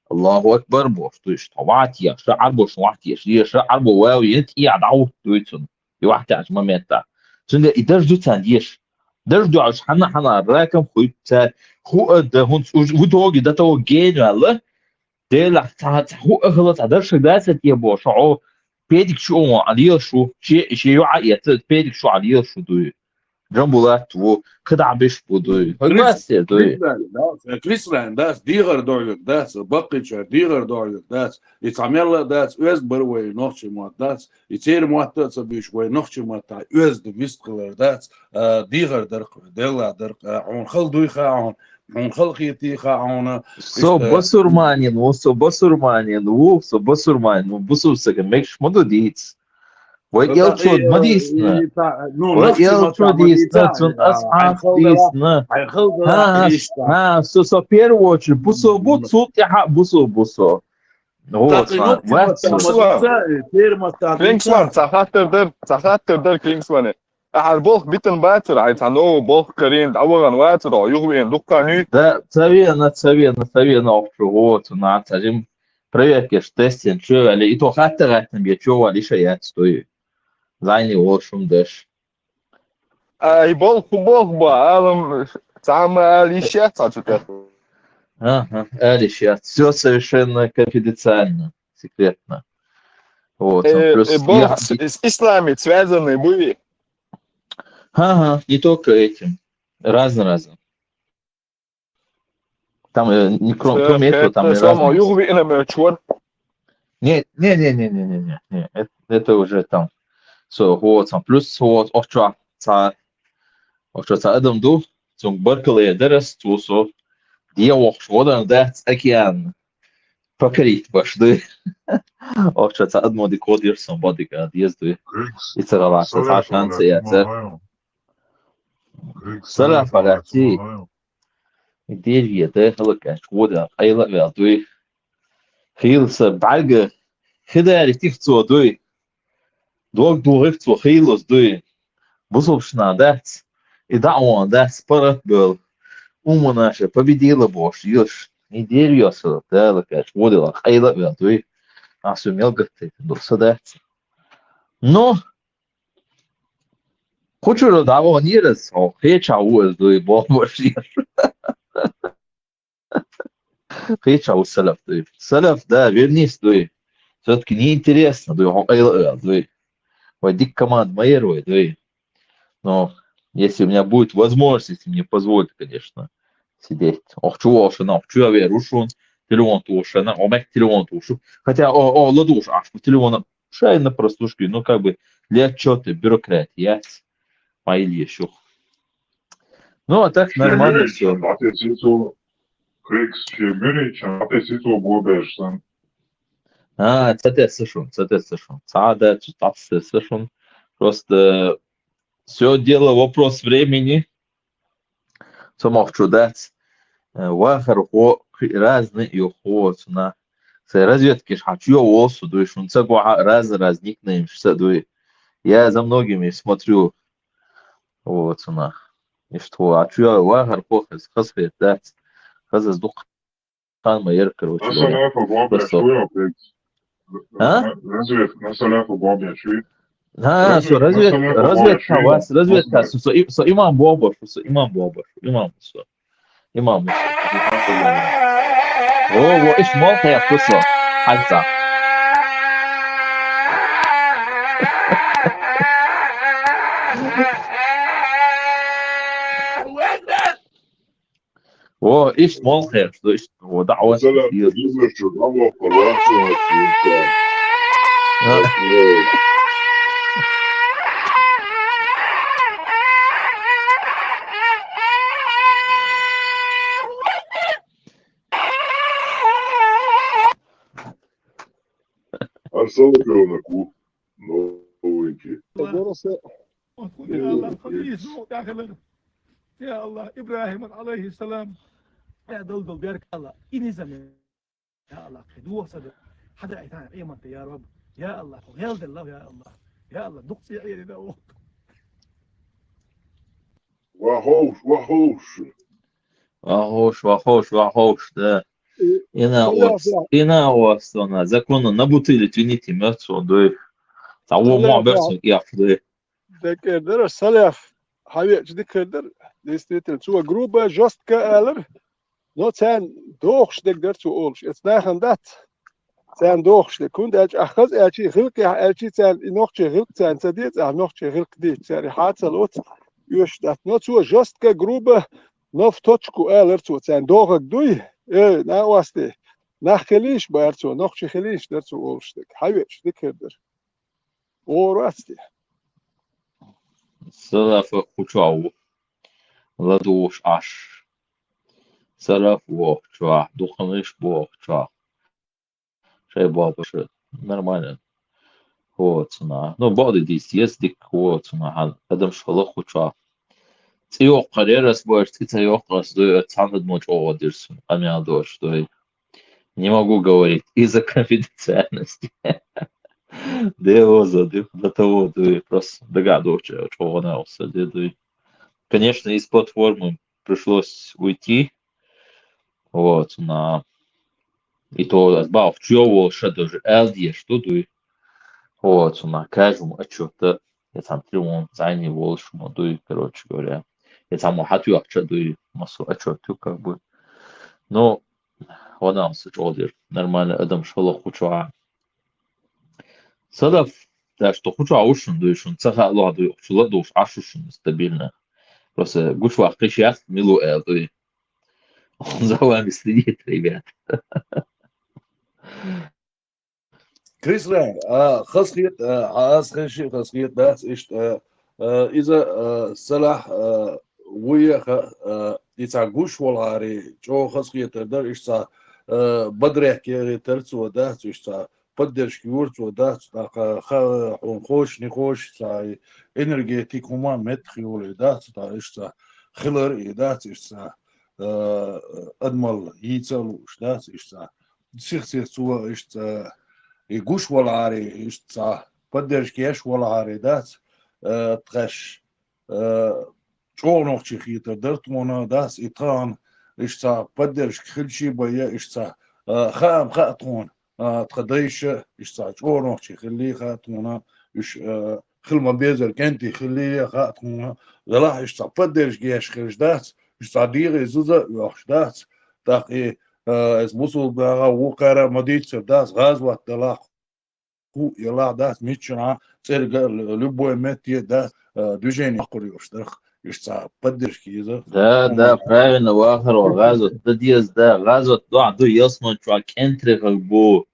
Аллаху акбар бохуш ду иштта. Вахьтеха, ша Ӏарбошна вахьтеша, ша Ӏарбо вав йина, тӀе а дӀахӀутту дуй цунна. И вахьтаьхначу моментахь. Цундела и дарж ду царна дезаш. Дарж доьлча хьанна-хьанна раком хуьйту цара. ХӀу а дан, хӀунца уж в итоге до того гена ваьлла, Делахь цхьа, цхьа хӀу а хила, цхьа даршаг дац а тӀе боху, шо Ӏо педик шу а вон Ӏа лелаш ву, шен, шен йоӀа а эцна, педик шу Ӏа лелаш ву дуй. Джамбулат ву, кхидӀа беш бу дуй. ХӀой Крис-, гастер дуй. Крис Лайн, да, Крис Лайн, да, дегӀар дохьуьйту, да, баккхийчара дегӀар дохьуьйту, да, и цхьа мелла а дац, оьзда бара вай нохчий мотт, да, и церан мотт а ца буьйцуш, вай нохчий маттахь оьзда вистхилар дац, а, дегӀар дарх, делла дарх, а, хьуна хала дуй хаьа хьуна, хьуна хала хетий хаьа хьуна. Со иштта басурманин ву, со басурманин ву, со басурманин ву, бусурсага мегаш ма ду дийца. Вай Ну, элчо да, ма и, дийцна. И, и, та-, ну, Вай нохчий элчо мотт ма дийцна, дийца, цун а, асхьаб хьайн хала дела, дийцна. Хьайн хала дела, Ха, иштта. Ха, со, со первую очередь, бусу бу, цул тӀаьхьа бусу бу со. Вот, Клинксман, ма-, ма-, Клинксман, ма-, ца-, э, тера ма-, ца-, Клинксман, ца хаттар дар, ца хаттар дар, Клинксмане. Ахьа болх битан бацара, хьайн цхьа нову болх карийна, дӀавахана вацара, юхавеана дуккха нуьйта. Да, ца веана, ца веана, ца веана, охьа шу гӀо, цу наха ца жим. проверкаш, тесташ чу ваьлча, и то хатта гӀаттам бе чу ваьлча, иша яц, дуй. Зайни волшум даш. Ай, болх, болх ба, алам, сама али сейчас, а что? Ага, али сейчас. Все совершенно конфиденциально, секретно. Вот, Э, плюс э, я- болх с, с исламом связанный были. Ага, не только этим. Разно-разно. Там, э, не, кроме, кроме этого, там и Само разные. Югви и на мечуар. Не, не, не, не, не, не, не, не. Это, это уже там. Со, вот, там, плюс, вот, охча, ца, охча, ца, адам ду, цунг баркал э дарас, цу со, дия охш, водан дац океан. Покорить баш, дуй. Охча, ца, адмо ди код ир сон, боди ка, диез, дуй. Григс, И ца гала, ца, ца, шанс я, ца. Салам алейкум. Дерье, да, халакач, вода, айла вял, дуй. Хилса, бага, хидари тихцо, дуй. Дог дугихцо, хилос, дуй. Бусубшна дац. И даъван дац, парат был. Уманаша победила бош, юш. И дерье, са, да, лакач, вода, айла вял, дуй. А сумел гатты, дурса дац. Но, кучура да, вон ирас, о, хеча уз, дуй, бо, бо, шир. Хеча уз салаф, дуй. Салаф, да, вернись, дуй. Все-таки неинтересно, дуй, о, эл, эл, дуй. Ой, дик команд майер, ой, дуй. Но если у меня будет возможность, если мне позволят, конечно, сидеть. Ох, чего, ох, шана, ох, чего я верушун, телефон тушана, о, мек телефон тушу. Хотя, о, о, ладуш, аж по телефону, шай на прослушке, ну, как бы, для отчета, бюрократия, мои лещух. Ну, а так нормально все. Григс, Шемберич, а ты сицу бобеш, сан. А, цатес сышун, цатес сышун. Цада, цатес сышун. Просто все дело вопрос времени. Цомох чудец. Вахар хо, разный ю хо, цуна. Се разведки ж хачу, я волсу, дуй, шун ца гуа раз, раз никнейм, ш-, са, дуй. Я за многими смотрю. Вот, цуна. И что, а чё, вахар хо, хас, хас, хас, дац. Хас, хас, дух, хан, майер, короче говоря. Насаляфа бобеш, Просто. Шуя, Григс. А? Разведка, насаляфа бобеш, Шуя. А, со, разведка, Насаляфа разведка, бобеш, вас, Шуя. разведка, со, со, и- со, имам бобаш, со, имам бобаш, имам, со. Имам, со. О, о, иш мол, я, со. Хальца. О, иш мол, я, что, иш, о, да, о, Саляфа, иш. Григс, Шуя, Аллах, Аллах, Аллах, Аллах. А? Арсалак на ку. Новенький. Горосе. يا الله، خليه يسمع يا أخي لنا. يا الله، إبراهيم عليه السلام. يا دلدل بارك الله. إني زمان. يا الله، خدوه صدق. حدا عيتان عيمنت يا رب. يا الله، غير الله يا الله. يا الله، دقسي عيني دو. Вахош, вахош. Вахош, вахош, вахош, да. И- Ина Саляфа. вас, ина вас, она, законно, на бутыле, извините, мёртв, дуй. Того Саляфа. Мо берсон, я, дуй. Декер дер, Саляф. Хаве, чи декер дер. Действительно, цо грубо, жестко алар. Но цен дохш дек дер цо олш. Эц нахан дац. Цен дохш дек. Кунд эч ахаз, эчи хилк, я, эчи цен, и нохчи хилк, цен ца дец, а нохчи хилк дец, цен и хацал оц. Юш дат. Но цо жестко, грубо, но в точку алар цо цен дохак дуй. Э, на васте. Нах хелиш бар цо, нохчи хелиш дер цо олш дек. Хаве, чи декер дер. Орасти. Салафа хучау. Ладуш аш. Салаф вохча, духаныш бохча. Шай бабаша. Нормально. Вот, цуна. Ну, боди дис, есть дик, вот, цуна. Адам шала хуча. Ци йоққар, я раз больше, ци ца йоққар, сдой, цан адмоч ова дирсун, амял дош, сдой. Не могу говорить из-за конфиденциальности. Да его за, да, до того, да, просто догадываюсь, что она усе, да, да. Конечно, из платформы пришлось уйти. Вот, на И то аз бахчу йо волуш ша даже аьлла деш ду дуй. Хьо цунах кажу отчёта, я цхьа трилон зайни волуш ма дуй, короче говоря. Я цхьа мо хьатуьйхча дуй, массо отчёт ю как бы. Ну, ванам са чӀогӀа дир. Нормально адам шала хучуа. Садав, так что хучуа ушун дуй, шун ца хаалуа дуй, чула душ ашу шун стабильно. Просто гуш вахкиш яхт милу эл дуй. Он за вами следит, ребят. Крисле, а, хазхет, а, аз хеши хазхет дац, иштта, а, а, иза, а, салахь, а, вуеха, а, ица гуш волгӀари, чӀо хазхетар дар, иштта, а, бадрехке гӀетар цо дац, иштта, поддержка юр цо дац, тӀаккха ха, хьун хош, не хош, ца, энергетик хӀума меттах юле дац, та, иштта, хилар и дац, иштта, а, адмал, йийца луш дац, иштта. Сих-сих цо иштта, и гуш валари, иштта поддержка еш валари дац, э, тхаш, э, чӀогӀа нохчи хетар дар тхуна дац, и тхан иштта поддержка хилчи бая, иштта, э, хаам хаа тхуна, э, тха дайша, иштта чӀогӀа нохчи хилли хаа тхуна, уьш, э, хил ма безар кӀентий хилли хаа тхуна, делахь иштта поддержка еш хилш дац, иштта дийгӀи зуза а оьхуш дац, тӀаккха и, э, эс бусулба бага вукхара ма дийцар дац, гӀазот далахь, ху ялахь дац, миччана цӀерга любой метте дац, э, движение аккхур йош дарх, иштта поддержка иза. Да, да, правильно, вахар ва гӀазот да деза, да, гӀазот дуьхьа ду, ялсман чуа кӀентрех бу,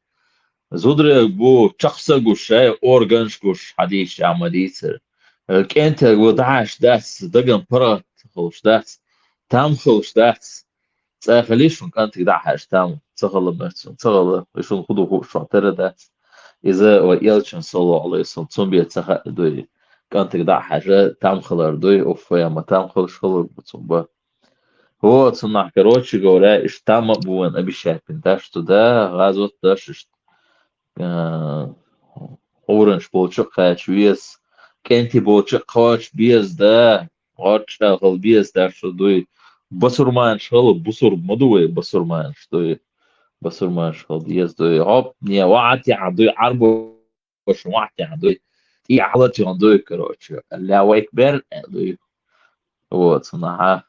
зудрах бу, чакхса гуш, шай органш гуш, хьадийш а ма дийцар. Э, кӀентрех бу дахьаш дац, даган паргӀат хилуш дац, там хилуш дац. Цкъа хилиш шун кӀантиг дахьаш там, ца хала мерцун, ца хала, и шун худу ху шун тера дац. Иза ва элчин саллаллаху алейхи ва саллям, цун бе ца хаа дуй. КӀантиг дахьаш, там хилар дуй, уф, я ма там хилш хилар бу цун ба. Вот, цунах, короче говоря, иш там а бу ван обещать бин даш туда, гӀазот даш иш, э, уранш болчу кхач вес, кӀенти болчу кхач без, да, гӀорча хал без даш дуй. Басурманш хал, бусур ма ду вай, басурманш дуй. Басурманш хал без дуй. Хоп, не, ваъти а дуй, арбу шун ваъти а дуй. И алати а дуй, короче. Аллаху акбар, а дуй. Вот, наха.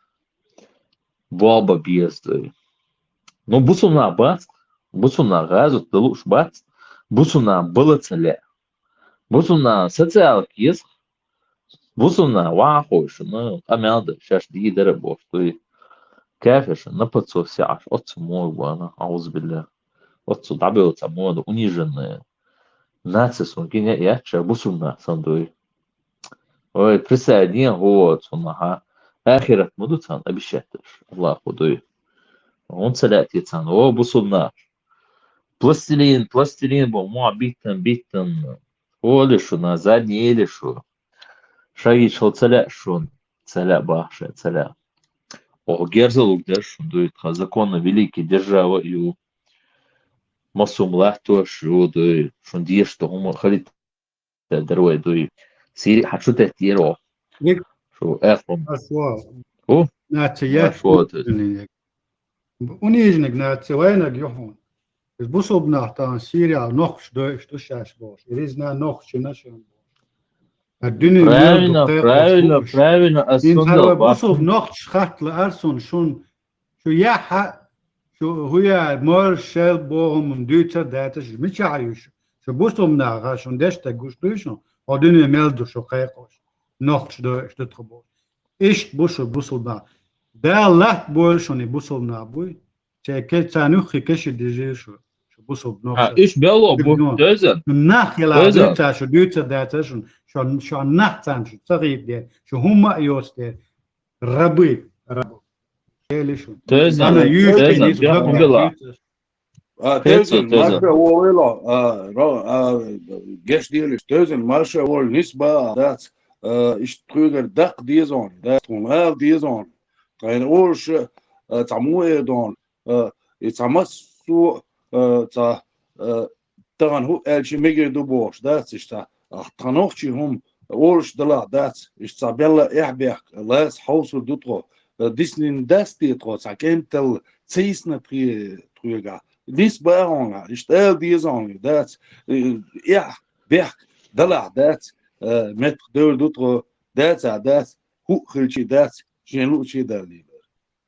Боба без дуй. Ну, бусурман бац, бусурман гӀазот далуш бац, бусурман бала ца ле. Бусурман социал кез, бусурман вахуш, ну, къамел да, шаш ди дара бохтуй. Кафеш, на подсосе аш, отцу мой бана, аузбилля. Отцу дабел ца мода, униженная. Наци сун кине яча, бусурман сан дуй. Ой, присоединен гӀо цунна, ха. Ахират ма ду цан обещать даш, Аллаху дуй. Он ца лаьти цан, о, бусурман. Пластилин, пластилин, бо, мо биттан, биттан. Оли шуна, задний эли шу. Шаги шо ца лаьа шун, ца лаьа бахша, ца лаьа. О, герза лугдаш шун дуй, тха законно великий держава ю. Масум латтош ю дуй, шун деш тохума халит дарвай дуй. Сири хачу тет еро. Ник- Шу эхлум. Ашо. У? Наци я. Ашо тет. Унижник наци вайнаг юхун. Из бусулбнах тан Сирия нохч дойш тушаш бош. Иризна нохч нашим бош. А дуни правильно, правильно, правильно. Ин харва бусулб нохч хатла арсун шун. Шу яха, шу хуя мор шел богум дюца даташ мича юш. Шу бусулбнах шун дешта гуш дуйшун. О дуни мел ду шу кайкош. Нохч дойш тутху бош. Ишт бушу бусулба. Да лат бой шуни бусулба буй. Че ке ца нюхи кеши дижи шу. Шу бусулба нохча. А, иш бело бу, тезен. Нах яла дюца шу, дюца даца шу. Шу, шу нах цан шу, цагит де. Шу хума йос де. Рабы, рабы. Шели шу. Тезен, ана юш тезен, бени, бяху бела. А, тезен, тезен. Марша волела, а, ро, а, геш диелиш, тезен, марша вол нисба, дац, а, иш тхугар дак дизон, дац, тхун ал дизон. Тхайн олш, а, ца му эдон, а, и ца массу, а, ца, а, таган ху элчи мегер ду бош, дац, ишта. А, тханохчи хум, олш дала, дац, иш ца белла эхбех, лас хаусур ду тхо, а, диснин дас ти тхо, ца кентал, цейсна тхи, тхуга. Дис баьхьа хьуна, иштта ала деза хьуна, дац, э, эхь, бехк, далахь дац, э, меттах девр ду тхо, дац а дац, хӀуъа хилчи дац, шен луъчи даллий бара.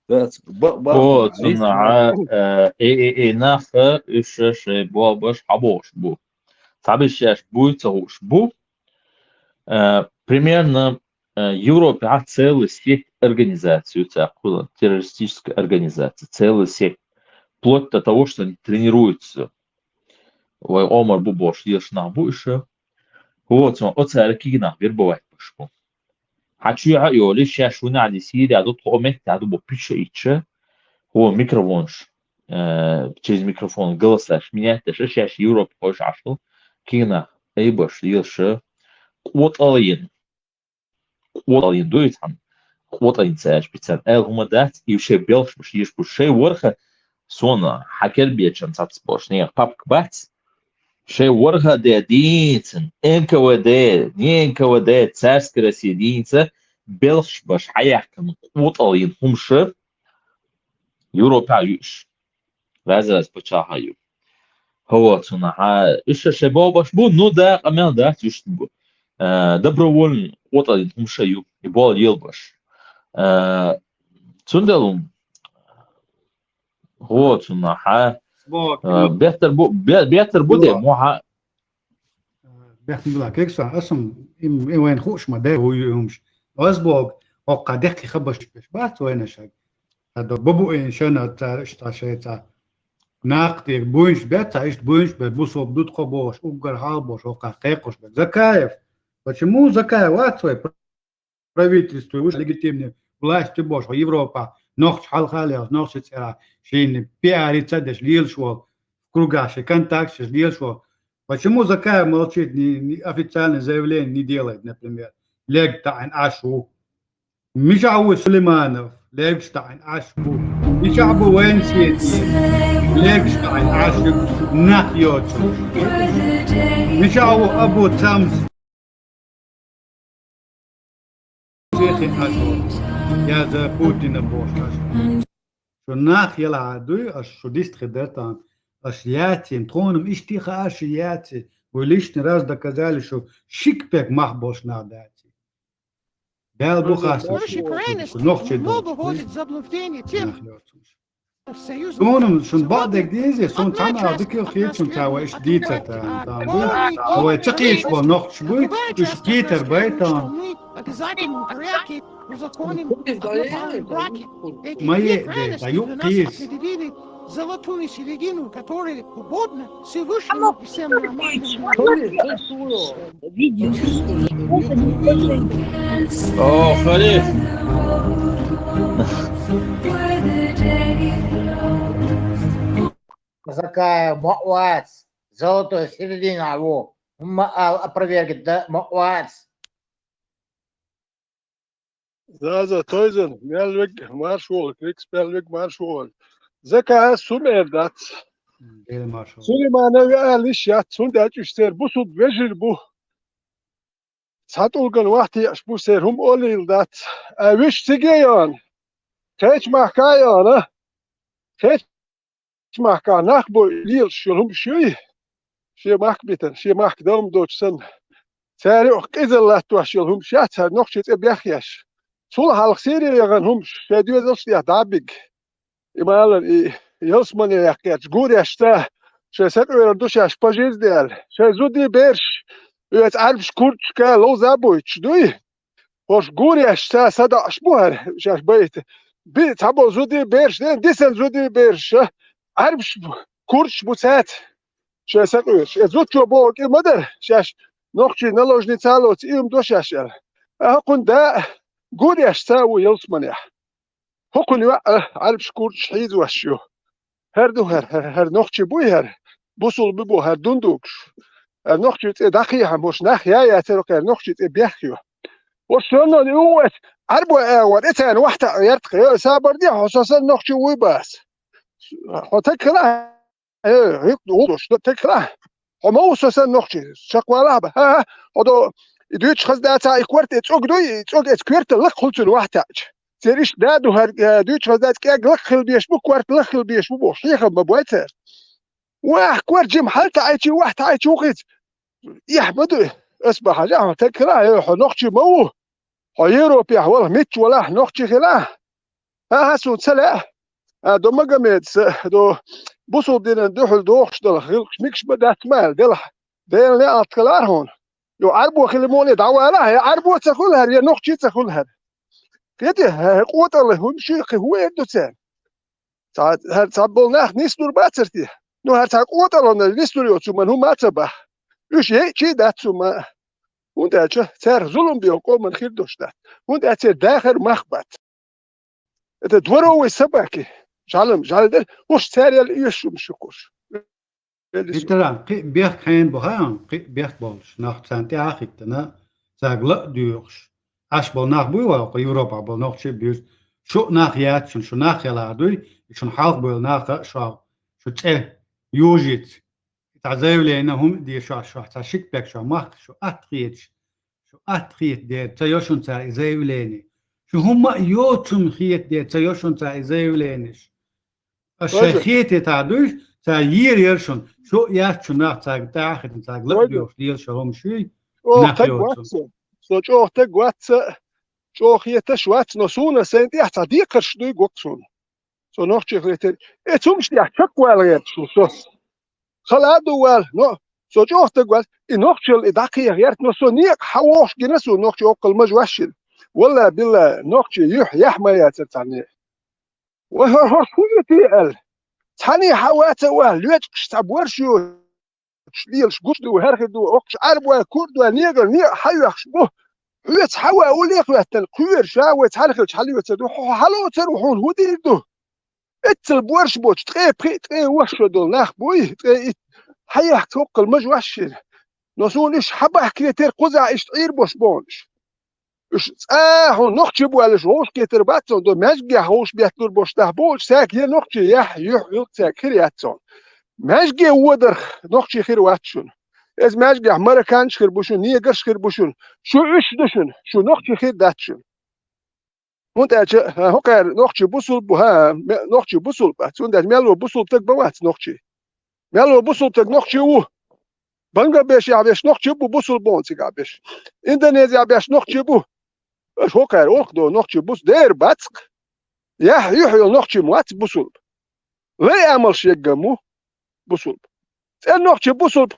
Дац, ба-, ба-, О, бис цунна, бара. А, э, э, э, э, нах, э, уьш шоай болх беш хьабохуш бу. Цхьаберш шаьш буй ца хууш бу. Э, примерно, э, Европе а целая сеть организаций, у тебя кхуьла террористическая организация, целая сеть. Вплоть до того, что они тренируются. Вай Омар бу бохуш, лелаш нах бу уьш. Вот, цо, оцара кегий нах вербовать беш бу. Хьан чуьхьа а йолий, шаьш вуьнехь а Сирия ду, тхо меттехь ду бо пиша итча, хӀо микрофонаш, э, через микрофон голосаш менять деш, шаьш Европа хойш Ӏаш хила, кегий нах айбеш, лелаш, къотӀалйина. КъотӀалйина ду иза хьан? КъотӀалйина ца аьлча бицар. Аьлла хӀума дац, и шайн белхаш беш еш бу. Шайн ворхӀ а сона хьан кербечан цхьацца болуш, нехан папка бац. Шайн ворхӀ а де дийцина, Н К В Д, не Н К В Д, царский Россия дийца, белхаш беш хьаяьккхина къотӀалйина хӀумаш Европа а ю уьш. Раз-раз пачхьалкх а ю. ХӀо, цунах, а, уьш шайн болх беш бу, ну да, къамел дац, уьш бу. Э, добровольно къотӀалйина хӀумаш ю, и болх лелабеш. Э, цундела хӀо, цунах, а, Бог, э, беттар бу, бе-, беттар бу де, Бог. Мохьа. Бехк ма билла, кегий сан, аса-м, им, им вайна хууш ма дай, хӀу ю хӀумаш. Ас боху, хӀокху дехке хабарш беш бац вайна шаг. Ткъа до бабу эн шайна цара иштта шайца. Накха тӀера буйнаш бац, цхьа иштта буйнаш бац, бусалба ду тхо бохуш, уггар хьалха бохуш, хӀокху кхайкхош бац. Закаев. Почему Закаев вац вай правительство, уьш легитимный власть ю бохуш, хӀо Европа, нохча хьалха а лелаш, нохча цӀера, шийна пиарица а деш, лелаш волу, в кругах шайн контакташ лелаш волу. Почему Закаев молчит, ни, ни официальное заявление не делает, например? Лег таӀийна Ӏаш ву. Мичахь ву Сулейманов? Легаш таӀийна Ӏаш ву. Мичахь бу вайна сетий? Легаш таӀийна Ӏаш ю. Нах йоцуш. Мичахь ву Абу Цамс? Цехи Ӏаш ву. Я за Путина бохуш Ӏаш ву. Шу нах яла дуй, аш шу дистхи дара тан. Аш яци, тхуна-м иштта хаа шу яци. Вы лишний раз доказали, шу шик пек мах болуш нах даци. Дала бу хастам. Короче, крайность, шу нохчий много долуш. Вводит в заблуждение тех, кто в союз. Суна-м шун бакъдерг деза, суна цхьана а дика хеташ ца вай иштта дийцар тан. Вай ца кхеташ болу нохчаш буй, уьш кхетар бай тан. Обязательно браки, узаконим однополые браки. Эти две крайности для нас определили золотую середину, которая угодна Всевышнему и всем нормальным людям. О, халиф. Закаев ма вац, золотой середина ву. ХӀумма ала опровергнуть дан ма вац. Заза, тойзан, мел вег марш волу, Крикс мел вег марш волу. Закаев сум эр дац. Эл марш волу. Сулейманов аьлла йиш яц, хӀунда аьлча уьш церан бусулба вежарий бу. Цхьа тӀулган вахтеаш бу, церан хӀума олийла дац. Ай, вуьш циге йоьна. Кхечу махка а йоьна. Кхечу махкахь нах бу лелаш йолу хӀумаш юй, шен махка битина, шен махка далам доцуш санна. Цара юкъа къизалла латтош йолу хӀумаш яц хӀара нохчийн цӀе бехъеш. Цул хьалха Сири яхана хӀумаш шайн доьзалш а тӀехь дӀа а биг. И ма-аллара, и ялсамане яьккхича гуреш ца, шайн сакъоьрур ду шаьш пожизненно аьлла. Шайн зудий бераш, оьцу Ӏаьрбаш курдашка ловза а буьйцуш дуй? ХӀорш гуреш ца садоӀуш бу хӀара шаьш байта. Би цхьаболу зудий бераш, ден дисан зудий бераш, Ӏаьрбаш бу, курдаш бу цаьрца шайн сакъоьруш. Э, зудчо боху кӀи ма дара, шаьш нохчийн наложница а лоцу, и хӀума до шаьш аьлла. Ахьа кхунна да гуреш ца ву ялсаманехь. ХӀокхуьнан йоӀ а Ӏаьрбаш курдаш хьийзош ю. ХӀара ду хӀара, хӀара, хӀара нохчий буй хӀара? Бусулба бу хӀара дундугуш. ХӀара нохчийн цӀе дӀакхехьа, хӀорш нах яй яцара, хӀара нохчийн цӀе бехк ю. ХӀорш сонно и ву эца, Ӏаьрбой агӀор, эцарна вахьтаӀ яртах, э, сабар де, хьо со санна нохчий вуй бац. Хьо таг хила, э, хӀуьк, хӀуьк, таг хила. Хьо ма ву со санна нохчий, чекхвалахьа бан. ХӀа-хӀа, хьо до, и дуьйцуш хаза дацахь, и корта, и цӀог дуй, и цӀог эца коьрта лакха хуьлу цуьнан вахьтаӀча. Церан иштта да ду хӀара, э, дуьйцуш хаза дац, кӀегга лакха хила безаш бу, корта лакха хила безаш бу бохуш, хьехам ма бой цара. Вах, кор жим хьал таӀайчи, вах таӀайчи вухиц. Эхь ма ду. Ас бахьажа, хьо таг хила, э, хьо нохчи ма ву. Хьо Европехь вала, митчу валахь, нохчи хила. Ха-ха, суна ца лаьа. А, до Магомедса, до бусул динан дуьхьал дохуш дала, хилкъаш микаш ма дац ма аьлла, делахь. Делан неӀалт хилар хьуна. Ю Ӏарбо хила муъне дӀавала, я Ӏарбо ца хуьлу хӀара, я нохчи ца хуьлу хӀара. Кхетий, хӀара къотӀалла хӀума шуьйра кхин хӀун эр ду церан? Цхьа, хӀара цхьа болу нах нислур бацара те? Ну, хӀара цхьа къотӀалла нислур йоцу хӀуман хӀума а ца баха. Уьш яйчий дац хӀума. ХӀунда аьлча цаьрах зулам бен къоман хир долуш дац. ХӀунда аьлча церан дахар мах бац. Это дворовые собаки. Жалам, жал дер, уж царел и шум шукуш. Хиттара, кхин бехк хьен бу хаан, кхин бехк болуш. Нах царна тӀаьхьа хиттана, цаьрга ла а доьхуш. Аш болу нах буй вай, Европа болу нохчий буьйш. Шу нах яц шун, шу нах хила дуй, и шун хьалха буйла нах а шо, шу цӀе южиц. Цхьа заявление хӀума а деш, шо, шо, цхьа шик бек шо мах, шу атта хеташ. Шу атта хета дера, ца йо шуна цара и заявление. Шу хӀумма а йоцун хета дера, ца йо шуна цара и заявленеш. Аш шайн хететахь дуьйш, цара йийр яра шуна. Шу а яц шун нах цаьрга тӀаьхьа хетна, цаьрга ла а доьхуш, лела шо хӀума шуй, нах йоцун. Со чӀогӀа таг вац, чӀогӀа хеташ вац, но суна сайн тӀехь цхьа декхарш дуй гук суна. Со нохчех летер. Э, цумаш тӀехь чакхвала гӀерташ ву со. Хала а ду вала, но со чӀогӀа таг вац, и нохчалла и дӀакхеха гӀерта, но со некъ хьан вохуш гина суна нохчи оккхал мажа вашшина. Валла, билла, нохчи юьхь яхь ма яцара цхьанне. Вай, хӀор, хӀорш хӀун ю те аьлла? Цхьанне хьан ваца а ваьлла, лоьчкъаш цхьа борш ю, лелаш гуш ду, хӀархир ду, оккхаш Ӏарбой, курдой, негар, некъ хьан йоьхуш бу? Хьоьца хьан ван уллех а хӀоьттина, кхоьруш а вай цхьаьна хилча хьан лоьцар ду, хьо хьан лоцар ву хьуна хӀун дийр ду? Эццал борш боцу ткъе пхи, ткъе ворхӀ шо долу нах буй, ткъе итт, хьан яхка цоккхал мажа вашшина. Но суна уьш хьан бахкире тера кхузахь иштта Ӏийр бош бохуш. Уьш цӀа хьуна нохчи бу аьлла, уьш вовшахкхетар бац, до маьжгехь вовшах бетталур бош дахь болчу, цаьрга я нохчи яхь, юьхь, юьлк цаьрга хир яц цунна. Маьжге водарх нохчи хир вац шуна. Иза маьжгехь марокканаш хир бу шуна, негарш хир бу шуна. Шу уьш ду шуна, шу нохчи хир дац шуна. ХӀунда аьлча, хӀокхара нохчи бусулба бу, хӀа, ме-, нохчи бусулба бац. ХӀунда аьлча мел ву бусулба таг ма вац нохчи. Мел ву бусулба таг нохчи ву. Бангладешехь беш нохчи бу, бусулба боху цигахь беш. Индонезехь беш нохчи бу. Аша хӀокхара олхадо нохчи бус дера бацкъ. Яхь юьхь йолу нохчи ма вац бусулба. Лай амалш еггам ву бусулба. ЦӀена нохчи бусулба.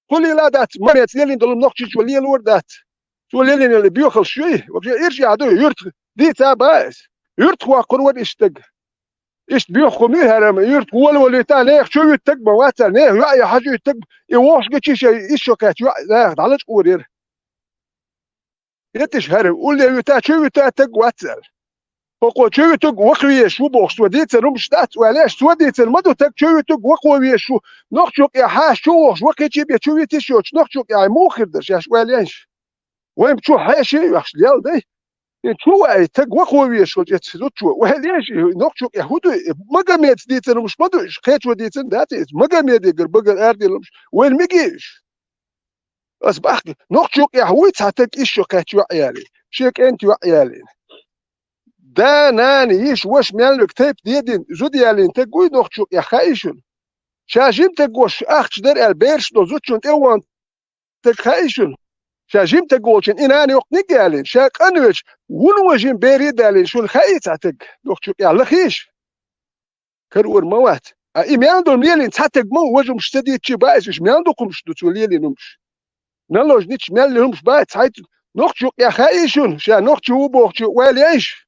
Хулийла дац, мамец лелийна долу нохчичо лелор дац. Цо лелийна боьхалш юй, вообще ирча а дуй, юьртах дийца а баьс. Юьртах ваккхур вара иштаг. Иштта боьхху муьхьарам, юьртах волаволуьйтан, нехан чу вуьттаг ма вацара, нехан йоӀ я хьажуьйтаг, и вохуш гичи шай, иш шо кхаьчча йоӀ, нехан дӀалачкъур яра. Етиш хӀара, улле вуьта, чу вуьта таг вац аьлла. ХӀокхо чу вуьтуг ваха везаш ву бохуш, цо дийцар хӀумаш дац, ойла еш, цо дийцар ма ду таг чу вуьтуг ваха везаш ву. Нохчо кӀе хьаша чу вохуш, ваха кхечи бе чу вуьтиш йоцуш, нохчо кӀе муха хир дара шаьш, ойла еш. Вайн чу хьеший а йохуш лел дай. И чу вай таг ваха везаш волчу эцу зудчо, ойла еш, нохчо кӀе хӀун ду, Магомедс дийцар хӀумаш ма ду, кхечо дийцар дац иза, Магомедегара багара арадилла хӀумаш, вайн миги уьш. Ас бахка, нохчо кӀе вуй цхьа таг иш шо кхаьчча йоӀ ялийна, шен кӀентан йоӀ ялийна. Да, нана, йиша, ваша мел верг тайпа дедина, зуда ялийна таг вуй нохчо кӀе хаий шуна? Ша жима таг волуш ахча дара аьлла, бераш долу зудчунна тӀе а вахана таг хаий шуна? Ша жима таг волчун и нана йоккханиг а ялийна, ша къанвечу вуно жима бере а далийна, шуна хаий цхьа таг нохчо кӀе лахийша? Карор ма вац. А и мел долу лелийна цхьа таг ма ву, важа хӀумаш ца дийцчи баьс, уьш мел дукха хӀумаш ду цо лелийна хӀумаш. Наложница мел лелийна хӀумаш бац, цхьайтта нохчо кӀе хаий шуна, ша нохчо ву бохучу ойла еш.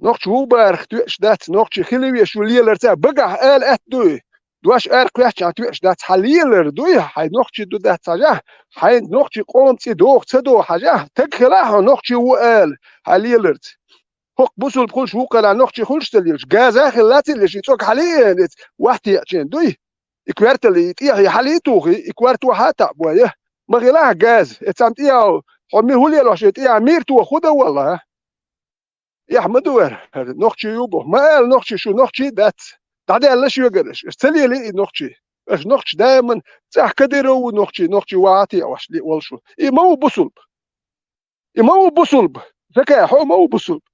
Нохчо ву бахарх тоьаш дац, нохчо хила везаш ву леларца, багахь ала атта дуй. Дош ара кхоьссича тоьаш дац, хьан лелар дуй, хьайн нохчи ду дац хьажахь, хьайн нохчи къоман цӀе доху ца доху хьажахь, таг хила хьо нохчи ву ала, хьан леларца. ХӀокху бусулба хуьлуш вукхара нохчи хуьлуш ца лелаш, газа а хилла ца лелаш, и цӀог хьалиъ а эца, вахтеъчен дуй? И коьрталла, и тӀехье хьалиъ а тухий, и коьрта вахьа а таӀ бой, я? Ма хилахь газа, э, цхьана тӀехьа, хьо ми хӀун лелош, и тӀехьа мийра тоха хӀун дан валла, а? Эхь ма ду вара, хӀара нохчи ю боху. Ма ала нохчи шу, нохчи дац. ДӀадаьлла шуьгара аша, аша ца лелий и нохчи. Аша нохчи даиман цӀахь Кадыров ву нохчи, нохчи вахьа а теъаш ли-, волуш ву. И ма ву бусулба. И ма ву бусулба. Закай, хьо ма ву бусулба.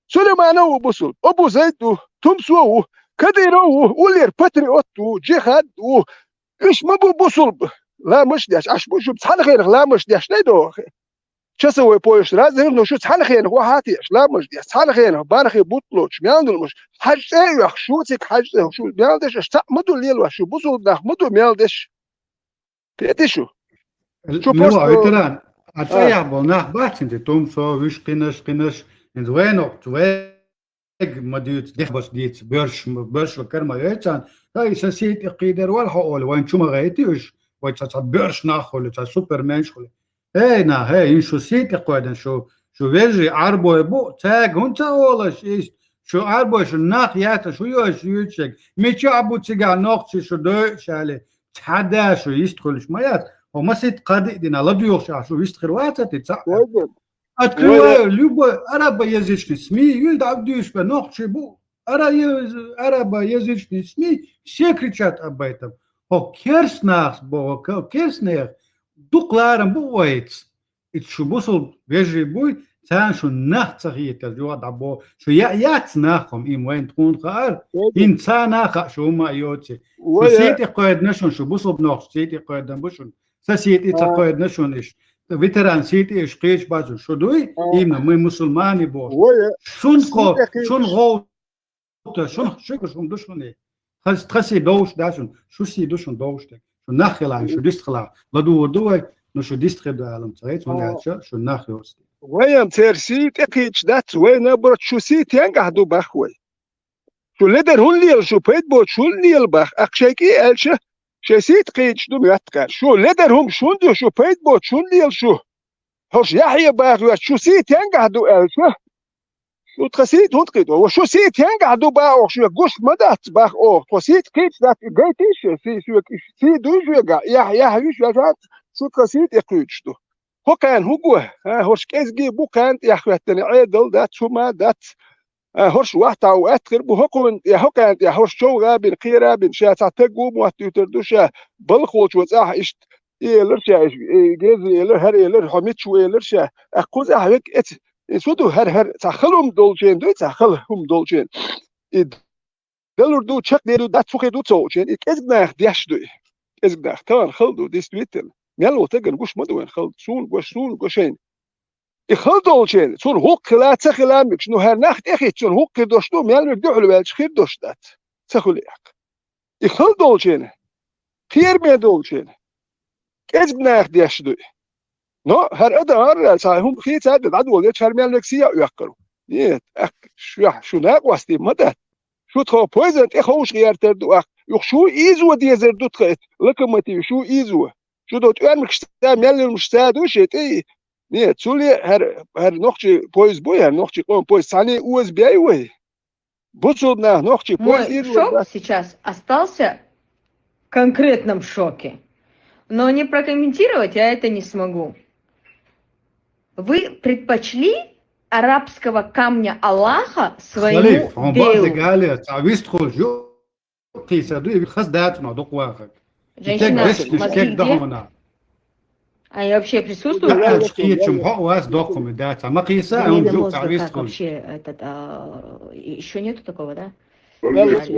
Сулейманов ву бусулба. Абу Зайд ву. Тумсо ву. Кадыров ву, уллера патриот ву, джихад ву. Уьш ма бу бусулба ламаз деш, Ӏаш бу шу цхьана хенах ламаз деш дай доху. Часовой пояс развернув, шу цхьана хенах вахьа а теаш, ламаз деш, цхьана хенах бархӀе бутт лоцуш, мел ду луш, хьаьж цӀе а йоьхуш, шу цига хьаьж цӀе, шу мел деш, аша цхьаъ ма ду лелош, шу бусулба нах ма ду мел деш. Кхетий шу? Шу Лева, просто ветеран, а цӀа а, яхь болу нах бац хӀинца, тумсо, вуьш кхинаш, кхинаш, хӀинца вайна оккхучу вай ма дуьйцу, дехбаш дийца, боьрш, боьрш вакар ма вейцан, ай, сан сий тӀе кхийдар вара хьо олу, вайн чу ма гӀайти уьш, вай цхьа, цхьа боьрш нах хуьлу, цхьа суперменш хуьлу. Эй, нах, эй, хӀинца шу сий тӀе кхойдан, шу, шу вежарий Ӏарбой бу, цаьрга хӀунда ца олуш иштта, шу Ӏарбой шу нах яц, шу йош юьйцург, мичахь бу цигахь нохчий шу дойуш аьлла, цхьа да шу йист хуьлуш ма яц, хӀо масийтта кхаъ дина ладоьгӀуш ахь шу вист хир вацара те цхьаъ? Открываю любой арабоязычный СМИ, юьлда а дуьйш бен, нохчий бу, ара-, арабоязычный СМИ, все кричат об этом. ХӀо керс нах бо, хӀо керс нех дукха ларам бу вайца. И шу бусулба вежарий буй, царна шу нах ца хетар, юха дӀабо, шу я-, яц нах хӀума, им вайна тхуна хаьара, хӀинца царна хаьа шу хӀума а йоций. Шу сий тӀе кхойдана шуна, шу бусулба нохчий сий тӀе кхойдана бу шуна. Сан сий тӀе ца кхойдана шуна иштта. Ветеран сий тӀе уьш кхийча бацу шу дуй, имна, мы мусульмане бохуш. Шун кхо, шун гӀовта, шун шуьгуш хӀума ду шуна. Тхан, тхан сий довш да шуна, шу сий ду шуна довш дерг. Шу нах хила, шу дист хила. ЛадугӀур ду вай, ну шу дист хир ду алам ца гӀайца, хӀунда аьлча шу нах йоцу. Вай ам церан сий тӀе кхийча дац, вай наоборот шу сий тенгахь ду бах вай. Шу ледар хӀунда лела, шу пайда боцуш хӀунда лела бах, акха шайн кӀий аьлча, шайн сий тӀе кхийча ду моьтту кхаьра. Шу ледар хӀума шун ду, шу пайда боцуш хӀунда лела шу? ХӀорш яхье баха веш, шу сий тенгахь ду аьлча, шу тхан сий тӀе хӀунда кхийдо? Ва шу сий тенгахь ду баха оху шоьга гуш ма дац баха оха. Тхо сий тӀе кхийча дац, и гайтий шен сий шоьга, и сий дуй шоьга, яхь, яхь виш вешан, шу тхан сий тӀе кхуьйтуш ду. ХӀо кхаьна хӀун го? ХӀа, хӀорш кӀезгий бу кхаьна тӀехӀоьттина, Ӏедал дац, хӀума дац. А, хӀорш вахтахь у аьттахир бу хӀокхунна тӀе, хӀокхаьнна тӀе, хӀорш чов гӀабина, кхера а бина, ша цхьа таг ву моттуьйтур ду ша, балха волчо цӀахь иштта, и элира ша, и геза элира, хӀара элира, хьо мича ву элира ша. ТӀаккха кхуза ахьа вега эца, и со ду хӀара, хӀара, цхьа хала хӀума долчен дуй, цхьа хала хӀума долчен. И далур ду, чекхдер ду, дац цу хир ду цовчен, и кӀезиг нах деш ду и. КӀезиг нах, тахана хала ду, действительно. Мел ву тагана гуш ма ду вайн хала, суна гуш, суна гуш шайна. И хала долчен, цунна гӀуллакх хила, ца хила мегаш, ну, хӀара нах тӀехӀитта, цунна гӀуллакх хир дош ду, мел верг дуьхьал ваьлча хир дош дац. Ца хуьлу яккха. И хала долчен, кхераме долчен, кӀезиг нах деш ду и. Но хӀара адам арра цхьа хӀума хийца а дан дӀадолале, чар мел верг сий а оьккхур ву. Нет, ак, шу, шу накъостий ма дац. Шу тхо поездана тӀе ховш гӀертар ду ах. Юха шу ийзо дезар ду тха, локомотив, шу ийзо. Шу до тӀоьрмагашца, мел луьрмашца ду шен тӀе. Нет, цуле хӀара, хӀара нохчий поезд буй, хӀара нохчий къоман поезд, цхьаьний оза бей вай. Бусулба нах нохчий поезд Мой шок сейчас остался в конкретном шоке. Но не прокомментировать я это не смогу. Вы предпочли арабского камня Аллаха своему Халиф, хьо бакъ Белу. Дегали, ца вист хулж ю, кхийса ду, и хас дац ма дукха вахаг. И тег Женщина, вешнаш мозги тег где? Дахуна. Они вообще присутствуют? Аьлча кхечум хьо вас доккхуми дац. Ма кхийса, Мне хьун жук мозга ца вист как хулж. Вообще этот, а, еще нету такого, да? Жаль.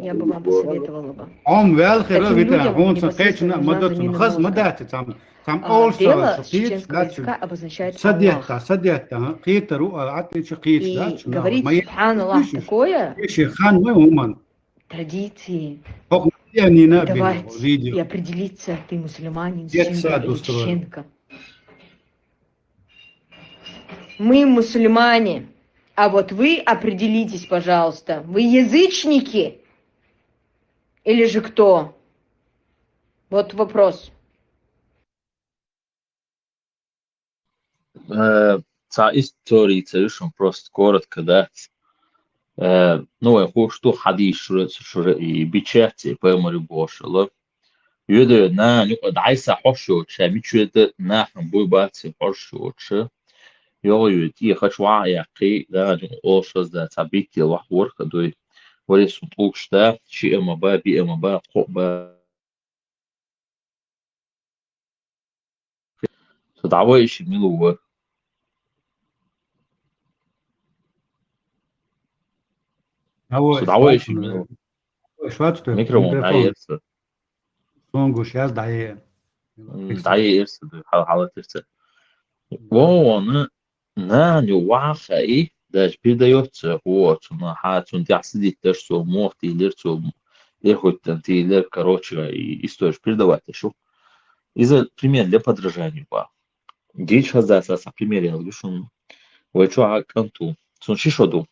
Я бы вам посоветовала бы. Ом вел хира таким вита, людям хьун сан непосредственно кхечна не ма надо дацун. Хас ма дац, цам, цам а, олса, Бело с чеченского языка обозначает Аллах. Садетта, садетта, кхетару, а, атлича кхеч дац. И говорить «Субханаллах» такое. Иши хан ма уман. Традиции. Давать и определиться, ты мусульманин, синка или чеченка. Мы мусульмане, а вот вы определитесь, пожалуйста, вы язычники или же кто? Вот вопрос. Э, цхьа истори ца ю шуна, просто коротко дац. Э, ну, вай хууш ду, хьадийс шура, шура и бичац, и пайхамар ю бохуш ала. Йоьдо нана юкъа дӀайса хьош йоцуша, мича йоьдо нахана буй бац и хьош йоцуша. ЙогӀу йоьдо, тӀе хача ваӀа а яьккхий, нана юкъа олуш хаза дац, цхьа биттел вахь ворхӀ а дуй. Варе сун тӀулгаш да, шиъ а ма ба, биъ а ма ба, кхоъ ба. Со дӀавайша мила ву? Со дӀавайша мила ву? Швац тӀе Микрофон микрофон. ДӀаерса. Сон гуш яз дӀае. М, дӀаерса, хьал-, хьалатирца. Вон, вон, нани вахаи, даже передаётся, вот, цуна, ха, цун тяхсидит, даже цо мох тилер, цо эрхот тан тилер, короче, и история передавать шу. Иза пример для подражания ба. Гич хаза са, са пример я лгушун. Вай чо а канту. Цун шишоду.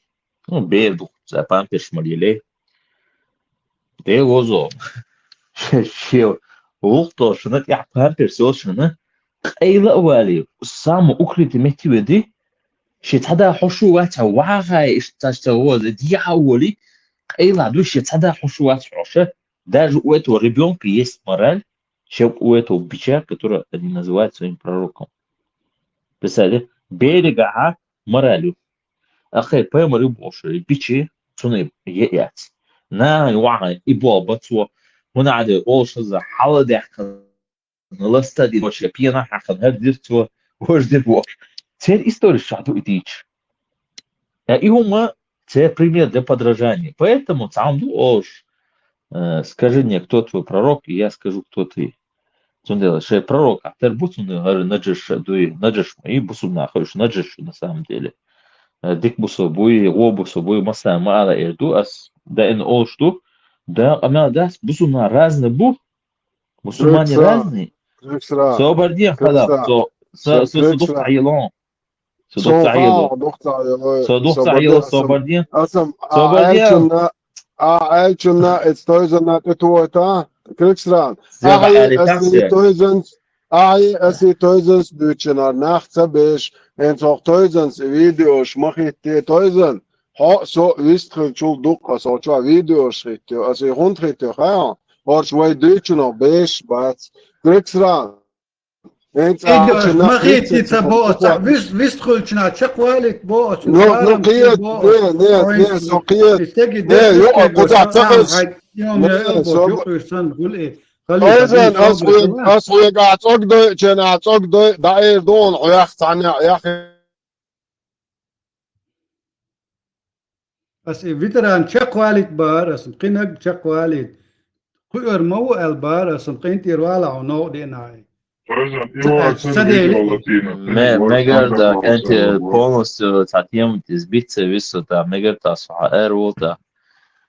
Ну, бер ду, за памперс малиле. Де возо. Шев. Ухто шана, я памперс, шана. Къайла вали, самый укрытый мети веди. Ши цада хошу ваца, вагай, иш цашца воз, дьяволи. Къайла ду, ши цада хошу вац, хоша. Даже у этого ребёнка есть мораль, чем у этого бича, который они называют своим пророком. Представляете? Берега, а, моралью. Ахай, пойма рыбош, бичи, цуны е яц. На, вагай, и бол, бацо. Муна аде, ол шаза, хала дяхка. Ласта ди вообще пьяна хахан, хар дир цо, вож дир вож. Цер история шаду идич. Я и ума, цер пример для подражания. Поэтому цамду ош, э, скажи мне, кто твой пророк, и я скажу, кто ты. Цундела, шей пророк, а тер бу цунде, гар наджиш дуй, наджиш, и бусу на хош, наджиш на самом деле. Э, дик бусу буй, о бусу буй, маса маала эрду, ас да эн олш ду, да, ама дас бусу на разный бу, Мусульмане Крыкса, разные. Крыкса, Собардин хадаб, Крыкса. Со, со, Со, со, со Крыкса. Дух таилон. Со Дух Сон таилон. Ха, Дух таилон. Со Дух таилон, Собардин. Собардин. Асам, а, Собардин. Айлчунна, а, Айлчунна, эц тойзанна, ты твой та, Крыксран. Зеба Ахи, ари эс такси. Тойзан, Ахи, эс тойзан, бюченар, нахца беш, эн сох тойзан, видеош, махитте тойзан. Хо, со вистхил чул дукха, со чуа видеош хитте, ас и хунт хитте, ха? Орш вай дючуно беш бац. Крыксран. Эн Идёш, цаачуна махитти хитте ца боца, цуца. Вис-, вистхулчна чаквалит боц, Ну, ну, фарам киет, бо-, не, не, не, со киет. Истеги Не, де, ё, истеги куда со-, цахас? ай, ё, Не, ё, со-, бо-, ё, сан гули. Хали Тойзан, хали ас хуй, сан ас хуй га цогдой, чена цогдой, да эр дон, хуях цаня, ях. Ас и ветеран чаквалит бар, ас къинаг чаквалит. Хуйор мау эл бар, ас къинтир вала оно денай. Тойзан, Ца-, ивар ца сен дели. Видео латина. Ме-, мегар да кенти полностью ца тем избиться висота, мегар та суха эр волта.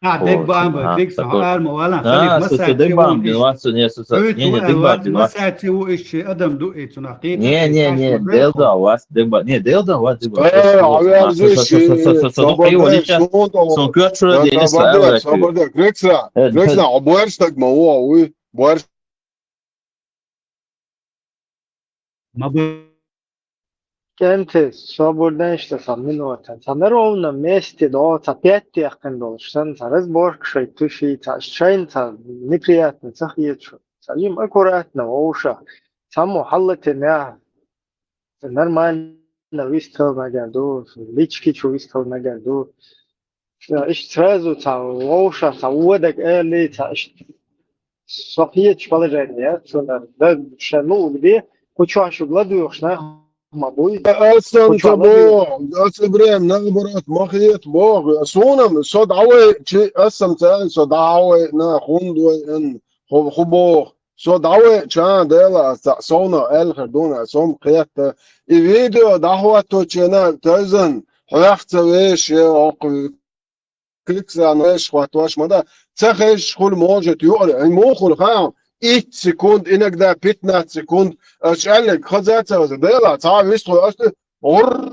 А, Вот, дек бам, ага, дек такой. Суха эр ма вала, А, халиф со, со, масаи дек бам, ци бин васу, не, со, со, Ой, не, не, ту дек бам, эл бин васу. Масаи ци у ишчи адам ду и цуна хи, Не, не, не, дел да вас, дек бам, не, дел да вас, дек бам. Э, Со, со, а я со, со, со, со, со, со, со, Соборде, док, его лича, Соборде, сон кёчура, да, дели, Соборде, Соборде, Грекса, Э, Грекса, а буэрш так ма уа, уй, буэрш. Ма бу- Кенти, соборден ишта са минута. Ца на ровном месте, да, ца пять якын долш, сан ца разборка шей туши, ца шейн, ца неприятно, ца хиечу. Ца им аккуратно, оуша. Ца му халлате мя. Ца нормально вистхал наган ду, лички чу вистхал наган ду. Иш сразу ца оуша, ца уодак эли, ца иш Со хиечу положение, цуна, да, ша, ну, где, кучуашу гладуешь, на, ма буй. Асан Кучуа ца бо, ас Ибрем, наоборот, ма хиет бо. Сунам, со давай, чи, асан ца, со давай, на, хундуй, эн, ху, ху бо. Со давай, ча, дела, ца, сона, эл хардуна, сом хиет. И видео, да, хвату, чена, тезен, хвахца веш, е, ок, Крикса неш хватваш ма да. Ца хеш хул может юр. Ай мо хул ха. Ит секунд, иногда пятнадцать секунд. Аш аллег хаза ца за дела. Ца вис хул аш. Ор,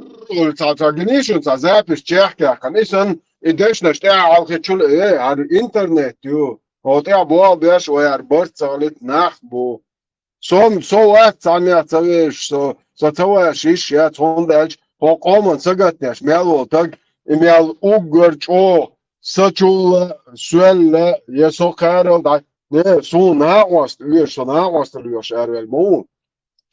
ца, ца гнишун, ца запись чехка. Канисан и деш наш те алхи чул, э, ар интернет ю. Вот я бо беш, ой, ар борт ца лит нах бу. Сом, со вац цхьаннех ца веш, со, со ца веш йиш яц, хӀунда аьлча хӀокху къоман сагатдеш мел волу таг, и мел уггар чӀогӀа сачулла, соьлла, я со кхарал дӀа, не, суна накъост лоьшу, со накъост лоьшу араваьлла ма ву.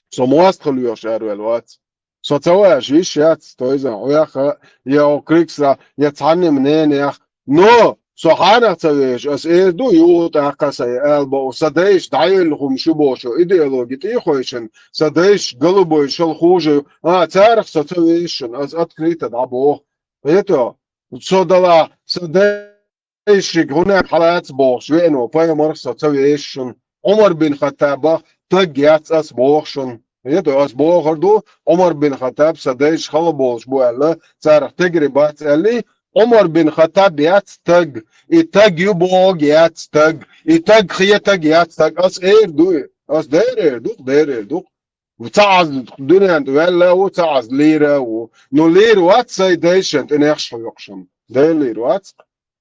Со мостагӀа лоьшу араваьлла вац. Со ца веш йиш яц, тойзан хьоьха, я хӀокху Крикса, я цхьаннан ненех, Но со хьанах ца веш, ас эр ду, юха тӀаккха сайн ала боху, сан дайша дӀаелла хӀума шу боху идеологи тӀехойшина, сан дайша голубой шал хужа ю, а, царах со ца вешшина, ас открыто дӀабоху. Это, со дала, сан дай- Дайшига хӀунда хьалаца бохуш веана ву пайхамарх со ца вешаш шуна. Ӏумар бин Хаттабах таг яц ас боху шуна. Хетий, ас бохур ду, Ӏумар бин Хаттаб сан дайша хала болуш бу аьлла, царах тегари бац аьллий, Ӏумар бин Хаттаб яц таг, и таг ю боху яц таг, и таг хетаг яц таг, ас эр ду и, ас дерер ду, дерер ду. Ца Ӏаз дуьнен тӀе ваьлла а ву, ца Ӏаз лийра а ву. Ну, лийр вац сайн дайшан тӀе нехаш хьоькхушун. Делийр вац,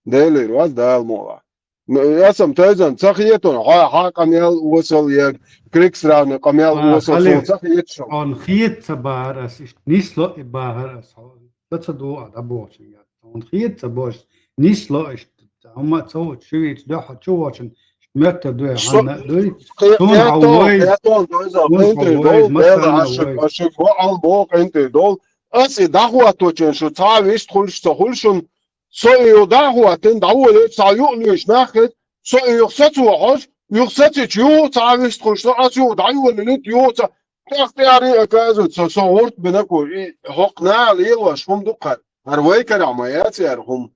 делийр вац, Дала мукъалахь. М, я сам тайзан ца хетун, хьа, хьа къамел осал я, Криксрана къамел А, осал, Халид, сон ца хеташ. Он хет ца бахар ас, иштта нисло и бахар ас, хьо. Ца ца ду а, да бохчун я. Он хет ца бош, нисло иштта, хӀумма ца вочу, шивиц дуьхьа чу вочун, иштта метта дуй, Со-, ханна дуй. кхе-, Сон хьа кхетон, войз, кхетон, тайзан, сон хьа къинтӀера войз, дол, Дела масална ашиг, войз. Ашиг, ваал бо къинтӀера дол. Ас и дӀахӀотточун шу цхьа вист хуьлуш ца хуьлушун, Со и юха дӀахӀоттина, дӀаволийча, цхьа юкъ лоьхуш нах хилча, со и юха сацо хьожуш, юха сацича, юха цхьа вист хуьлуш, со ас юха дӀайолийта, юха ца, тӀаккха тӀаьхьа оказывается, со, со гӀурт бина кху, и хӀокху наха лелош хӀума ду кхара. ХӀара вай карахь ма яц яра хӀума.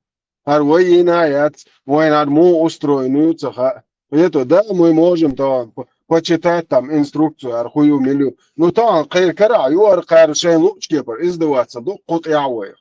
ХӀара вай йина а яц, вайна хӀара муха устроено ю ца хаьа. Это, да, мы можем там по-, почитать там инструкцию, хӀара хӀун ю, мила ю. Ну, тахана кхеран карахь ю, хӀара кхара шайна луучу кепара издеваться ду, кху тӀехь вайх.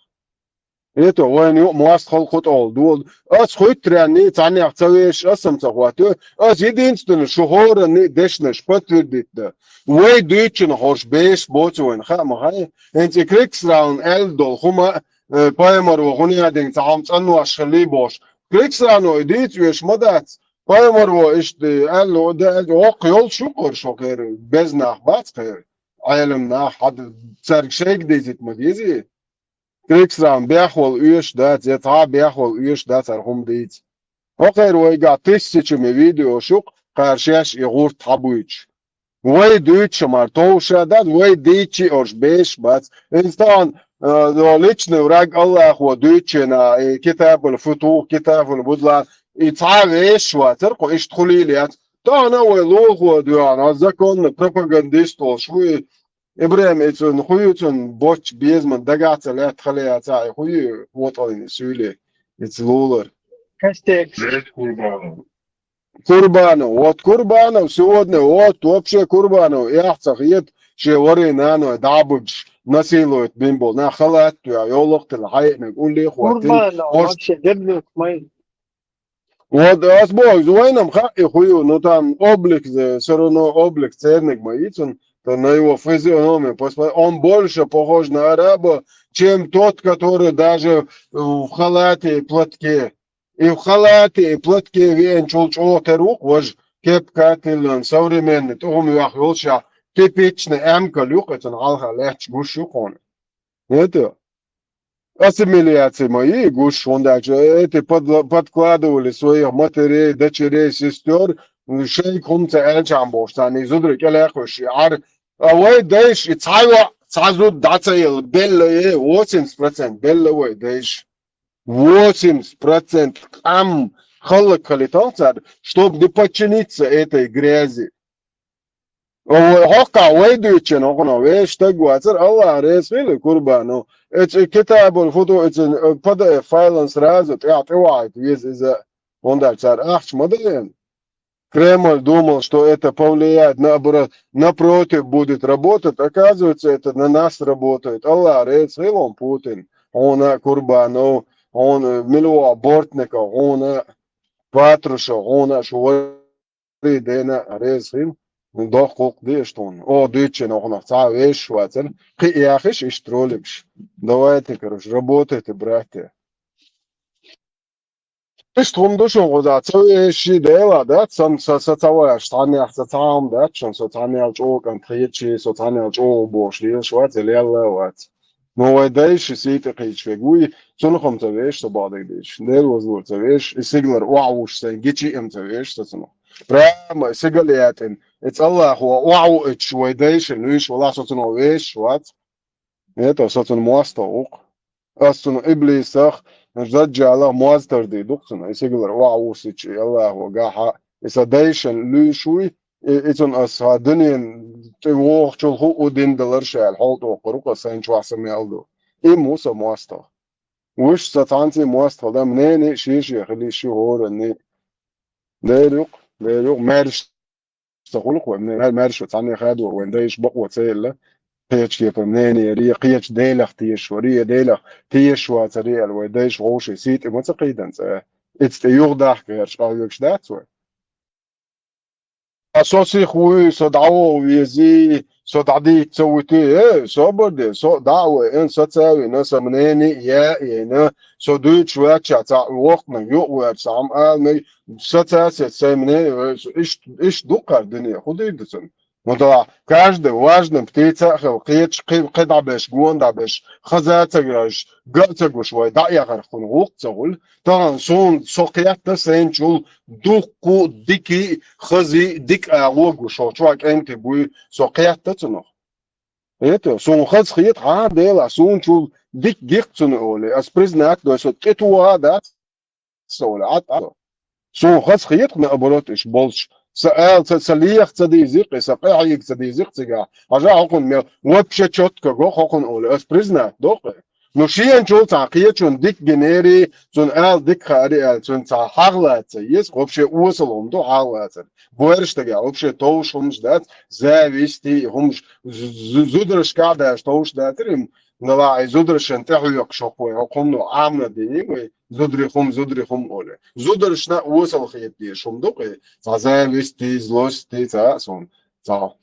Это вайна юкъа мостагӀалла кху тӀехула дола. Ас хуьттаренний цхьаннех ца вешаш, ас-м ца хӀоттайо. Ас единственный шу хӀоранний дешнаш подтвердить дан. Вай дуьйцучунах хӀорш бешаш боцу вайна, хаа ма хаьа. ХӀинца и Криксраун аьлла долу хӀума, э, пайхамаро хӀун яа динга цхьа хӀума цӀанвеш хилий бохуш. Криксрауно и дийца оьшуш ма дац. Пайхамаро иштта аьлла, де аьлла, воккха йолуш ю кхара шо кхера, беза нах бац кхера. Ӏелам нах, хьада цаьрга шайга дийзийта ма дезий. Криксран бехвала оьшуш дац, я цхьа а бехвала оьшуш дац хӀара хӀума дийца. ХӀокхеран вайгахь тысячами видеош ю-кх, кхара шаьш и гӀурт хьабуьйцуш. Вай дуьйцуш мара товш а дац, вай дийцча а хӀорш бешаш бац. Иза тахана, а, личный враг Аллахо дуьйцучу хенахь, и Китабуль Футух, Китабуль Будлан, и цхьа а вешаш вацара, кху иштта хуьлийла яц. Тахана вай лулахо дуьхьал, а, законный пропагандист волуш ву и, ИбрахӀим, и цунна хӀун ю, цунна боцчу безаман дагахь ца лаьтта хала яцахь, и хӀун ю, вотӀаллин суьйле, и ца лулар? Костекс. Курбанов. Курбанов. Вот Курбанов сегодня, вот вообще Курбанов, эхь ца хета, шен варий наной дӀа а буьгуш, насиловать бина болу нах халатта а, йовлакх а тилла, хьаэънарг улле а хӀоттийна. Курбанов вообще дерриг май. Вот ас боху, вайна-м хаьа и хӀун ю, ну, там облик, э, всё равно облик церниг ма йицун, то на его физиономию посмотри, он больше похож на араба, чем тот, который даже в халате и платке. И в халате, и платке веанчул чӀогӀа тера ву-кх важа, кепка а тиллина, современный, тӀе хӀума йохка йолуш а, типичный эмкал ю-кх, оцунна хьалха лаьтташ гуш ю-кх хьуна. Это ассимиляция ма йий гуш, хӀунда аьлча эти подла-, подкладывали своих матерей, дочерей, сестёр, шайга хӀума ца аьлча а бохуш, царна и зударий кӀелхьа а кхуьссуш, и Ӏар. А вай дайша и цхьа йоӀ, цхьа зуда дӀа ца елла, белла, э, восемьдесят процент белла вай дайша. Восемьдесят процент къам хӀаллакьхилийтина цара, чтобы не подчиниться этой грязи. О, хӀокхахь вай дуьйцучу хенахь, хӀокхунах вешан стаг вацара, Аллах реза хила Курбанов. Эцу Китабуль Футух, эцу, э, П Д Ф файлан сразу тӀе-, тӀевахьийта веза иза, хӀунда аьлча цара ахча ма дайна. Кремль думал, что это повлияет на обра-, напротив будет работать. Оказывается, это на нас работает. Аллах реза хила хьуна, Путин, хьуна, Курбанов, хьуна, мила ву Бортников, хьуна, Патрушев, хьуна, шу варий дена реза хила, доккха гӀуллакх деза тхуна. О, дуьйцучу хенахь хӀокхунах цхьа а вешаш вацара, кхин а яхийша иштта роликаш. Давайте, короче, работайте, братья. Иштта хӀума ду шуна кхузахь, ца вешаш Дела дац, сан, са, са ца вешаш, цхьаннех ца цхьа хӀума дац шуна, со цхьаннел чӀогӀа кӀант хеташ, со цхьаннел чӀогӀа бохуш лелаш вац, я лелла а вац. Но вай дайша сий тӀе кхийча вега вуй, цунах-м ца вешаш со бакъдерг дийцича. Дела вазлур ца вешаш, и сигалара охьавуш сайн гичи-м ца вешаш со цунах. Прямо и сигал яьккхина, и цӀаллахо охьавуьйтуш вай дайша луьйш валахь, со цунах вешаш вац. Это со цунна мостагӀа ву-кх. Ас цунна иблисах, даджалах моз тардийр ду-кх цунна. И сигалара охьавуссича, и Аллахо гахьа, и сан дайшана луьйш вуй, и, и цунна ас хьан дуьнен тӀе вогӀучул хӀуъу дин далар ша аьлла, хьолтӀокхур ву-кх ас, сайн чохь са мел ду. И ма ву сан мостагӀа. Вуш ца цхьанций мостагӀа да, мнение ши-ши хили ши хӀоранни. Дер юкъ, дер юкъ, маьрша ца гӀулакх вай, мер-, маьрша цхьанне хадо вайн дайш бакъо ца елла. Кхеча кепа мнение, ре, кхеча Делах тешаш варе, я Делах тешаш вацаре аьлла, вай дайш гӀовше сийти ма ца кхийдан цӀа. Ица тӀе югӀдахка гӀераш къахьоьгуш дац вай. А со сиха вуй, со дӀавола вези, со дӀадийца ца вуьти, э, собар де, со дӀа а вай, эн со ца вина, со мнение я а яйна, со дуьйцуш ваьчча цхьа воккханиг юкъ ваьча, цхьа хӀама аламиг, со ца сец, сай мнение, э, со иш, иш дукхар дуьне, хӀу дийр ду цунна? Ну да, каждый важный птица а хила, кхеча кхи, кхи дӀабеш, гон дӀабеш, хаза ца гаш, га ца гуш вай, дӀа а яхар хӀуна гӀулакх ца гӀула. Тахана суна со кхетта сайначул дуккху дикий, хазий, дика агӀо гуш, хьо чохь кӀентий буй, со кхетта цунах. Это, суна хаза хета, хьан Дела, суначул дика гихцуна оле, ас признак дой, со тӀе тоха а дац, со оле, Ӏад, Ӏад. Суна хаза хета, наоборот, иш болчу. Са ала ца, са леха ца дийзикъ, са къахьега ца дийзикъ цигахь. Хьажа хӀокхунна мел вообще чётко го хӀокхунна оле, ас признак доккху. Ну, шеначул цхьа кхечун дика гинери, цунна ала дика хаари аьлла, цунна цхьа хьагӀлаца еза, вообще осал хӀума ду хьагӀлацар. Боьрша дагахь вообще товш хӀумаш дац, зависти хӀумаш, з-, з-, зударшка а даьш товш дацар им, нала и зударшан тӀехьоькхуш хӀокхо, хӀокхунна Ӏамна дини вай, зудри хӀума, зудри хӀума оле. Зударшна осал хета дезаш хӀума ду кхе, цхьа зависти, злости, цхьа а сон, цхьа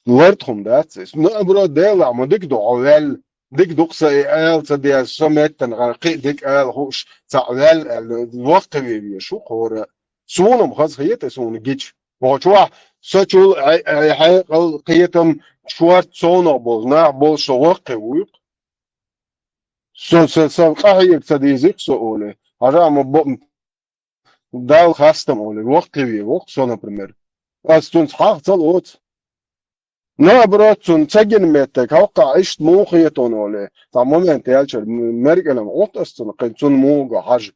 лард хӀума дац. Наоборот, Дела, ма дика ду хьо ваьлла. Дика ду-кх са и ала ца деза, со меттан гӀара кхин а дика ала хууш, цхьаъ ваьлла аьлла, воккхаве везаш ву кхора. Суна-м хаза хета, суна гича. Вахча вахь, са чул хьекъал, кхетам, шорта совнах болу нах болуш со воккхе вуй-кх. Со, со, сан къахьега ца дийзира-кх со оле. Хьажа-м бо-, Далла хастам оле, воккхаве воккха со, например. Ас цунца хьагӀ ца лоцу. Наоборот, цунна ца гина меттиг, хӀоккхахь иштта муха хетон оле. Цхьа момент яьлчара м-, меркӀалам Ӏутта ас цунна, кхин цунна муха го хьажа.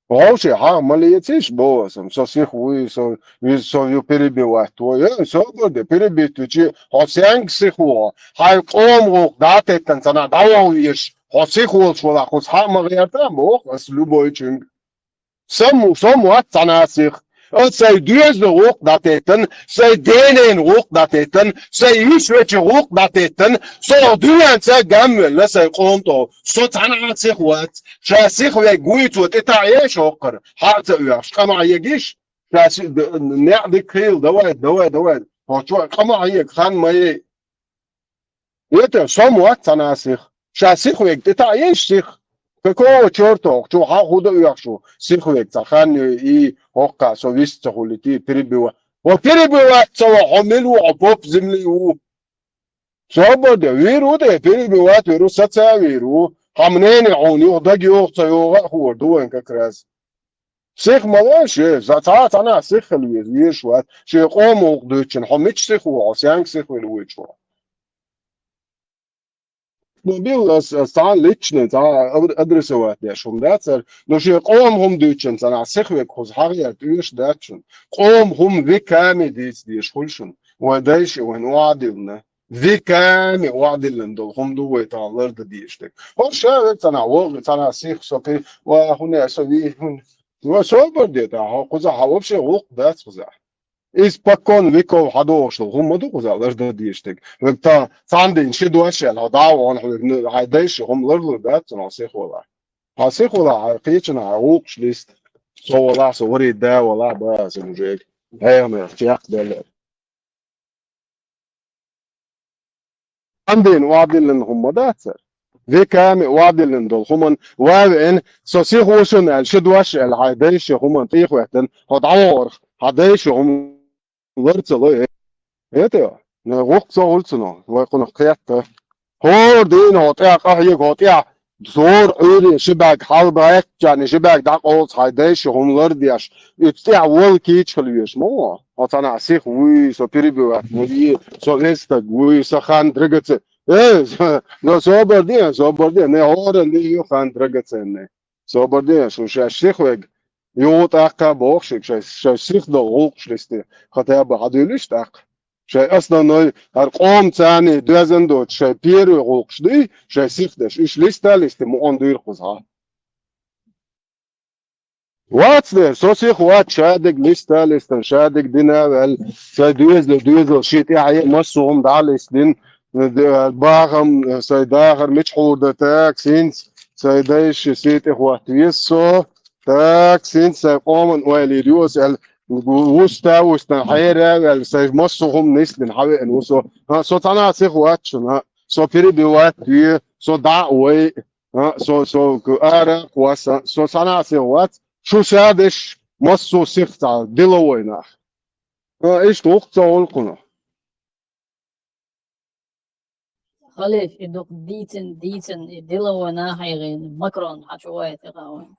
Вовше хьагӀ ма лецийша, боху ас, со сиха вуй, со виза, со ю перебивать ву. Э, собар де, перебить вичи, хьо сенга сиха ву? Хьайн къоман гӀуллакх дӀатеттан цхьана дӀаваха везаш, хьо сиха волуш валахь, кхуза хьа а ма гӀерта, боху ас любойчуьнга. Со м-, со м-, вац цхьана а сиха. Аса сайн доьзалан гӀуллакх дӀатеттан, сайн денен гӀуллакх дӀатеттан, сайн йиш вечи гӀуллакх дӀатеттан, со дуьненца гамвелла сайн къоман тӀо. Со цхьана а сиха вац. Ша сиха вег вуй цо тӀетаӀеш хӀокхара, хьа а ца оьхуш, къа ма хьегиш. Ша си-, д-, неӀ дика хийла, давай, давай, давай. Хьо чо къа ма хьега, хан ма е. Это, со м-, вац цхьана а сиха. Ша сиха вег тӀетаӀеш сиха. Какого чёрта хӀокху чу хьан хӀу дан оьхуш ву? Сиха вег цхьа хан ю и, хӀоккха со вист ца хуьлуьйтий, перебива-, хьо перебивать ца вахь, хьо мила ву, хьо поп земли ву. Собар де, вийр ву те, перебивать вийр ву, саца вийр ву. Хьан мнение хьуна юха даг йоху ца йогӀу а хуур ду вайн как раз. Сиха ма вай ше, за цхьа а цхьана а сиха хила веза, везаш вац. Шен къоман гӀуллакх дуьйцучун, хьо мича сиха ву, хьо сенга сиха вина вуьйцу хьо? Ну, билла ас, ас цхьа личный, цхьа ад-, адресовать деш хӀума дац хӀара. Ну, шен къоман хӀума дуьйцучун цхьана а сиха вег кхуза хьагӀ яр тӀоьш дац шуна. Къоман хӀума веками дийца дезаш хуьлу шуна. Вайн дайша вайна охьадиллина. Веками охьадиллина долу хӀума ду вай тахана лардан дезаш дерг. ХӀора ша вег цхьана а вогӀу, цхьана а сиха со кхин, ва хӀуне со вий, хӀун. Ва собар де тахана, хьо кхуза хьан вообще гӀуллакх дац кхуза. Испокон веков хьадогӀуш долу хӀума ма ду кхуза лардан дезаш дерг. Вег та цхьана дийна ши дош аьлла, хьо дӀа а вахана, хьо вег ну, хьайн дайша хӀума ларлур дац, цунах сиха валахь. Хьан сиха валахь, хьайн кхечанхьа гӀуллакхаш листа. Со валахь, со вари да валахь, ба аса мужик. Хьехамех чекх деллера. Андин охьадиллина хӀума ма дац хӀара. Веками охьадиллина долу хӀуман, ва веана, со сиха ву шуна аьлла, ши дош аьлла, хьайн дайша хӀуман тӀехӀоьттина, хьо дӀавахарх, хьан дайша хӀума лар ца ло, э. Это, гӀуллакх ца хуьлу цунах, вай кхунах кхетта. ХӀора дийна хьо тӀехь къахьега, хьо тӀехь зора Ӏуьйре ши бӀаьрг хьалабаьккхичарна, ши бӀаьрг дӀакъовлуш хьайн дайша хӀума лардеш, и цу тӀехь волу кийча хила везаш ма ву. Хьо цхьана а сиха вуй, со перебивать вуй, со веза стаг вуй, сан хан драгоцен-, э, но собар де, собар де, не хӀора, не ю хан драгоценный. Собар де, шу шаьш сиха вег. Юха тӀаккха боху шуьга, шаьш, шаьш сиха долу гӀуллакхаш листе. Хотя бы хьадуьйлуьйтуш тӀаккха. Шай основной, хӀара къоман царна доьзна доцу шай первый гӀуллакхаш дуй, шай сихдеш, уьш листа-листи мукъана дуьйр кхузахьа. Вац дера, со сиха вац, шадерг листа-листина, шадерг дина а ваьлла, сайн доьзале доьзал шен тӀаьхье массо а хӀума дӀа а листадина, бахам, сайн дахар мича хьур дан, так, синца, сайн дайша сий тӀе хӀотта веза со, так, синца сайн къоман ойла йир ю аса аьлла, вуста а вустан, хьера а ваьлла, сайн массо а хӀума нисдина хьавеана ву со. А, со цхьаннахьа сиха вац шуна, а, со перебивать ве, со дӀа а вай, а, со, со ара а кхосса, со цхьаннахьа сиха вац, шу шадеш массо а сиха цхьа деловой нах. А, иштта ву-кх ца гӀуллакхана. Халиф, и дукха дийцина, дийцина, и деловой нах хьийгӀина, Макрон хьачу вай тӀе вайн.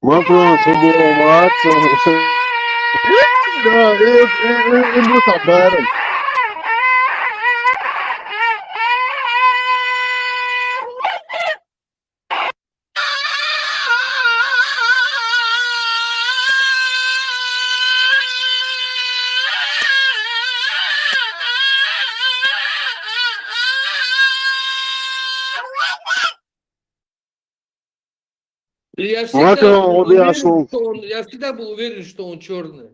Макрон, со боху вац, со, да, и, и, и, и бу сан барам. Я всегда Макрон, был вот я уверен, шёл. Что он, я всегда был уверен, что он чёрный.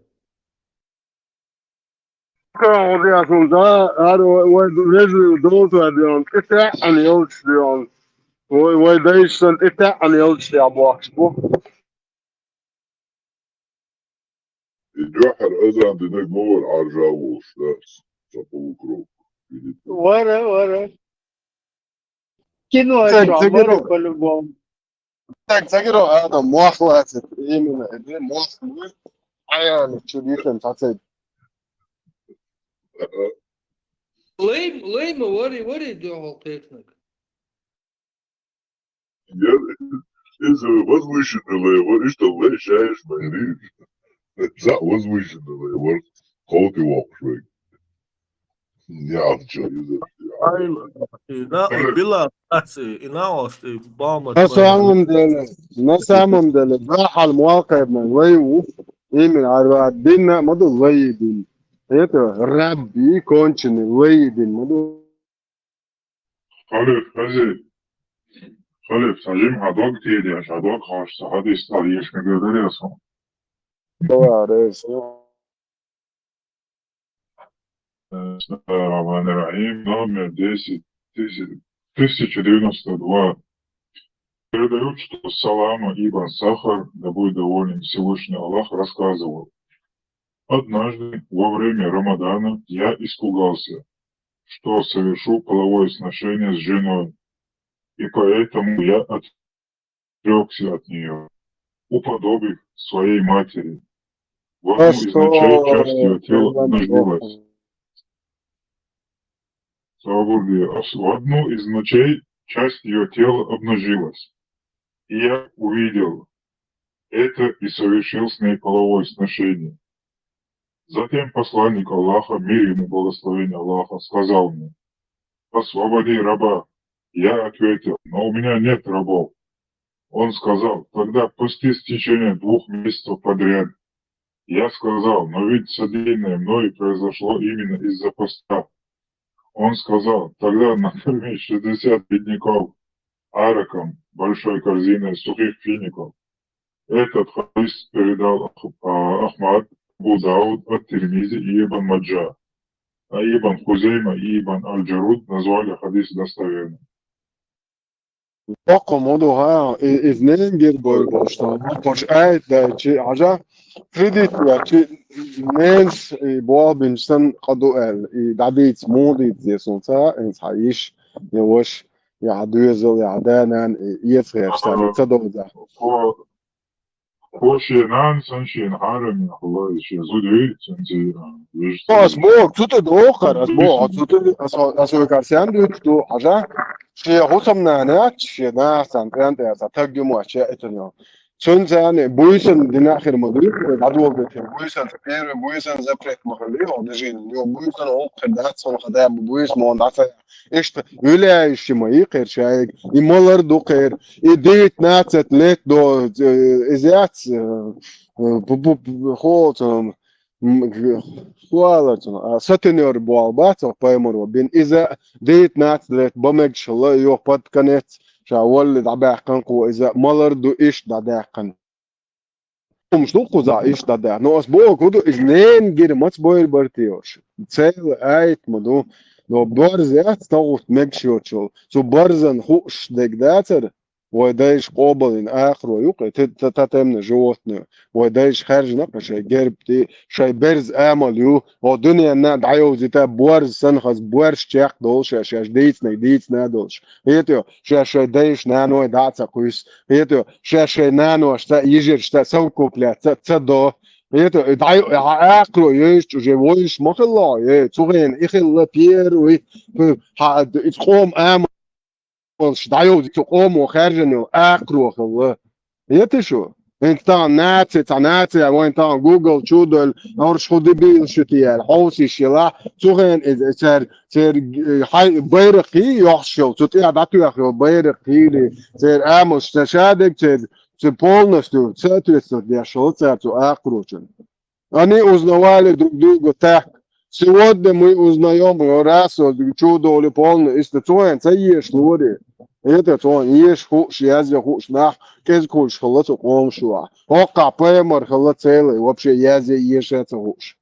Макрон, вот я шёл, да, ар вай, вай вежливый долчу вай делан, тӀе таьӀӀана йолчу делан. Вай, вай дайша сан тӀе таьӀӀана йолчу тӀе бохуш бу. И дуьххьара азан динарг ма вара Ӏаржа а волуш, да, сан полукровка. Видите? Вара, вара. Кино Цхьаьнга чохь ца гиро. Вара по-любому. Цхьаьнга ца гиро, Адам, мох лацар. Именно, это мох. Аяна, чу дитан, цхьаьнга. Лайм, лайма вари, вари дуьхьал кхетнаг. Я, иза возвышенный лай вара, иштта лай шаьш ма яра. Цхьа возвышенный лай вара, кховти воккхуш вай. Я а чо иза. Айла, и на, и била, аци, и на ош, и бама На самом деле, на самом деле, да, хьал муалкхайбна лай ву, именно, арва динна, ма ду лай дин. Это рабби конченый лай дин, ма ду. Халиф, хазир. Халиф, сан жимма хьан дог тедеш, хьан дог хьош, сан хьадис тӀехь еш мегар даре сан. Давай, рейс. Э, бисмиллахир-рахманир-рахим. Номер десять, тысяча, тысяча девяносто два. Передают, что Салама ибн Сахар, да будет доволен Всевышний Аллах, рассказывал: «Однажды во время Рамадана я испугался, что совершу половое сношение с женой, и поэтому я отрёкся от неё, уподобив своей матери. В одну из ночей часть её тела обнажилась». Сабур, в одну из ночей часть её тела обнажилась, и я увидел это и совершил с ней половое сношение. Затем посланник Аллаха, мир ему, благословение Аллаха, сказал мне: «Освободи раба». Я ответил: «Но у меня нет рабов». Он сказал: «Тогда постись в течение двух месяцев подряд». Я сказал: «Но ведь содеянное мною произошло именно из-за поста». Он сказал: «Тогда накорми шестьдесят бедняков араком, большой корзиной сухих фиников». Этот хадис передал Ах-, а, Ахмад, Абу Дауд, Ат-Тирмизи и Ибн Маджа. А Ибн Хузейма и Ибн Аль-Джаруд назвали хадис достоверным. Боккха ма ду, хӀа, и-, иза ненан гира бой бохуш, сан боккхуш айта даьлчи, хьажа, кредит ваьлчи, ненас и болх бинчу санна къа ду аьлла, и дӀадийца, муха дийца деза суна ца хаьа, хӀинца хьан йиша, я ваша, я хьан доьзал, я хьан да-нана, и эца гӀерташ царна ца довза. Кхо, кхо шен нана санна шена хьарам яхалла, шен зуда юй, цуьнца, а, вижа Ас боху, цу тӀе доху хӀара, ас боху, цу тӀе, ас, ас векар сен дуьйцуш ду, хьажа, шен хӀусамнана яц, шен наха царна тӀен тӀера цхьа таг ю моьтту, яийтина йо. Цуьнца царна буьйсанна дина хир ма дуьйцу, дӀадолабе хир буьйсанна, первый буьйсанна запрет ма хили, йо, дажийна, йо, буьйсанна гӀуллакх хир дац, хьуна хада бу буьйса ма хьуна дӀа ца Иштта виляющий ма йий кхера шайга, и малар ду кхера, и девятнадцать лет до, э, иза яц, э, э, бу-, бу-, бу-, хо, цу, М, хуала цунах, а, сатинер боал бац, пайхамаро бин. Иза дийт нац лет, ба мегаш хилла, йо, под конец, ша валли дӀабаьккханкхо, иза малар ду иш дӀадаьккхана. Хумш ду кхуза иш дӀадаьккхана. Но ас боху ду, из нен гира мац бойр бар те йош. Цела айт ма ду. Но барз яц тагӀут мегаш йоцул. Цу барзан хууш дег дацар, вай дайша къобалйина ахаро ю-кх, те-, та-, тотемный животное. Вай дайша хаьржина-кх шай герб тӀе, шай берза амал ю. О, дуьненна дӀайовзийта борз санна хаза боьрша чекхдолуш, шаьш, шаьш дийцинарг дийцина а долуш. Хетайо, шаьш шай дайша наной дӀа а ца кхуьйсу. Хетайо, шаьш шай наношца а, йижаршца а совокупление ца, ца до. Хетайо, и дӀай-, и хьан акхаро йойшчу уже войш ма хилла, э, цу хенахь и хилла первый, хьан, и къоман амал Польша дӀайовза цу къомо хаьржина йолу акхаро хилла. Эти шу? ХӀинца тахана наци, цхьа наци, вайн тахана Google чу долу, орш хӀу дебил шу те аьлла, хьовсийш елахь, цу хенахь иза церан, церан, э, хьай-, байракх йохьуш йолу, цу тӀехь дӀатоьхна йолу байракх хили, церан амалш ца шадерг, церан, церан полностью соответствовать деш хилла цара цу акхарочун. Они узнавали друг друга так. Сегодня мы узнаем, раз, чудо ли полный, иштта цо вайн ца езаш лори. Это цо вайн езаш хууш, язъян хууш, нах кӀезиг хуьлуш хилла цу къоман чохь. ХӀокхахь пайхамар хилла церан, вообще язъян, еза а ца хууш.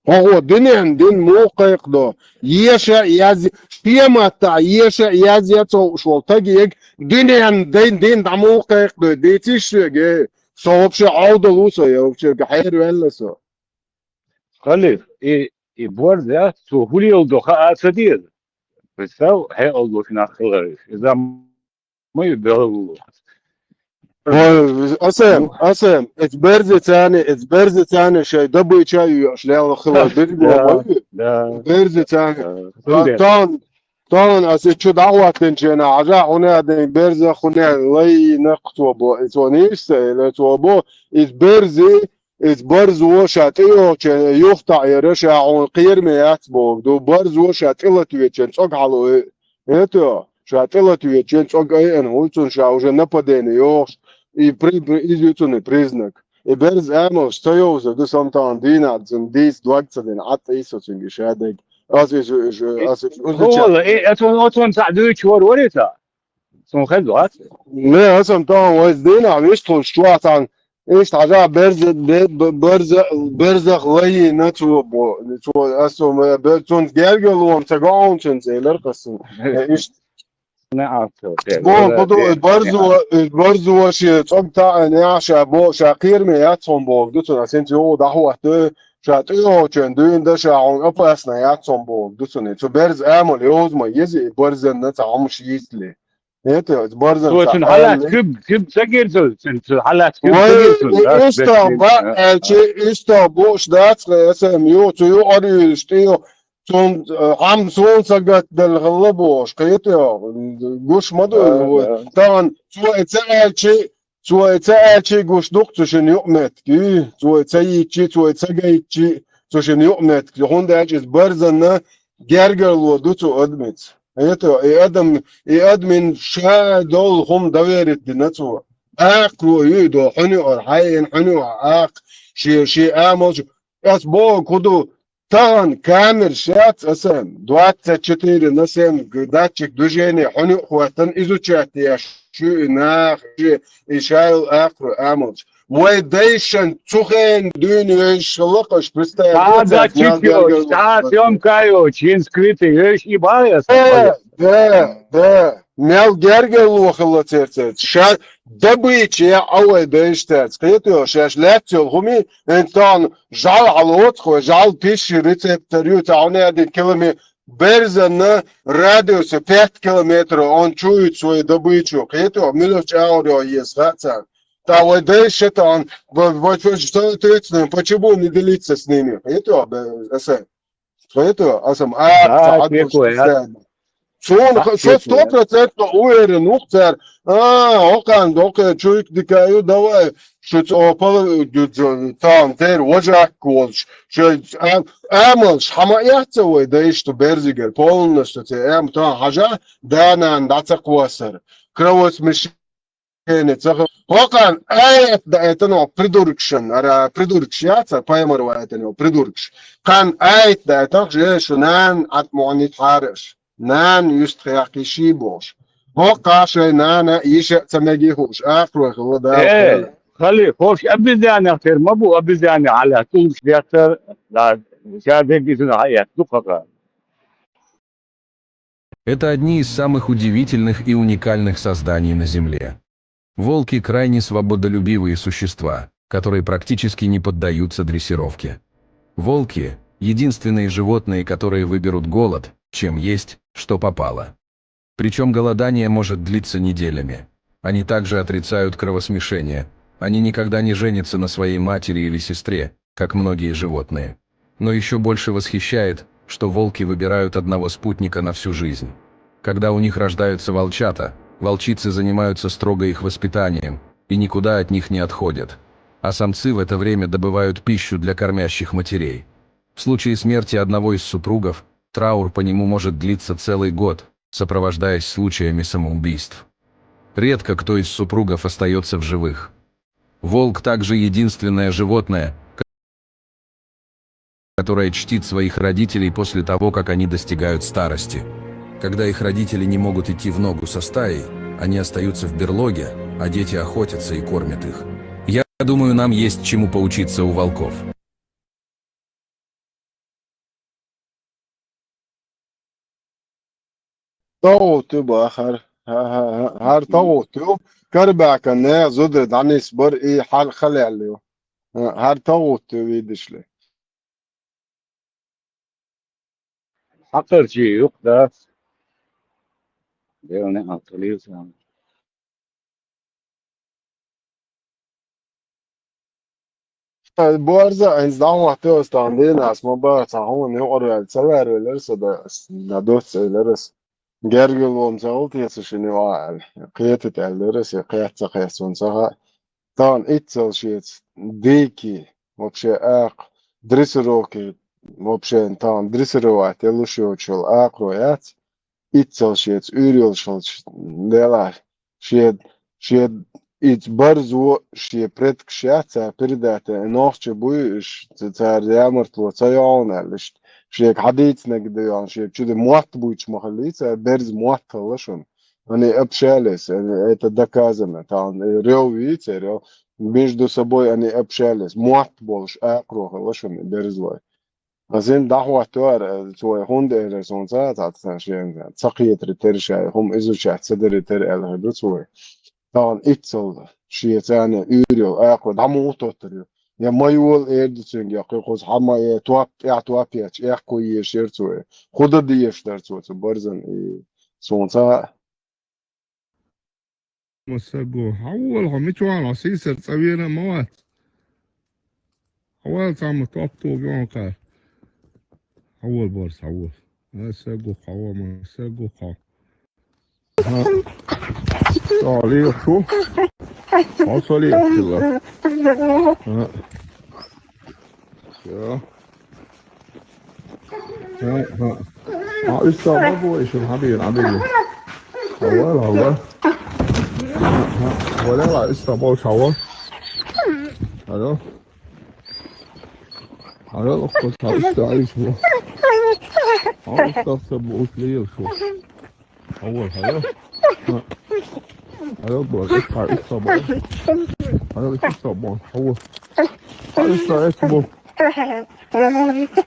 ХӀокхо динан дин муха кхайкхадо? Еза а, язъян, шен маттахь еза а, язъян а ца хууш волу стаг, динан дин, дин дӀа муха кхайкхадо? Дийцийша соьга, э. Со вообще Ӏовдал ву со, я вообще хьераваьлла со. Халиф, и, и борз яц, цо хӀун леладо хаа ца деза. Представь, хьекъал долуш нах хилар иза. Иза ма ю белла ву. Ой, Асем, Асем, эца берзаца, эца берзаца шайн добыча а йоьш лелла хилар берзаца ма ю. Да, да. Берзаца. Да. Тан, тан аса чу дӀахӀоттинчу хенахь, хьажахь, хӀунда аьлла берза, хӀунда аьлла лайна кху цо бо, и цо нийса ца элира, цо бо, иза берзи, иза барзо ша тӀейогӀучу юхатаӀера ша хьуна кхераме яц боху ду, барзо ша тӀелатоьчун цӀога хьалаойу. Это, ша тӀелатоьчун цӀога айина хӀума цунна ша уже нападение йохуш, и при-, при-, иза ю цунна признак. И берза амалш ца йовза ду, самтан дийнахь цунна дийца дог ца дина, Ӏад Ӏийса цуьнга ша дерг. Ас иза, иза, ас иза, иза Хьола, э, оцун, оцун цхьаъ дуьйцуш вара, вари цхьаъ? Цунна хеза вац? Не, аса-м тахана вайца дийнахь вистхуьлуш чохь цхьаьна, иштта хьажа берза, бе-, б-, берза, берзах лайина цо бо-, цо, аса-м, бе-, цунца гергарло-м ца го хьуна цуьнца элира кхасна. Э, иштта. Не а цо, те, Бо, вала, кху ду, те, и барзо, и барзо шен цӀога таӀийна яхь ша бо, ша кхераме яц хьуна боху ду цунна, аса хӀинца юха дӀахӀотта, ша тӀейогӀучун дуьйна дан ша хьуна опасно яц хьуна боху ду цунна. Цу берза амал йовза ма еза, и барзанна цхьа хӀумаш йийцале. ХӀета, барзан Цо цхьа цунна хьалаца аьлла. Куьг, куьг ца гира цо, цунна цо хьалаца куьг ца Вай, гира цунна, и да, уьстагӀ бехке, баъ а, аьлчи, а. УьстагӀ бууш дац, аса-м ю, цу юкъара юьйлуш тӀе ю, цунна, э, хьам суна сагатдала хилла бохуш, кхетий хьо, гуш ма ду иза вай. Да, да. Тахана цо и ца аьлчи, цо и ца аьлчи гуш ду-кх цу шинна юкъаметтиг, ю, цо и ца йийцчи, цо и ца гайтчи, цу шинна юкъаметтиг, хӀунда аьлча иза барзанна гергарло ду цу адамца. ХӀета, и адам, и адамна ша долу хӀума доверить дина цо. Акхаро ю и до, хьуьнуьйхьара хьаена, хьуьнуьйхьа акха, шен, шен амалш. Ас боху хӀун ду, тахана камераш яц аса-м, двадцать четыре на семь г-, датчик движения хьуьнуьйхьа хӀоттан изучать деш ю и наха, и шайла акхаро амалш. Вай дайшан цу хенан дуьйна вешан лакхаш представь. Цхьа датчик йоцуш, цхьа съёмка йоцуш, хӀинца скрытый вешан и бахьа аса? Да, да, да. Мел гергарло хилла церан церца. Ша добыча яхь а вай дайша цаьрца. Кхетий хьо, шаьш лаьцна йолу хӀума, хӀинца тахана жӀаьла хьалоцу, вай жӀаьла пищи рецептор ю, цхьа хьуна аьлла киломе-, берзанна радиусе пять километров он чует свою добычу. Кхетий хьо, муьлхачу агӀор йо еза хаьа царна. Та вай дайша тахана, ва-, ва-, ва-, соответственно, почему не делиться с ними? Кхетий хьо, бе-, аса. Кхетий хьо, аса-м, а, Да, ца хьан тешко, я. Суна, А, ха-, со тешко, я. Сто процентов уверен ву-кх цара. А, окхан, окхан, чуйк дика ю, давай, шу цо пала, ду-, ду-, там, тера, вожак волуш. Шу, а, амалш, хьама яц ца вай дайша ту берзигара, полностью ца, эм, там, хьажа, да, нана, дӀа ца кхоссара. Кровосмешение Ца хӀокхарна аят даийтина придуркашна, ара придуркаш яц, пайхамар ваийтина придуркаш. Кхарна аят даийтина, же шу нана Ӏад мугӀанит хьараш. Нана юстхъяьккхи ший бохуш. ХӀокху шайн нана йиша а ца мегий хууш, акхарой хилла Дала. Э, хали, хӀорш обезьянех тера ма бу, обезьяне хьалаьцна, тӀулгаш деттар, да, ша дегизна хьаэцна, дукха ха. Это одни из самых удивительных и уникальных созданий на Земле. Волки — крайне свободолюбивые существа, которые практически не поддаются дрессировке. Волки — единственные животные, которые выберут голод, чем есть, что попало. Причем голодание может длиться неделями. Они также отрицают кровосмешение. Они никогда не женятся на своей матери или сестре, как многие животные. Но еще больше восхищает, что волки выбирают одного спутника на всю жизнь. Когда у них рождаются волчата, волчицы занимаются строго их воспитанием и никуда от них не отходят. А самцы в это время добывают пищу для кормящих матерей. В случае смерти одного из супругов траур по нему может длиться целый год, сопровождаясь случаями самоубийств. Редко кто из супругов остается в живых. Волк также единственное животное, которое чтит своих родителей после того, как они достигают старости. Когда их родители не могут идти в ногу со стаей, они остаются в берлоге, а дети охотятся и кормят их. Я думаю, нам есть чему поучиться у волков. ТогӀут ю бахар. ХӀа-, хӀа-, хӀа-, хӀара тогӀут ю. Карабаьккхина нехан зударий дӀанисбар и хьал-, халаьлла ю. ХӀара тогӀут ю вийдишле. Хьакхарчий юкъ дац. Делне хьакхалийла сан. Борза, хӀинца дӀахӀоттайо ас тахана дийнахь, ас ма баха, цхьа хӀума юкъара ваьлла, ца ваьрвелира со, да, да доцца элира ас. Гергарло ма ца хилла те сан шина юкъахь аьлла. Кхетийта аьллера ас, я кхетта ца кхетта суна ца хаьа. Тахана иццал шеца дикий, вообще акха, дрессировки, вообще тахана дрессировать е луш йоцуш йолу акхаро яц. Иццал шеца уьйр йолуш хилча, делахь, шен, шен иза барзо шен предкаш яц, цара передать, и нохчий буй, ш-, ц-, цара ямартло ца йогӀу аьлла, иштта шега хьадийцинарг дан йогӀу, шега чу де мотт буьйцуш ма хиллий, цара берза мотт хилла шуна. Они общались, они, это доказано, там, э, рёв вийца, рёв. Между собой они общались, мотт болуш акхаро хилла шуна берзалой. Ас хӀинца дӀахӀоттайора, цо вай хӀунда элира суна ца, ца, ца, шен, ца кхетаре тера ша, хӀума изучать ца даре тера аьлла хир ду цо вай. Тахана иццал шен царна уьйр йолу акхо дӀа муха тоттур ю? Я ма йола эр ду цуьнга, я кхин кхуза хьан ма э, топ, тӀехь топ етташ, эккхо езаш яра цо вай. ХӀун дан дезаш дара цо цу барзан и суна ца хаьа. Масаго, хьан вола хьо, мича вахана хьо, сийсара цӀа вена а ма вац? Хьан вала цхьамма топ тоба йохьа кхара? Хьан вола борс, хьан вола? Масаго хьо, масаго хьо. Хьо леха шу? Хьо со леха хилла? Всё. Хьо, хьо. Хьо, уьстагӀ ма бу вай шуна, хьан бийна, хьан бийна? Хьо вала, хьо вала. Хьо, хьо. Вала, хьо, уьстагӀ болуш хьо вала. Алло. Алло, хьо, хьо, уьстагӀ Ӏийша бу. Хьо, уьстагӀ ца бу, уьш лела шу. Хьо вала, хьо вала. Хьо. Хьо вала, бо, иш хьа, уьстагӀ бо. Хьо вала, иш уьстагӀ бо, хьо вала. Хьо, уьстагӀ эцна бу.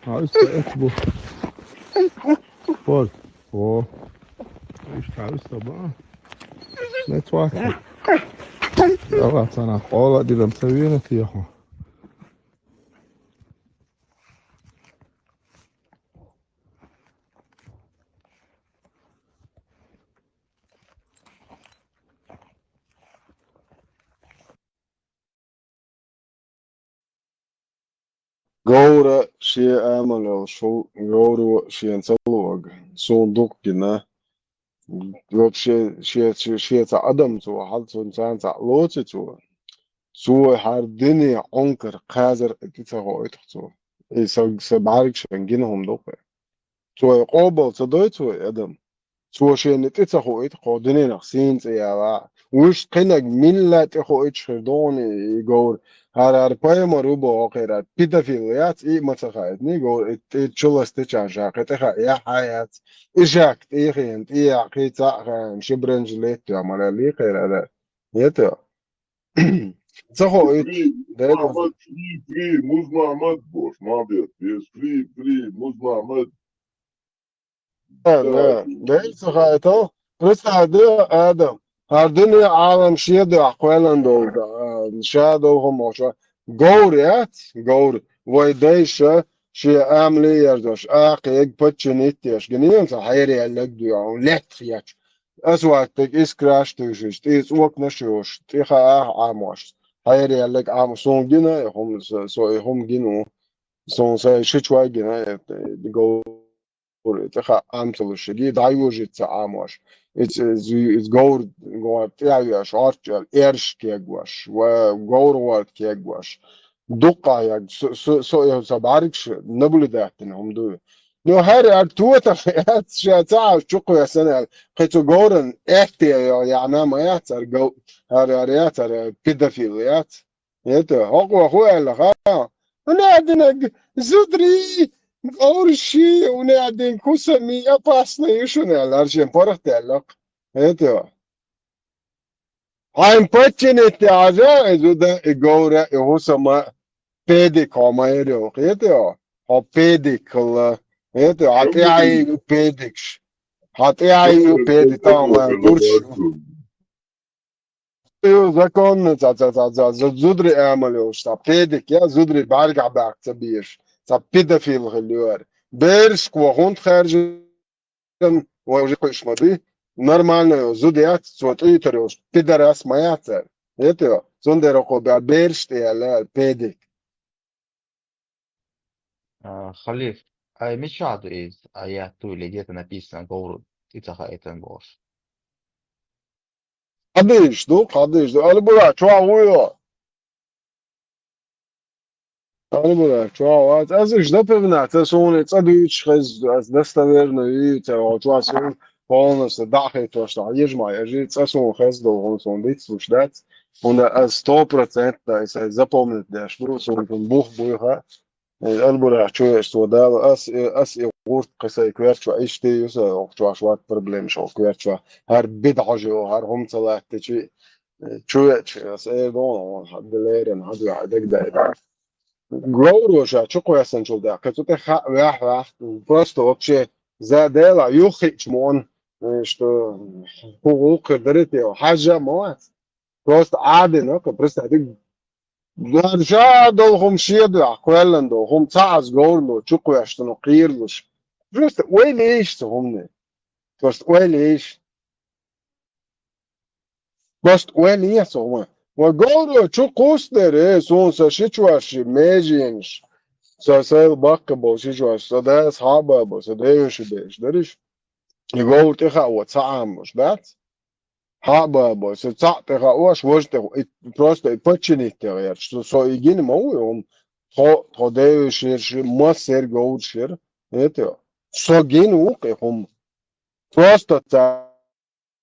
Хьо, уьстагӀ эцна бу. Бо. О. Иш хьа, уьстагӀ бо. Не цвахи. Яла, цана, къола дилам ца вена тӀехьа. Говра шен амал йолуш ву, говро шена ца луъург, суна дукха гина. Вообще, шен, шен, шен цхьа адам цо, хьал цунна царна цхьаъ лоций цо? Цо хӀара дуьне Ӏункар кхазар а тӀе ца хоуьйтух цо. И сан, сан бӀаьргашна гина хӀума ду-кх. Цо и къобал ца дой цо и адам? Цо шена тӀе ца хоуьйту кху дуьненах сийна цӀе яла, Вуьшта кхинаг милла тӀе хоуьйтуш хир ду хьуна и говр. ХӀара, хӀара пайхамар ву боху хӀокхерара. Педофил яц, и а ма ца хаийтина и говр. И тӀе чуластича ша кхин тӀе хаьа, хьа яц. И шек тӀе хиъна, тӀе яхьа кхин цхьаъ хаьа, ши бранжа летта мара лийхира. Ето. Ца хоуьйтуш. Free, Мухаммад, free, free, Муз Мухаммад, бош, молодец, yes, free, free, Муз Мухаммад. Да, да. Дела ца хаийтал. Представь, да, Адам. ХӀара дуьне Ӏалам шен дуьхьа кхоьллина долу, а, ша долу хӀума ша. Говр яц, говр. Вай дайша шен амале а ерзош, акхега подчинить деш. Гинийла ца хьеръяьлларг дуьхьа, летта хеташ. Ас ваттаг искраш туьйшуш, тӀе цӀокнаш йолуш, тӀе хаа Ӏамош. Хьеръяьлларг Ӏамош. Суна гина, и хӀума, со, со и хӀума гина ву. Суна сайн шичой гина, э, говр. Пурба тӀе хаа Ӏам ца луш, ги дӀайожийта ца Ӏамош. Иза, иза, иза говр, говр тӀе а веш, орччул эрш кегош, ва говр гӀорта кегош. Дуккха а ягга, со, со, со, со бӀаьргаш наблюдать дина хӀума ду. Ну, хӀара ар тотах яц, ша ца Ӏаш чукхоьссина аьлла. Кхин цу говран аьтте яхьна ма яц, ар гов-, ар, ар яц, ар педофил яц. ХӀета, хӀокхо хӀун аьлла, ха? Унаьдинаг зударий, говраши, унаьдинаг хӀусамий опасный ю шуна аьлла, ара шен паргӀат аьлла-кх. ХӀета. Хьайн подчинить яхьажа, и зуда, и говра, и хӀусама педик хьо ма яр йо, хета йо? Хьо педик хилла. ХӀета, хьан тӀе Ӏайю педикаш. Хьан тӀе Ӏайю педик, тахана гурш. Ю законный, ца, ца, ца, ца, ца, зударий амал йолуш, ца, педик, я, зударий бӀаьргахь баккха ца безаш, ца, педофил хилла ю ара. Берашка вон хӀунда хаьржина, вай уже кхуьйш ма дуй. Нормально йолу зуда яц, цо тӀуьйтар йолуш, пидорас ма яц ара. ХӀета йо, цундела кхо бер-, бераш тӀе яьлла ара, педик. А, Халиф, ай мичахь ду иза, аят ду или где-то написано, говр тӀе ца хаийтина бохуш? Хьадийш ду, хьадийш ду. Албура, чохь вуй хьо? Албура, чохь вац. Ас уьш запоминать, ца суна цӀа дуьйцуш хеза, ас достоверно юьйцу, хьо чохь суна полностью дӀахӀиттош, дӀа ежма ежи, цӀа суна хеза долу хӀума суна дицлуш дац. ХӀунда ас сто процентов аса запомнить деш ду, суна цунна бух буй хаьа. Э, Албурах чу веш цо Дала, ас, э, ас и гӀурт кхин сайн коьртачохь иштта ю, сан оха чохь вац проблемаш оха коьртачохь. ХӀара бидӀа хьожа йо, хӀара хӀума ца латтичи, э, чу веача, ас эр дона, хьан делеран, хьан дуьхьа дагадайда. Говро ша чу кхоьссанчул даккха, цу тӀе хаа ваьхьа ваьхьа, просто вообще за Дела юххиъча муон, э, что хӀу гӀуллакх хир дарий те, хьажа ма вац. Просто Ӏадина, ка, просто диг. Дар ша долу хӀума шен дуьхьа кхоьллина долу хӀума ца Ӏаз говрано чу кхоьссина кхийралуш. Просто ойла еш цу хӀумане. Просто ойла еш. Просто ойла еш цу хӀумане. Ва говро чу кхуссадерий, суна сан ши чош меженаш. Сан сайла баккха болу ши чош, сан дас хьаба бо, сан деваша беш дариш. И говр тӀе хаа, вот, ца Ӏамош, дац? Хьаба бо, со цхьаъ тӀе хаош, важа тӀе, и просто и подчинить тӀе гӀерташ. Со, со и гина ма ву, и хӀума. Тхо, тхо деваша шира, ши, массерг говраш шира. Это, со гина ву-кх и хӀума. Просто ца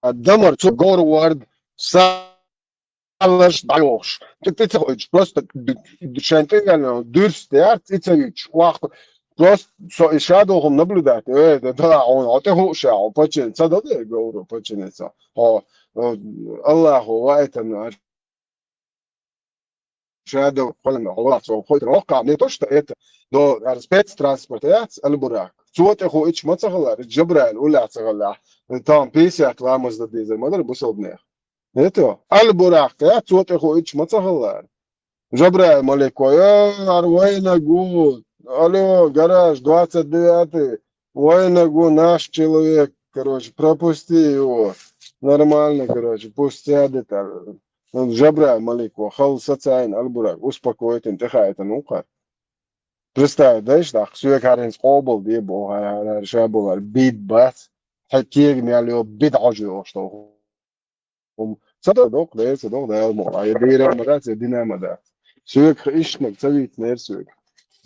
дамар цу говр вард, салаш дӀайохуш. ТӀе, тӀе ца хоуьйтуш, просто д-, д-, шайн тӀе ваьлла дуьрста яр, цӀе ца юьйтуш, вахта. Просто со и ша долу хӀума наблюдать, э, да, да, хьуна, хьо тӀе хууш ша, хьо подчинить ца до, да, говро подчинить ца. Хьо, э, Аллахо ваийтина, ша долу хӀума, хьо вац, хьо хойтар воккха, не то, что это, до, ар спецтранспорт яц, Албурак. Цо тӀе хууш ма ца хилар, Джабраил уллехь ца хилла, там пятьдесят ламаз дан дезар ма дара бусалбанех. Это, Албурак, я, цо тӀе хууш ма ца хилар. Жабраил малико, э, ар вайнаг ву. Алло, гараж двадцать девятый. Вайнаг ву наш человек, короче, пропусти его. Нормально, короче, пусть сядет, ар. Ну, Жабраил малико, хала сацайна, Албурак, успокойтина, тӀехаийтина ву кхар. Представь, дайш, даккха, соьга хӀара хӀинца къобал де боху, хӀара, хӀара, хӀара ша болу, хӀара бид бац. Хьан кега мел йо, бид хьожа йохуш долу. ХӀума ца до доккха, Дела ца доккха, Дала мукъ лахь. Я дийра ма дац, я дина ма дац. Соьга иштаниг ца вийцинера соьга.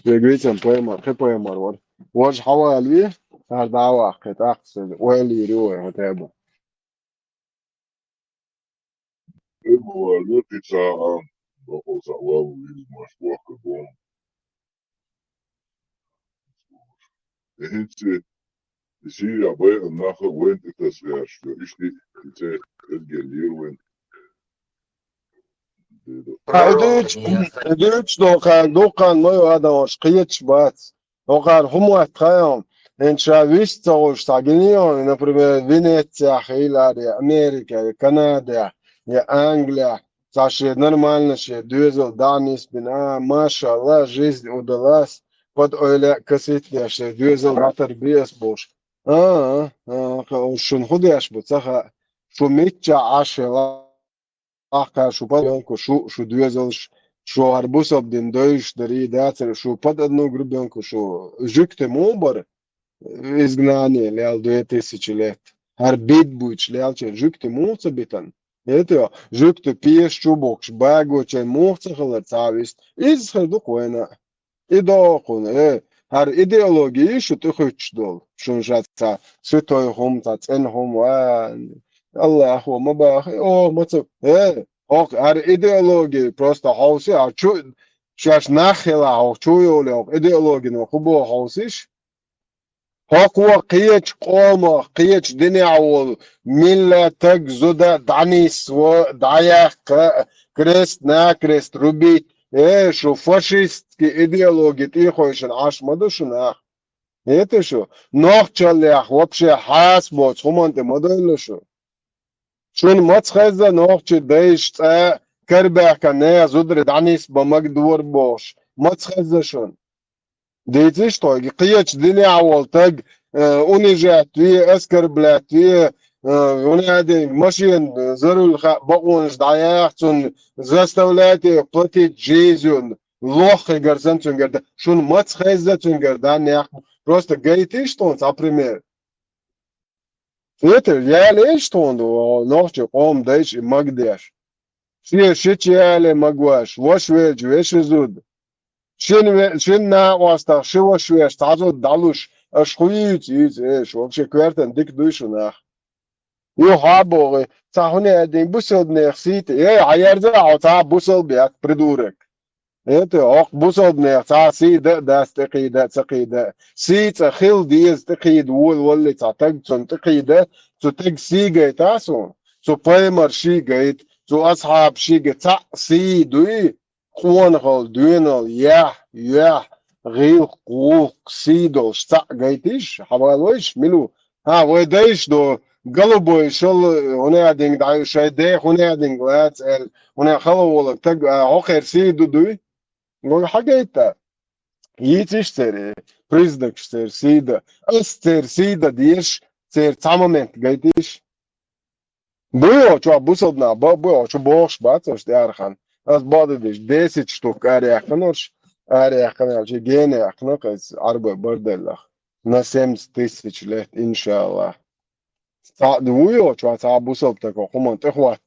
Соьга вийцина пайхамар, кхин пайхамар вара. Важа хьавалаве, хӀара дӀа а ваккхий, тӀаккха соьга ойла йийр ю вай, хӀун тӀе бу. ма валло, кхин цхьа а, бакъо цхьа валло веза, маш воккха гом. Эхинце, и сийра байъа наха вайн тӀе тасвеш, йо, ишти, и цӀе эргеллера вайн. Ха, дуьйцу, дуьйцу дохар, дуккхан ма ю адамаш, кхеташ бац. Дохар хӀума вац тхайом, хӀинца ша вист ца гӀуш, цхьа гинийон, например, Венецияхь хилар, я Америка, я Канада, я Англия, цхьа шен нормально шен доьзал дӀа нисбина, а, машалла, жизнь удалась, под ойла касит деш, шен доьзал дӀатар биэс буш. А, а, а, ха, шун хӀу деш бу, ца хаьа, шу мичча Ӏаш хила, ахка шу панонку, шу, шу доьзалш, шу хӀара бусалба дин дойш дарий, дацара шу под одну гребёнку, шу жуьгти муха бара, изгнание лел две тысячи лет. ХӀара бид буйч лелча жуьгти муха ца битан. Это жуьгти пеш чу боккхуш, багочай муха ца хилар цхьа вист. Иза хир ду-кх вайна. И дохуна, э, хӀара идеология шу тӀехуьттуш долу, шуна ша ца святой хӀума, ца цӀена хӀума, а, Аллахо ма баха, о, ма ца, э, хӀокху хӀара идеология просто хьовси, а чу, шаьш нах хила хьо, чу йолу хӀокху идеологино хӀу боху хьовсиш? ХӀокхо кхечу къомах, кхечу динехь волу милла, таг, зуда дӀанисво, дӀаяккха, крест-накрест рубить, э, шу фашистский идеология тӀехойшина Ӏаш ма ду шу нах. Эта шу, нохчаллех вообще хьас боцу хӀуманна тӀе ма дойла шу. Шуна маца хезна нохчи дайша цӀа карабаьхкина нехан зударий дӀанисбан магадора бохуш? Маца хезна шуна? Дийциш тхойга, кхечу динехь волу таг, э, унижать ве, оскорблять ве, э, хӀунадинга машина, э, за руль хаьа, бакъонаш дӀаяхьа, цунна заставлять платить жизнью, лоххигара санна цуьнгара дан. Шуна маца хезна цуьнгара дан яхна? Просто гайтиш тхуна цхьа пример. Эта ялеш тхуна ду, нохчи къоман дайша и магадеш. Шен шича яле магош, ваша велча вешан зуда. Шина ве-, шина накъостах ши ваша веш цхьа зуда дӀалуш, аша хӀу йийца, йийца, э, шу вообще коьртан дика дуй шу нах. Юха а боху, цхьа хӀунда аьлла дин бусалбанех сийта, э, хьаерза а хьо цхьа бусалба яц, придурок. Это, хӀокху бусалбанех цхьа сий дан а дац, тӀекхийда а, ца кхийда а. Сий цӀа хила деза, тӀекхийда вола валли цхьа таг, цунна тӀекхийда, цу таг сий гайта суна. Цу пайхамар ший гайта, цу асхьаб ший гайта, цхьаъ сий дуй, къонахалла, доьналла, яхь, юьхь, гӀиллакх, гӀуллакх, сий долуш цхьаъ гайтиш, хьавалойш, мила ву? ХӀа, вай дайша ду, голубой шал хӀунадинга дӀа, шайн ден хӀунадинга лаца аьлла, хӀуна хала волу таг, а, хӀокхеран сий ду дуй? Вай хьагайта? Йийциш церан признакаш церан сий дан. Ас церан сий дан дезаш, церан цхьа момент гайтиш? Буй хьо чохь бусалба нах, ба-, буй хьо чу бохуш бац аша тӀаьхьархьан. Ас бакъдерг дийцича, десять штук араяьккхина уьш, араяьккхина аьлча, гена яьккхина кхайца Ӏарбой барделлах. На семьдесят тысяч лет, иншаллах. Цхьаъ ду вуй хьо чохь цхьа бусалба таг хӀокху хӀуманна тӀехӀотта.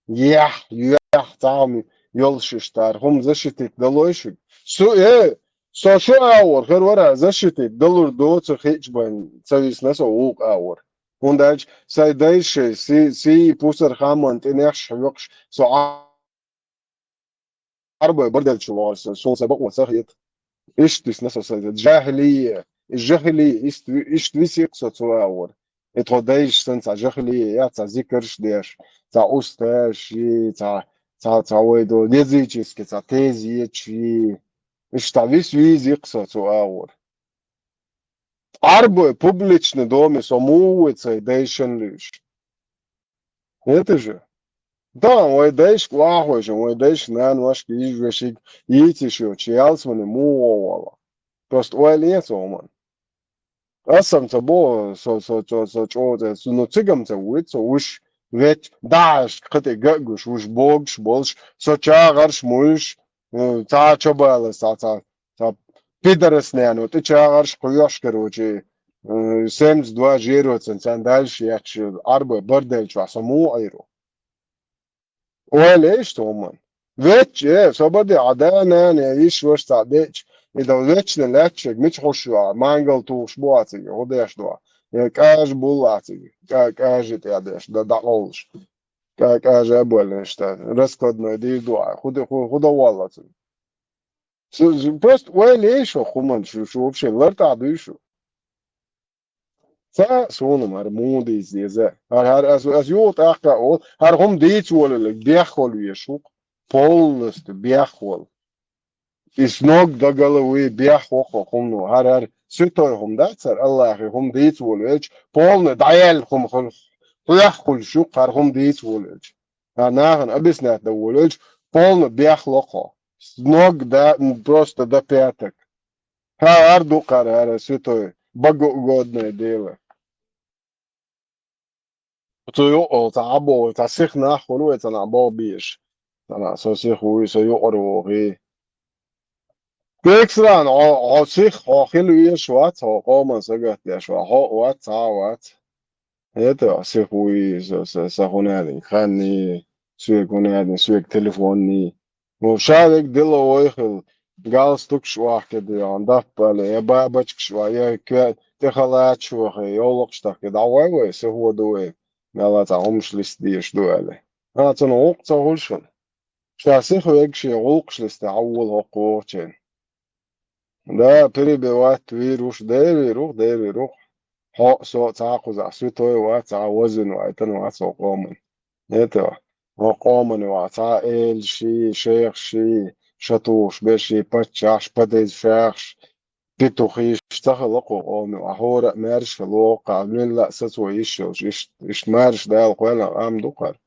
Яхь, юьхь, цхьа хӀума йолуш иштта хӀара хӀума защитить далой шуьга? Су, э, со шу агӀор хир вара защитить далур доцу хиъча бен ца висна со вукху агӀор. ХӀунда аьлча сайн дайша шайн си-, сий пусар хаман тӀе нехаш хьоькхуш, со Ӏарбой барделчу вахар, со, суна сайн бакъо ца хета. Иштта висна со сайн жахилия, жахилия, ист-, иштта висийкх со цу агӀор. И тхо дайша санна цхьа жахилия яц, цхьа зикарш деш, цхьа усташ йи, цхьа, цхьа, цхьа вай до языческий, цхьа тезеташ йи. Иштта вис визийкх со цу агӀор. Ӏарбой публичный доме со муха вуй цай дайшан луьйш? Это же. Да, вай дайшка вахвайшан, вай дайшка наношка, йижвешиг йийциш йоцу, ялсмане муха вала. Просто ойла е цо хӀуман. Ас-м ца боху, со, со, со, со чӀогӀа, со, ну, цигам ца вуьйцу, со вуш веч, дагьашка кхатӀе гагуш, вуш богуш болуш, со чагӀарш муьлш, э, цхьа чобалас, цхьа, цхьа, цхьа пидорас нено, тӀе чагӀарш кхоьш, короче, э, семьдесят два жероцан царна дальше яхаш, Ӏарбой барделчохь со муха Ӏийр ву? Ойла еш цу хӀуман. Веч, э, собар де, хьан да-нана, я йиш-ваша цхьаъ деъча, и дан вечно лаьтташерг мича хьуш ю, мангал тухуш бу а цига, хӀу деш ду, я кӀажа булла а цига, кӀа-, кӀажа тӀе деш, да-, дӀакъовлуш. КӀа-, кӀажа а боьллина иштта. Раскладной дийр ду Ӏа. ХӀу де-, хӀу, хӀу дан валла цунна? Су-, су-, просто ойла еш хӀуманна шу, шу вообще лартӀахь дуй шу? Ца суна мара муха дийца деза. ХӀара, хӀара ас, ас юха тӀаккха а олу, хӀара хӀума дийца волалург бехвала везаш ву-кх. Полностью бехвала. И с ног до головы бехвокхо хӀума ву. ХӀара, хӀара суьйтой хӀума дац хӀара, Аллахье хӀума дийца волавелча, полный дӀаяьлла хӀума хуьлу, хьоьххуьлуш ю-кх хӀара хӀума дийца волавелча. ХӀара нахана объяснять дан волавелча, полный бехло-кх хьо. С ног до, просто до пяток. ХӀара ду-кх хӀара, хӀара суьйтой, богоугодное дело. Цу юкъа цхьа Ӏабо вай, цхьа сиха нах хуьлу вай цхьана Ӏабо бийш. Цхьана со сиха вуй, со юкъара вохий. Кексран, хьо, хьо сиха, хьо хила везаш вац, хьо къоман сагатдеш вац, хьо а вац, цхьа а вац. ХӀета сиха вуй, со, со, со хӀун аьлла, ханний, соьга хӀун аьлла, соьга телефонний. Вовшариг дилла вай хила, галстукаш охкиде, даппале, я бабочкаш ва, я кве-, тӀе халаташ вахе, йовлакхаш тахке, дӀавай вай, сихо ду вай, мелла цхьа хӀумаш листа дезаш ду аьлла. А, цунна гӀуллакх ца хуьлуш хила. Ша сиха вега шен гӀуллакхаш листа, хьавола хӀокху вогӀучеран. Да, перебивать вийр ву шу, дер вийр ву-кх, дер вийр ву-кх. Хьо а, со а цхьа а кхузахь суьйтой вац, цхьа а воззина вайтина вац хӀокху къоман. ХӀета, хӀокху къоман юкъахь цхьа а элаший, шайхаший, шатухуш берший, паччахьаш, падезвшахаш, петухиш ца хилла кху къоман юкъахь. ХӀора а маьрша хила вогӀу-кх, милла а сацо йиш йолуш, иш-, иштта маьрша Дала кхоьллина къам ду-кх хӀара.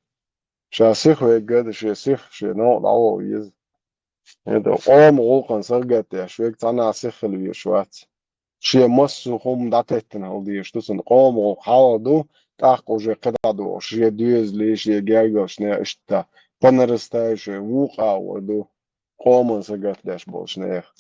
Ша сиха вега ду, шен сиха, шен новкъа дӀаваха веза. ХӀета, къоман гӀуллакхана сагатдеш верг цхьаннахьа сиха хила везаш вац. Шен массо а хӀума дӀатеттина хила дезаш ду цунна. Къоман гӀуллакх хьалха ду, тӀаккха уже кхидӀа догӀуш, шен доьзалий, шен гергарчу нехан иштта по нарастающей вукху агӀор ду къоман сагатдеш болчу нехан.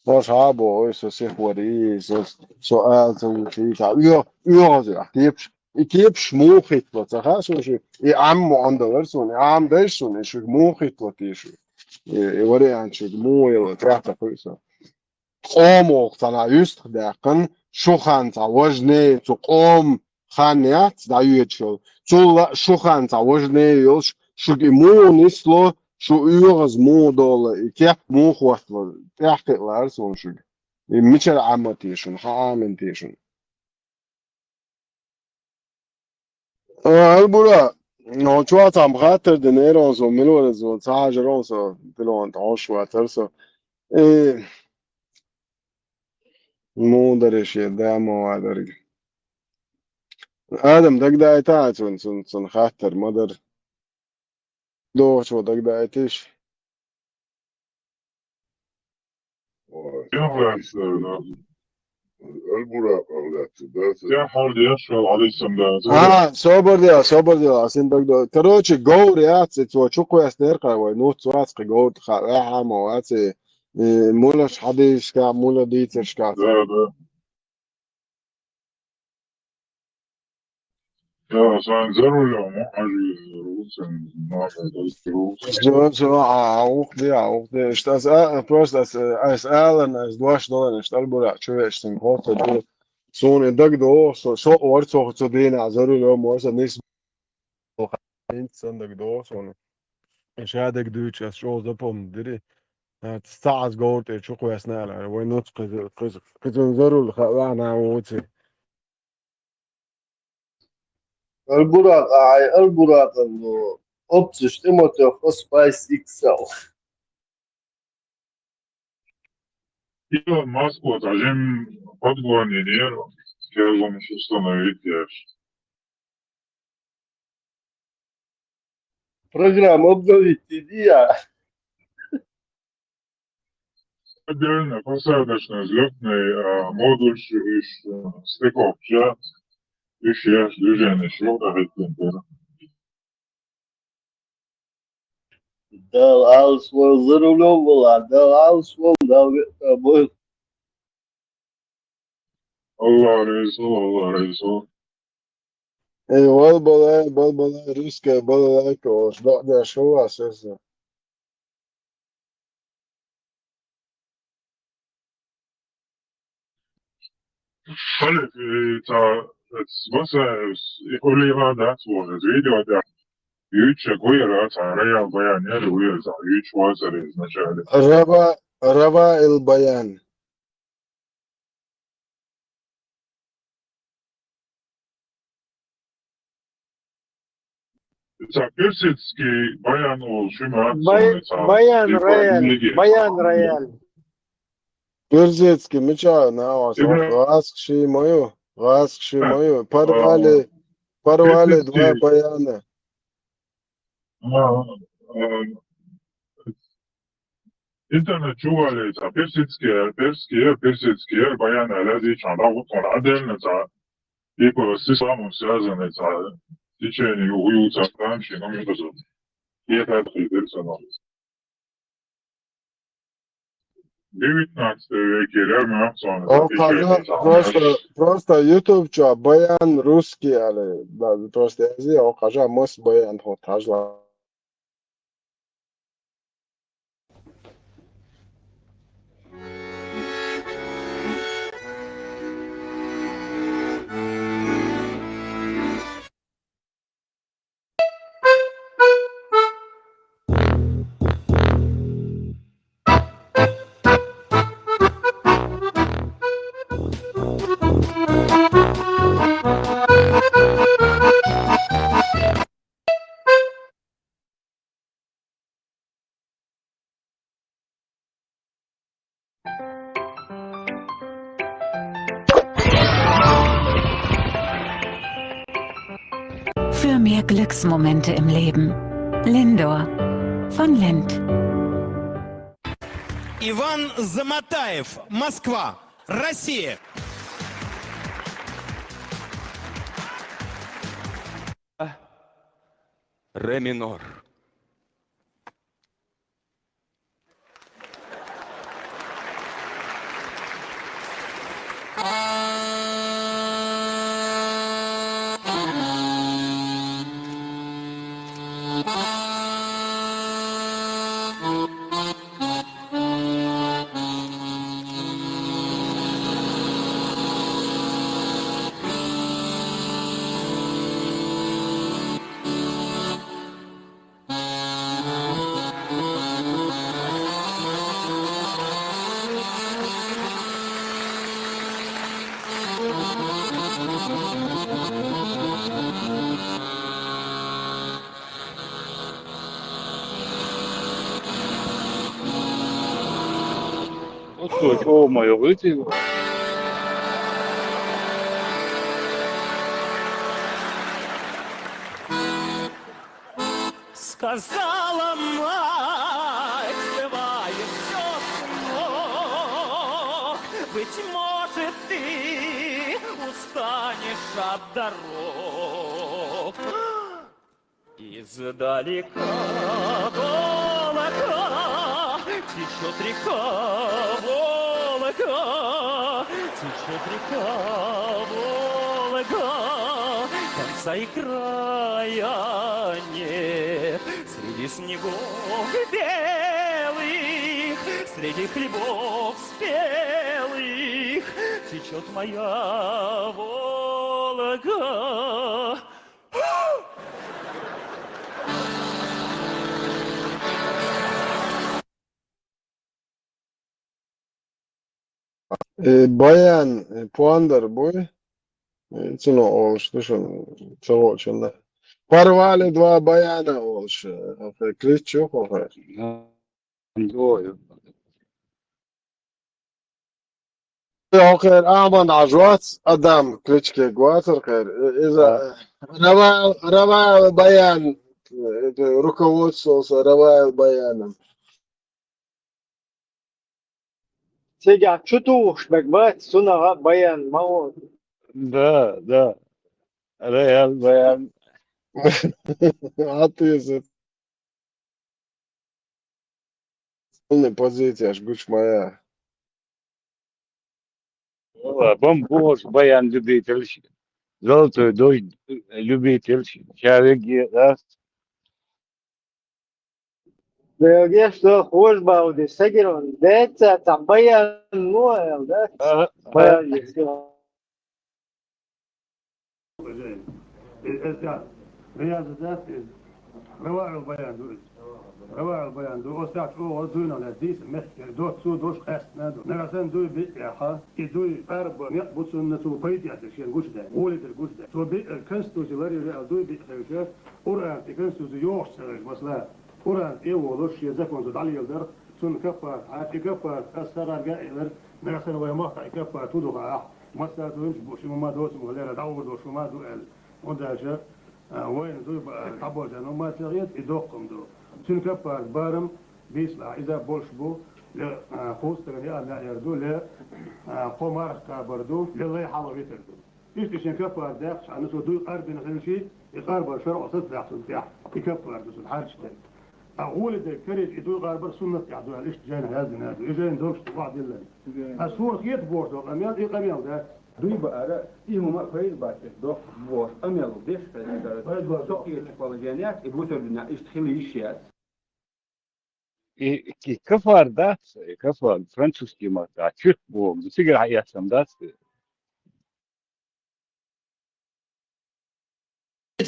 Маша хьан а боху, ой, со сиха вара, и, со, со ала ца вуьту, и, цхьа оьгӀазъяхь кепаш. И кепаш муха хӀиттало ца хаьа суна шуьга? И Ӏама ма Ӏандалара суна, и Ӏама дайша суна, и шуьга муха хӀиттало те шу? И, и вариант шуьга муха елла тӀехь ца кхуьу со. Къоман гӀуллакх цхьанхьа юьстах даьккхина, шу хан цхьа важнее цу къоман хан яц дӀайоьдуш йолу. Цул а шу хан цхьа важнее йолуш, шуьга и муха нисло, шу оьгӀаз муха долу, и кеп муха хӀоттало, тӀехь кхиалара суна шуьга. И мичара Ӏама те шуна, хьан Ӏамина те шуна? А, Албура, хьо чохь цхьамма хаттар динера, со мила вара, со ца хьажара, со телефон тӀе хьош вацара со. Э, муха дара шен да ма вадарг. Адам, дагадайта а цунна, цунна, цунна хаттар ма дара. Дохучо дагадайтиш. Ой. Албуракъах лаьцна, да, ца? Ага, собар де, собар де, асин дагадо. Короче, говр яц, и цо чукхоьссинера кхара вай, нуц вац кхин говр, тха ваьхьа ма вац, и, и мулаш хьадийшка, мула дийцаршка. Да, да. Да, сан за рулём, а, хьажи, рулцин, нахал, рулцин. Всё, всё, а, а, ух ты, а, ух ты. Что, а, просто, а, а, Алан, а, с два, что ли, что ли, бура, чё я, что ли, просто, да. Суна дагадо, со, со, ор, со, со дина, за рулём, ор, со, нис, хин, сан дагадо, суна. Ша дагадуьйчу, ас чӀогӀа запомнить дири. А, ца аз говр тӀе чукхоьссина аьлла, вай нуц кхиза, кхиза, кхиза за руль, ха, ва, на, вуци. Албуракъ, ай, Албуракъан ло, опцеш тӀе ма тоьхху, SpaceX-ал. Илон Маско цхьа жимма подгонинера, керланаш установить еш. Программа обновить ди я. Отдельно посадочно-взлётный, а, модуль ш-, ш-, стыковка, уьш еш движение, ш-, вот это. Дала алсвал, за рулём вала, Дала алсвал, Дала векъа бой. Аллах реза, Аллах реза. Эй, вал балай, бал балай, русская балалайка, ош, да, да, шо вас, это? Халиф, и ца, эц баса, и хулима дац вон, эц видео да. ЮьтӀа шеко яр, цхьа Роял Баян яр, вуй яр, цхьа юьтӀа вацар изначально. Рава-, Раваил Баян. Цхьа персидский баян волча ма Бай-, цхьа, баян типа, рояль, меги. Баян рояль. Персидский, мича, на вас, Типа, гӀазкхий ма ю, гӀазкхий ма ю. Парвали, а, парвали два персидский. Баяна. А, а, интернет чу вале, цхьа персидский, персидский, персидский баян аьле, дийцача дагӀуттар отдельно, цхьа, типа, с исламом связанный, цхьа, течение, у, у, цхьа, там, ши, ну, не знаю. И это персонал. Девятнадцатый век, я, я, я, О, я, кажа, я, просто, просто YouTube чу баян русский, але, да, просто я зи, о, кажа, мос баян хо тажла. Für mehr Glücksmomente im Leben. Lindor von Lind. Иван Заматаев, Москва, Россия. Ре минор. Ой, ё-моё, выйти. Сказала мать, бывает, сынок, быть может, ты устанешь от дорог. Издалека, Волга, течет река Волга, течет река Волга, конца и края нет. Среди снегов белых, среди хлебов спелых течет моя Волга. Э, баян, э, пуандар буй. Э, цуна олуш ду шуна, ца вочунна. Парвали два баяна олуш, э, клич чу хо, хо. Ой. Хо кхер Ахмад Ӏажвац адам кличке гвацар кхер. Иза, а, Раваил, Раваил Баян, э, руководствовался Раваил Баяном. Цига чу тухуш бегбац, цунагӀа баян ма вон. Да, да. Раваил Баян. Атуйза. Позицияш гучмая. Вала, бомбош баян любительш, золотой дождь любительш, чавеги, да? Белгеш, со хуш бауди, сагирон, деца, там баян, ну, да? Ага, ага. Баян, всё. Э, э, да. Меня задать, э, Раваил баян ду иза. Раваил баян ду. Оцу тӀехь чӀогӀа дуйна лаьцна дийца мехкера доццу дош къаьстина ду. Нагахь санна дуй биъ яхьа, и дуй къарба некъ бу цунна, цо пайда эцар шена гучудаьлла, гӀоле дерг гучудаьлла. Цо биъ конституци ларъеш аьлла дуй биъ хилча, Къуръан тӀе конституци йохуш ца хилча, масала, Къуръан тӀе а волуш, шен закон цо дӀалеладарх, цунна каффарат хьаьж, и каффарат ас сагӀарга а элира, нагахь санна вай махкахь и каффарат хӀун ду хаахь, массарна а луьйчу бу, ши хӀума доцу ма лера, дӀавур долуш хӀума ду аьлла. ХӀунда аьлча, а, вайна дуй ба-, дӀабожа хӀума ца хета, и доккха хӀума ду. Цуьнан каффарат барам бийцалахь, иза болуш бу, ле, а, кхузткъа стагана яа маьӀӀер ду, ле, а, кхо марха кхабар ду, ле лай хьалха витар ду. Иштта шен каффарат даьккхича, хьанна цо дуй къарбина хилчий, и къарбар шарӀо сацабаьхна цунна тӀехь, и каффарат ду цунна хьарчаш дерг. Ткъа гӀоле дерг карийча, и дуй къарбар суннат тӀехь ду аьлла, иштта жайнахь яздина ду. И жайна долуш ду охьадиллина. Ас хӀора хета бохуш долу къамел, и къамел дац. Дуй баара, и хӀума пайда бац, доккха бохуш, къамел деш хезна. Пайда бац. Со кхечу положениях и бусурдина иштта хила йиш яц. И, и кафар дац, и кафар, французский маттахь, чуьрк боху, цигара хьаэцам дац.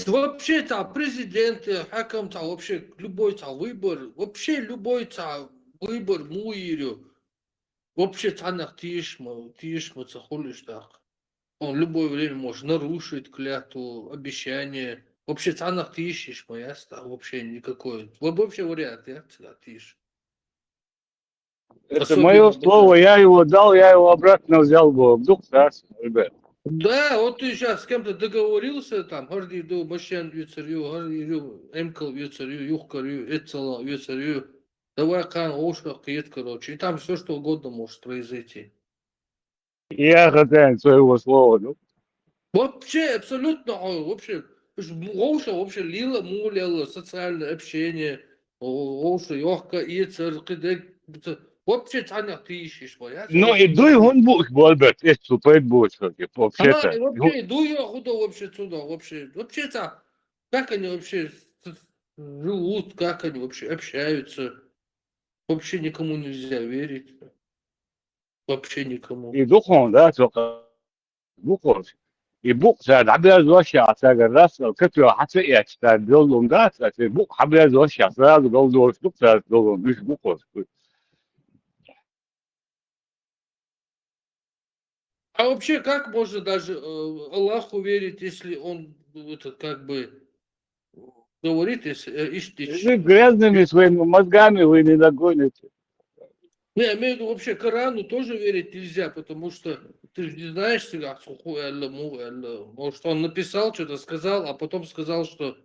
Вообще, цхьа президент, хьаькам, цхьа вообще любой цхьа выбор, вообще любой цхьа выбор муха йийр ю. Вообще цхьаннах тешаш ма, тешаш ма ца хуьлу иштта. Он любое время может нарушить клятву, обещание. Вообще цхьаннах тешаш ма яц, вообще никакой. Во-, вообще вариант яц, да, тешаш. Это моё слово, я его дал, я его обратно взял, бо-, вдруг, да, ребят? Да, вот ты сейчас с кем-то договорился, там, хӀара дийр ду, машен оьцур ю, хӀара дийр ю, эмкал оьцур ю, юхкар ю, эццала оьцур ю. Давай кхана вовшах кхета, короче. И там всё, что угодно может произойти. Я хозяин своего слова, ну. Вообще, абсолютно, о, вообще, уж м-, вовшах вообще лила, муха лелла социальное общение, о, вовшах йохка, эцар, кхидерг, б-, вообще цхьаннах тешаш ма яц. Ну, и дуй хӀунда бууш бу, Альберт, эццу пайда боцург, вообще-то. Ага, и вообще, и дуй хӀун ду вообще цунах, вообще, вообще цхьа, как они вообще с-, с-, живут, как они вообще общаются. Вообще никому нельзя верить. Вообще никому. И дукхун, да, цо ка-, букхуш. И букъ цара дӀаберзош а, цаьргара расал катоьхна хьан ца эцча, цара доллун дац, а церан букъ хьаберзош а, сразу галдолуш ду цара доллун, уьш букхуш. А вообще, как можно даже, э, Аллаху верить, если он, этот, как бы, говорит, если, э, ишь ты Вы грязными своими мозгами вы не догоните. Не, я имею в виду, вообще Корану тоже верить нельзя, потому что ты же не знаешь всегда, суху элла, му элла. Может, он написал, что-то сказал, а потом сказал, что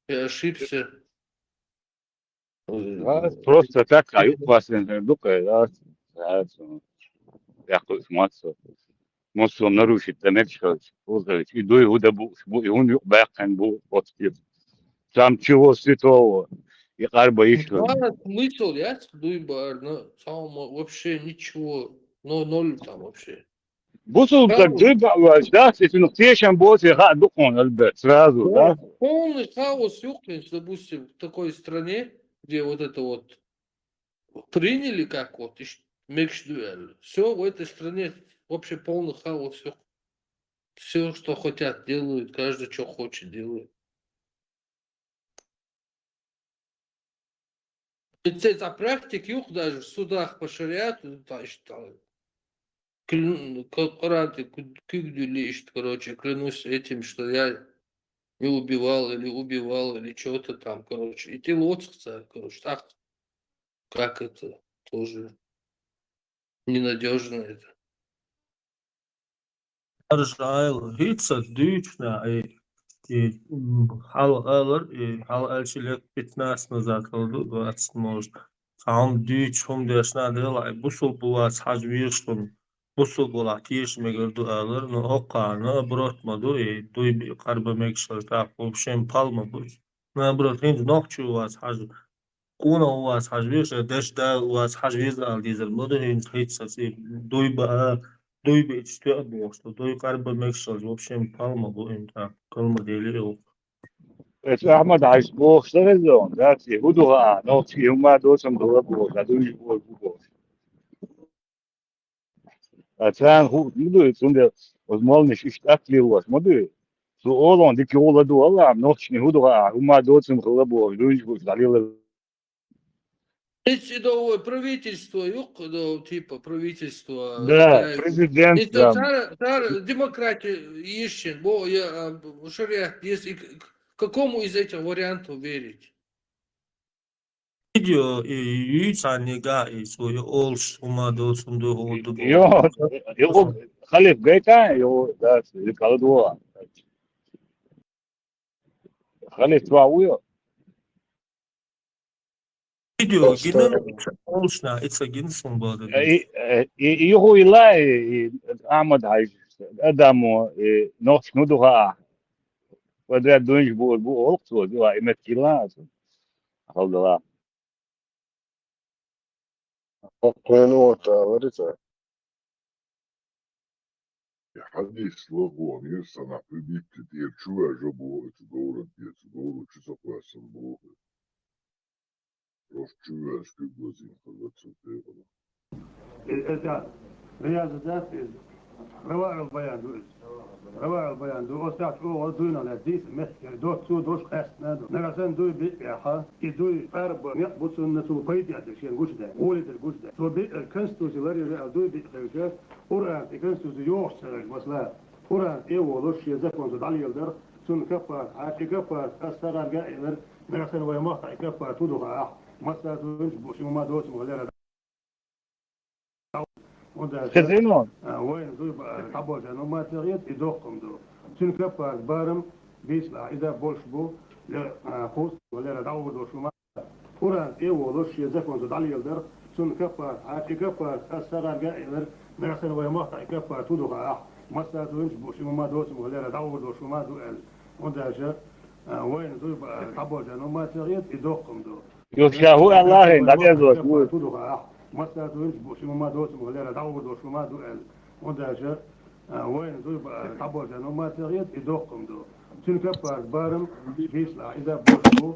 я ошибся. А, просто так, а юкъа ваьсса дукха, а, а, яккхуьйтуш массо. Массо нарушить дан мегаш хилча, хӀунда хилча, и дуй хӀун дан бууш бу, и хӀун юкъа баьккхина бу, оцу типа. Там чего святого, и къарба йиш хилча. Да, смысл яц дуй баарна, цхьа хӀума вообще ничего, но ноль там вообще. Бусулба стаг дуй баьлла ваьлча, да, и цунах тешам боций хаа ду хьуна, Альберт, сразу, да? Да, полный хаос юкъа хилча, допустим, в такой стране, где вот это вот приняли как вот, иш-, мегаш ду аьлла. Всё, в этой стране вообще полный хаос юкъа. Всё, что хотят, делают, каждый чё хочет, делает. И цецхьа практика юкъа даже в судах по шариату, та иштта, кл-, к-, Къуръан тӀе ку-, куьг дуьллий иштта, короче, клянусь этим, что я не убивал или убивал, или чё-то там, короче. И тӀе лоцу цара, короче, тӀаккха как это тоже ненадёжно это. Арш Ӏайла, хӀинца дуьйцу нах, и, и, м, хьалха алар, и хьалха аьлча лет пятнадцать назад хила ду, двадцать, может. Цхьа хӀума дуьйцу, хӀума дешна делахь, и бусулба вац хьажа везаш хӀума, бусулба валахь теша мегар ду алар, но хӀокхарна наоборот ма ду, и дуй биъ къарба мегаш хилча, тӀаккха вообще пал ма бу. Наоборот, хӀинца нохчо вац хьажа, къонах вац хьажа веза, деш да вац хьажа веза ала дезар ма ду, хӀинца хӀинца саций дуй баа, дуй биъча тоьа бохуш ду, дуй къарба мегаш хилча, вообще пал ма бу, им тӀаккха, кал ма дели и ву. Эцу Ахьмад-Хьаьжас бохуш ца хезна, да, цӀе хӀун ду хаа, нохчий хӀума доцам дала бохуш, а дуй бохуш бу бохуш. А царна хууш ма дуй, цундела оцу молланаш иштта атта лелош ма дуй. Цо олу дика гӀулакх ду, валлахӀи, нохчашна хӀун ду хаьа, хӀума доцург хилла бохуш, дуьйцуш бу, дӀалелар. Имеется в виду правительство, юкъ, ну, типа, правительство. Да, президент, Это да. Цар, демократия ищет, бо, я, а, шариат есть. И к, к какому из этих вариантов верить? Видео и юйцаннига и цо я олуш, хӀума доцург ду, хӀун ду боху. Йо, йо, халиф гайта, йо, да, и каладо. Халиф цо ву йо. Видео гина, олушна, ица гина сумбада. И, и, и хӀу ила, и, и Ахьмад-Хьаьжа, адамо, и нохчашна хӀун ду хаьа. Подряд дуьйцуш бу, бу олу цо, дила, и меттигилла а цо. Халдала. Кхуьнан вон тӀа вари цара. И хьадис лохо нир санахь прибитти тӀера чу ваьжа боху, цу говран тӀера, цу говро чу ца кхоьссина боху. Просто чу ваьжа куьг лазийна хаза цу тӀера. Иза Риязу дац иза. РаваӀил-Баян ду иза. РаваӀил-Баян ду. Оцу тӀехь чӀогӀа дуьйна лаьа дийца меттигера доццо долуш къаьстина ду. Нагахь санна дуй биъ бехьа, и дуй къарба некъ бу цунна цо пайда деш, шен гучудаьлла, гӀоле дерг гучудаьлла. Цо биъ конституци ларъяра аьлла дуй биъ хилча, Къуръан тӀе конституци йохуш ца хилча, масала, Къуръан тӀе а волуш, шен закон цо дӀалеладар, цунна каппарат хьаьжча, и каппарат аса ца гӀарга а элира, нагахь санна вайн махкахь и каппарат хӀун ду хаахь, массара а дуьйцуш бу, ши хӀума доцург ма лера. ХӀунда аьлча, а, вайна дуй ба-, дӀабожа хӀума ца хета, и доккха хӀума ду. Цуьнан каппарат барам, бийцалахь, иза болуш бу, я, а, кхузткъа лера дӀагӀур долуш хӀума. Къуръан тӀе а волуш, шен закон цо дӀалеладар, цунна каппарат хьаьжча, и каппарат аса ца гӀарга а элира, нагахь санна вайн махкахь и каппарат хӀун ду хаахь, массара а дуьйцуш бу, ши хӀума доцург ма лера, дӀагӀур долуш хӀума ду аьлла. ХӀунда аьлча, а, вайна дуй ба-, дӀабожа хӀума ца хета, и доккха хӀума ду. Юха ша хӀун аьлла хӀин, дӀадерзош ву. Массара а дуьйцуш бу, ши хӀума доцург ма лера, дӀагӀур долуш хӀума ду аьлла. ХӀунда аьлча, а, вайна дуй ба-, дӀабожа хӀума ца хета, и доккха хӀума ду. Цуьнан каппарат барам, бийцалахь, иза болуш бу.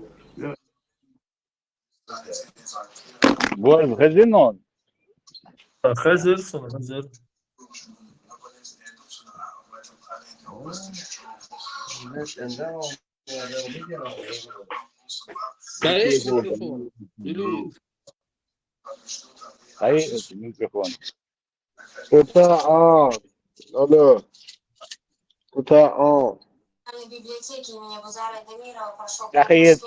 Борз хезира хьуна? Хезира суна, хезира. Дай микрофон. Или... Дай микрофон. Кута а. Алло. Кута а. Библиотеки имени Бузара Дамирова прошёл конкурс.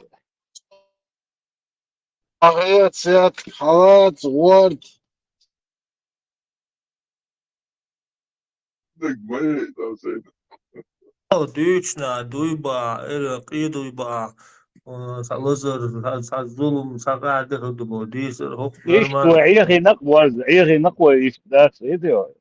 Ахье, цецк, хьалаца, гӀорта. Дуьйцуш а дуй баа, эра къе дуй баа, а, цхьа лазар, цхьа, цхьа зулам, цхьа къаьхьа ду бо, дийцар хӀокху... Иштта нормально. Вай Ӏехийнакъ, Борз, Ӏехийнакъ вай иштта дац, хӀета вай.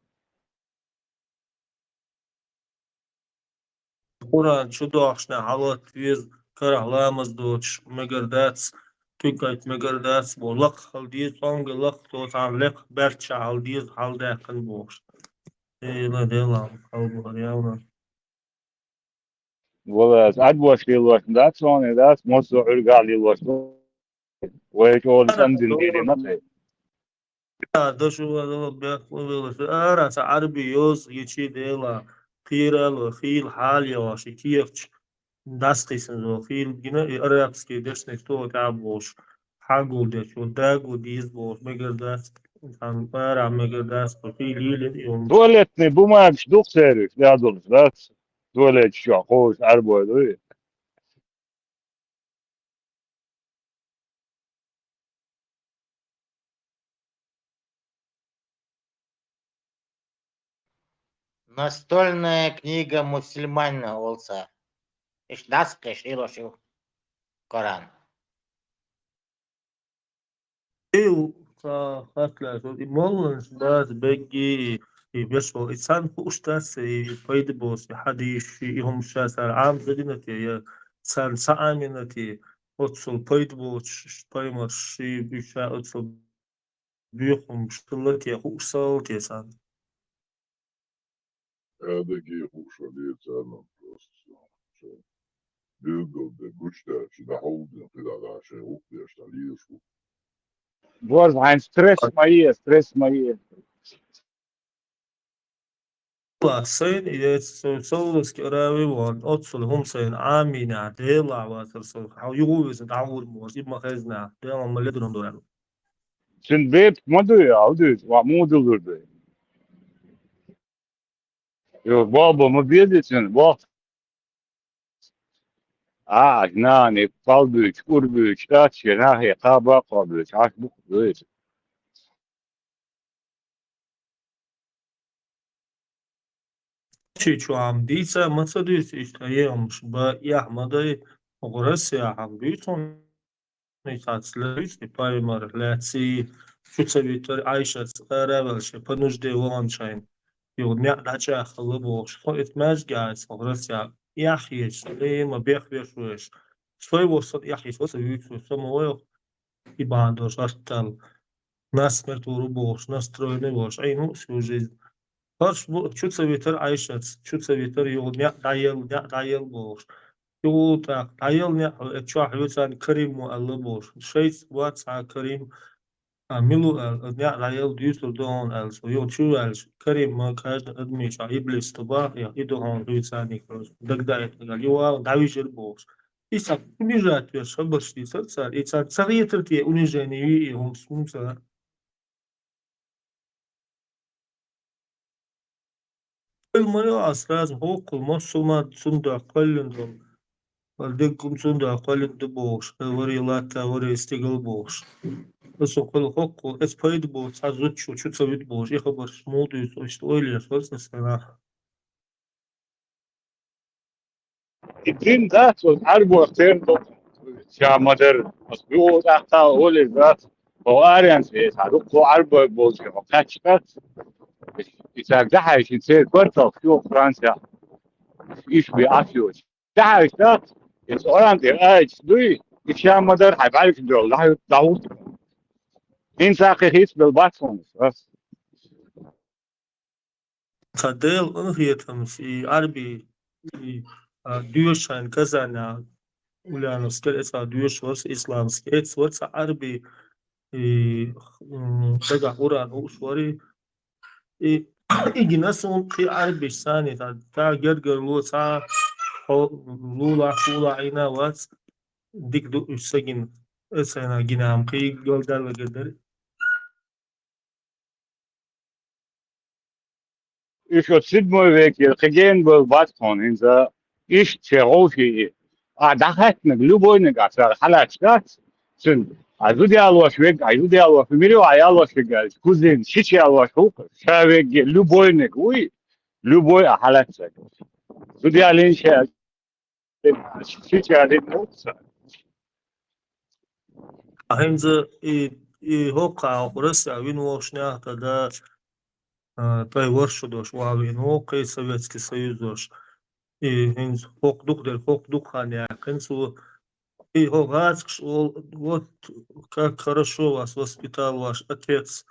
Къуръан чу дохкушехь хьалатта веза, карахь ламаз доцуш мегар дац, туьггайта мегар дац боху, лакха хила деза, цӀонга лакха, цо цхьана лекха баьрчча хила деза, хьалдаьккхина бохуш. Эла, Дела, хьалбахара явна. Вала, ас Ӏарбош лелош дац, цуьнан дац, массо а Ӏуьргахь лелош ду. Вай чӀогӀа цӀандина лерина тхе. Дашу вазала бехк велаш, ара ца Ӏарби йоза йичи дела, кхерало, хийла хьала йогӀуш, и кехаташ дӀасакхийсина зо, хийла гина, и арабский дешнаш тоха тӀехь болуш, хьагулдеш, вот дагу дийз болуш, мегар дац, цхьана ара мегар дац, вот хийла йийла и он. Туалетный бумагаш ду-кх цераш, язлуш дац, туалеташ чохь кхочуш Ӏарбой дуй. Настольная книга мусульманина олу цара. Иштта дӀасакхеш лелош ю Коран. И ца хатла, и молланаш бац бегги, и беш вол, и царна хууш дац, и пайда боцу, и хьадисаш, и хӀумаш ша цара Ӏамзадина те, я царна ца Ӏамина те, оццул пайда боцуш, пайхамарш, и ша оццул боьха хӀумаш хилла те, хууш ца хилла те царна. Адаге хууш хилла царна просто. Билггал де гучудаьлча, дӀахьулдина кхидӀа шайн гӀуллакхаш дӀалелаш ву. Борз, хьайн стресс ма е, стресс ма е. Ла, сайна, и яц, со Саудовский Аравия ван, оццул хӀума сайна Ӏамийна, Делахь вацар со, хьал юху веза, дӀагӀур мо, и ма хезна, Дела ма ледурун дуран. Цун бепиг ма дуй, а дуй, ва муха дулур дуй. Йо, бо, бо, ма беза цун, бо. А, нани, пал буьйч, ур буьйч, дац, шен нахе, кхаба, кхо буьйч, Ӏаш бух буьйч. Чи чу хӀама дийца ма ца дуьйцу иштта, емаш ба, эхь ма дай, оха Россия хӀама буьйцу хьуна, и цхьацца луьйцу, и пайхамар лаьций, чу ца витар, Ӏайшаца ара а ваьлла, шен понуждение вахана шайна. Юха неӀ дӀачӀяхалла бохуш, тхо эца маьждиге Ӏийса, оха Россия эхь хеташ, э, ма бехвеш веш. Сой вос сан эхь хеташ, ца вуьйцу, сан ма вайх, и бахьана долуш гӀаттал. Насмерть вур ву бохуш, настроенный волуш, Ӏийна ву всю жизнь. ХӀорш бу, чу ца витар Ӏайшаца, чу ца витар, юха неӀ дӀаелла, неӀ дӀаелла бохуш. Юха тӀаккха дӀаелла неӀ, хьо, э, чохь вуьйцарна Карим ву аьлла бохуш. Шайца вац хьан Карим, а, мила ву аьлла, неӀ дӀаелла дуьйцур ду хьуна аьлла цо. Юха чу ваьлча, Карим ма каждый адамийн чохь иблис ду бах, я и ду хьуна вуьйцарниг, дагадоуьйту, юха вала дӀавижира бохуш. И цхьа унижать веш хабарш дийцар цара, и царна ца хетар те унижение ю и хӀумс, хӀумца. Хила ма ю а сразу хӀоккхул массо ма цунда кхоьллина долу. Вара деггум цунда кхоьллина ду бохуш, варе латта, варе стигал бохуш. Аса хила хӀоккхул, эца пайда боцу цхьа зудчо чу ца вуьту бохуш, и хабарш муха дуьйцу, иштта ойла еш вара сан нах. И дин дац, оцу Ӏарбойх терра боху, ша ма-дарра. Оцу юха тӀаккха олуш дац, оха аренца веза, хьан дуккха Ӏарбой болчу, оха кхаьчча дац. И цаьрга дахьаьжча, церан кварталш чу Францехь, иш бен Ӏаш йоцуш. Дахьаьжча дац, иза Къуръан тӀе аяташ дуй, и ша ма-дарра хьайн бӀаьргаш долу, дӀахӀуьтту, дӀахӀуьтту. ХӀинца а кхин хийцабелла бац хьуна ас. Тхан Делан къинхетамца и Ӏарби, и, а, доьшуш хьайна Казанехь Ульяновскера эцхьа доьшуш вара сан, исламский эцхьа вара сан Ӏарби, и, м, дагахь Къуръан хууш вара, и, и гина суна кхин Ӏарбиш санна, цхьа, цхьа гергарло, цхьа хьо-, лулахь, хулахь Ӏийна вац, дика ду уьш ца гина, эцхьана гина-м кхин галдаьлла дара. Уьш оцу седьмой векера кхин гена бевлла бац хьуна хӀинца, иштта шен гӀовший и. Ахьа дӀахаьттинарг, любойниг ахь цара хьалаьцна дац, цуьнан, ахьа зуда ялош верг, ахьа зуда ялош, мила ю ахьа ялош верг аьлча, кузен, шича ялош ву-кх, ша верг, любойниг вуй, любой ахьа хьалаьцнарг. Зуда ялийна ша Шича дина муца. ХӀинца и, и хӀокху хьалха Россия вина вохуш нах тӀа да, а, тӀай варш шу дош, вахьа вина ву кхин Советский Союз дош. И хӀинца хӀокху дукха дерг, хӀокху дукха хан яьккхина цо. И хӀо гӀазкхаш олу, вот как хорошо вас воспитал ваш отец.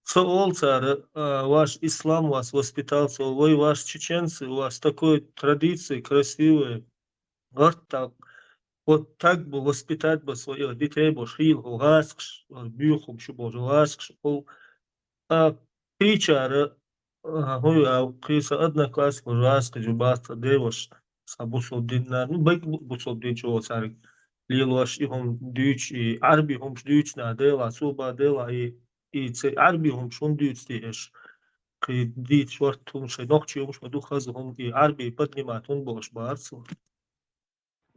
Ца олу цара, а, ваш ислам вас воспитал, ца олу, вай ваш чеченцы, у вас такой традиции красивые. Вот так. Вот так бы воспитать бы своих детей, бо шийла хӀо гӀазкхаш, буьйху хӀума шу боху гӀазкхаш олу. А, кхечара, а, хӀун ю, а, кхин сан одноклассник ву гӀазкхи жу бац, деваш, сан бусул динна, ну, бакъ бу-, бусул дин чу цаьрга лелош и хӀума дуьйцу, и Ӏарби хӀумаш дуьйцу на, дела, цо ба дела, и И церан Ӏарби хӀумаш хӀунда дуьйцу те аша? Кхин дийца шорта хӀума шайн нохчий хӀумаш ма ду хаза хӀума, и Ӏарби поднимать хӀунда бохуш бара цо?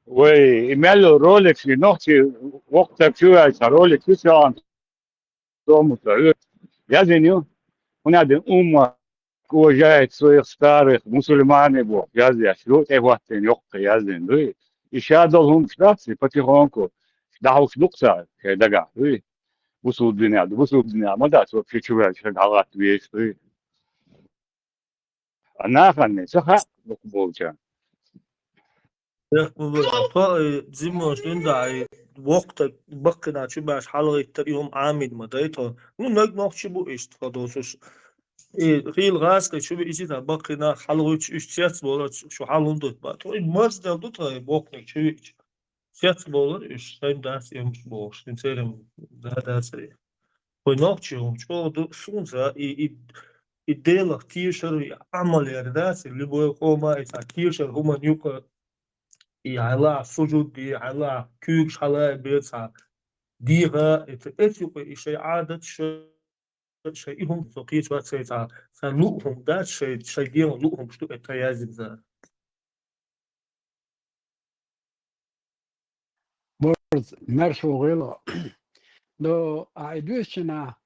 Вай, и мел йолу ролик, и нохчий воккха стаг чу ваьлча, цхьа ролик ю цхьа томуса, яздина ю, хӀунда аьлча умма уважает своих старых, мусульмане боху, яздеш, ю тӀехӀоттийна йоккха яздина дуй. И ша долу хӀумаш дац, и потихоньку дӀахьуш ду-кх цара шайн дагахь дуй. Бусул динехь, бусул динехь ма дац, вообще чу ваьлча хӀара хьалагӀатта везаш дуй. А нахана ца хаьа дукха болчарна. Тхо, э, зимош дин дахьа, и воккха стаг баккхина чу баьш хьалагӀиттар, и хӀума Ӏамийна ма дай тхо. Ну, наг нохчий бу иштта тхо доцуш. И хийла гӀазкхи чу виъча, иза баккхина хьалагӀуьттуш, уьш цецболар, шу хьал хӀунда дуьту бан. Тхо и марздел ду тхо, и боккханиг чу виъча. Цецболар уьш, шайн дац и хӀумаш бохуш, шайн церан да дац и. Вай нохчий хӀума чӀогӀа ду, суна ца, и, и и Делах тешар, и Ӏамал яр дац, и любой къома, и цхьа тешар хӀуман юкъа, и хьайла сужуд де, хьайла куьйгаш хьала бе цхьа деха, и ца эц юкъа, и шай Ӏадат, шай, шай и хӀума со кхеча вац, шай цхьа, цхьа луъ хӀума дац, шай, шай дегӀан луъ хӀумаш ду, и тха язим за. Борз, маьрша вогӀийла. До, а, и дуьйцучунна,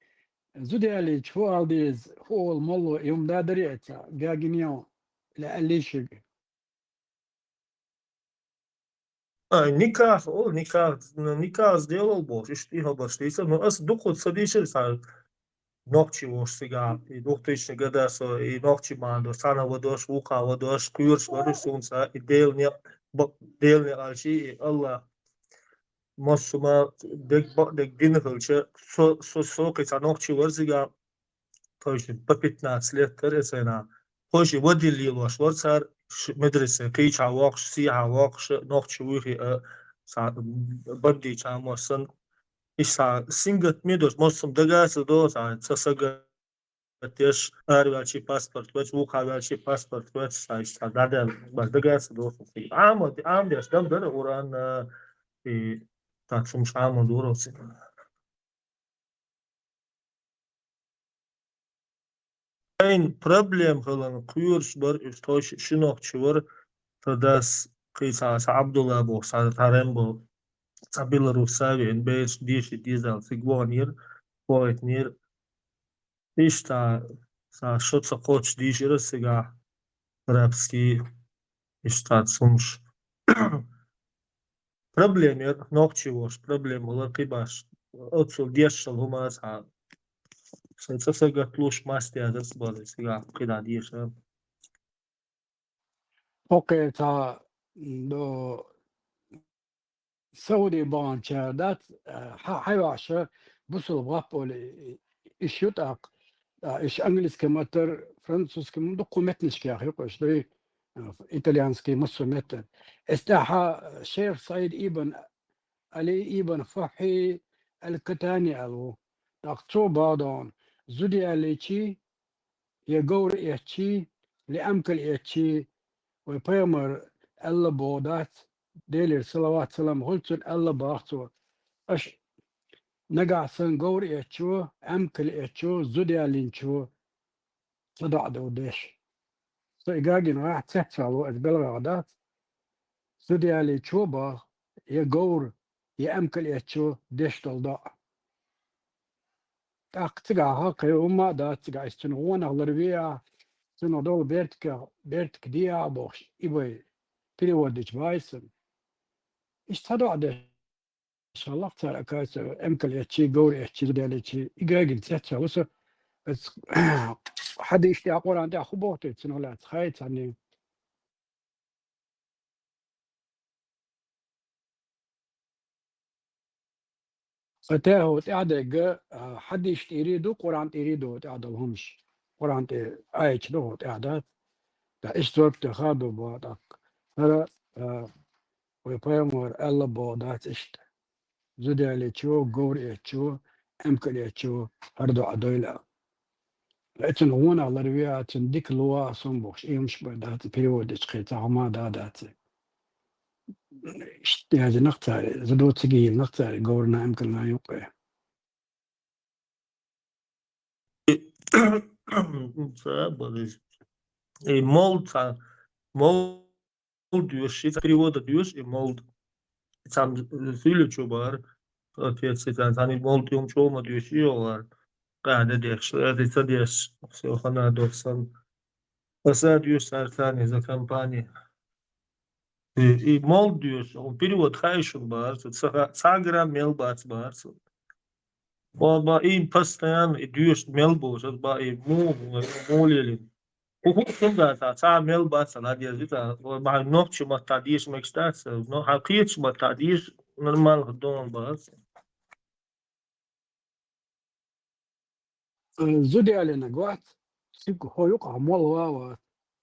зуда ялийча, хӀу ала деза, хӀу ола молла, и хӀума да дарий эца, гагинел, лаьаллий шуьга? А, никах, о, никах, ну, никах сделал боху, иштта и хӀама баш дийца. Ну, ас дукха ца дийшира сан нохчи волуш цигахь, и двухтысячный года со, и нохчи ман дош, цхьана вадош, вукха вадош, кхоьруш вара суна ца, и Делан некъ, бакъ-, Делан некъ аьлчи, и Аллах массо а ма дерг бакъдерг дина хилча, со, со, со кхин цхьа нохчи вара цигахь, точно, по пятнадцать лет тара эцайна. Хойши вадил лелош вара цара, ш-, медресе кхийча воккхуш, сехьа воккхуш, нохчи вуьйхи, а, ца, бандийча хьамор сан. Иштта сингат ме дош, массум дагаса до, ца, ца сага теш, араваьлчи паспорт вац, вукхаваьлчи паспорт вац, ца, иштта дӀадаьлла, бар дагаса до. Амма, амма деш, дам дара, уран, а, и, так, сумаш амма дура, Айн проблема хилан кхоьруш бар, уьш тхойша ши нохчи вар, тха дас кхин цхьа, цхьа Абдулла боху, цхьа Тарем боху, цхьа белорусса веана, бераш деши дезал цига ваханера, вахийтинера. Иштта, цхьа шо ца кхоччуш дийшира цигахь, рабский, иштта цхьа сумаш. Проблема яра, нохчи волуш, проблема хилар кхин баш. Оццул дешшал хӀума аса хьан. Сайн цӀа сагатлуш мас дезац бара, сигахь кхидӀа деша. Окей, цхьа, до, Сауди баханчара дац, а, хьа-, хьайваша бусул гӀап оли, и-, иш ю тӀаккха. А, иш английский маттар, французский м-, дуккха меттанашка яха юкъа иш дуй, а, итальянский массо меттан. Эс тӀаьхьа шейх Саид ибн Али ибн Фахьи аль-Катани аьлла ву. ТӀаккха цо бадон, зуда ялийчи, я говр эцчи, ле амкал эцчи, вай пайхамар аьлла боху дац, Делера салават-салам хуьлу цунна, аьлла баху цо. Аша нагахь сан говр эцчо, амкал эцчо, зуда ялинчо, ца доӀа ду деш. Со и гагина гӀахь цецвало, аса белгӀагӀа дац. Зуда ялийчо баху, я говр, я амкал эцчо деш долу доӀа. ТӀаккха цигахь хӀокху хӀумма а дац, цигахь иза цуьнан гӀонах ларве а, цуьнан долу бертигах, бертиг де а бохуш, и вай перевод дича вай сан. Иштта цхьа доӀа деш хьаллакх цара, оказывается, эмкал эцчи, говр эцчи, зуда ялийчи, и гагина цецвало со, аса хьадис тӀехь, Къуръан тӀехь хӀун боху те цунах лаьцна, хай царна. Сан тӀехьа тӀаьхьадерг, а, хьадис тӀера ду, Къуръан тӀера ду тӀаьхьадолу хӀумаш. Къуръан тӀе аяташ ду хӀу тӀаьхьа дац. Ткъа иштта зорб тӀе хадо боху тӀаккха. ХӀара, а, вай пайхамар аьлла боху дац иштта. Зуда ялийчо, говр эцчо, амкал эцчо хӀара доӀа дойла. Эцун гӀонах ларве а, цун дика луа а сум бохуш, и хӀумаш бен дац, перевод дечу кхин цхьа хӀума да дац. Иштта яздинарг цара, зуда цига йиллинарг цара, говрана амкална юккъе. Ца, бакъ. И молд цхьа, молд доьшуш, и цхьа перевода доьшуш, и молд. И цхьа хуьлучу бара, отец, и цхьа, цхьана и молд юм чӀогӀа ма доьшуш, и йогӀар. Къаьхьа де деш, аса и ца деш, все, хана дохсан. Аса доьшуш цара царна за компания. И, и молд доьшуш, хӀун перевод хаьий шуна бара, цу ца ха-, цхьа грамм мел бац бара цу. Ба, ба, и постоянно, и доьшуш мел болуш, аса ба, и му, му лелин. ХӀу, хӀу, хӀун дац, цхьа мел бац, ладьяжи, цхьа, ба, нохчи маттахь деша мегаш дац, но, хьан кхеташ маттахь деша, нормально дон бац. Э, зуда ялийнарг вац, цига хӀо юкъахь молла ван вац.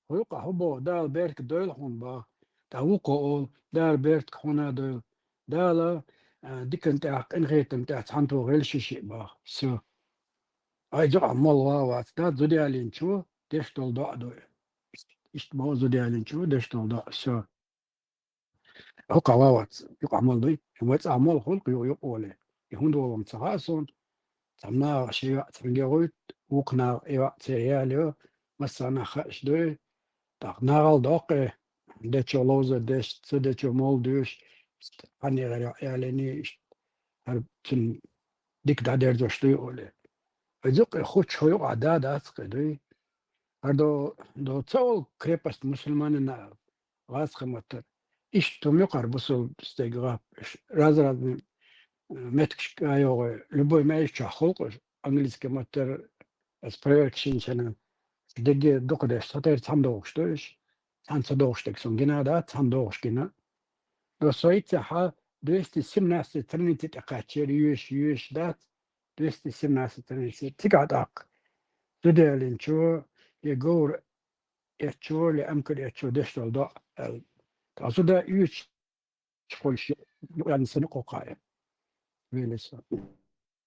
ХӀо юкъахь хӀу боху, Дала бертиг дойла хьуна боху. ТӀаккха вукхо олу, Дала бертиг хьуна а дойла. Дала, э, дикан тӀехь, къинхетам тӀехь цхьаьнато гӀелши шиъ боху. Всё. Ай, юкъа мол ва вац, да, зуда ялийначо деш дола доӀа ду. Иштта боху зуда ялийначо деш дола доӀа, всё. Юкъа ва вац, юкъа мол дуй. Вай цӀа мол хуьлу-кх ю-, юкъа волий. И хӀунда волу ца хаьа суна. Цхьана наха ши йоӀ цхьаьнгге гӀуьйту, вукху наха и йоӀ церан ялайо, массарна хууш дуй. ТӀаккха нахала доккху, дечо ловзар деш, ца дечо мол дуьйш, хьанна гӀайре ялийний, иштта хӀара цуьнан дика дӀадерзош дуй олий. Иза юкъа хуьлуш хӀу юкъа да дац кхин дуй. ХӀара до, до ца олу крепость мусульманина гӀазкхийн маттара. Иштта хӀума ю-кх хӀара бусалба стеган гӀап. Раз-разный, э, меттигашка а йогӀий, любой меттиг чохь хуьлу-кх уьш, английский маттара, аса проверка шинчана, дерриге дукха деш, цхьатерра цхьаьна догӀуш ду уьш. Цхьаьна ца догӀуш дерг суна гина а дац, цхьаьна догӀуш гина. Но со йиццехь двести семнадцать страницы тӀекхаьччера, йоьшуш, йоьшуш дац, двести семнадцать страницы. Цигахь тӀаккха зуда ялийначо, я говр эцначо, я амкар эцначо деш долу доӀа аьлла. Ткъа зуда оьцуш хуьлуш юкъа ялийна санна кхокхаьа. Вели со.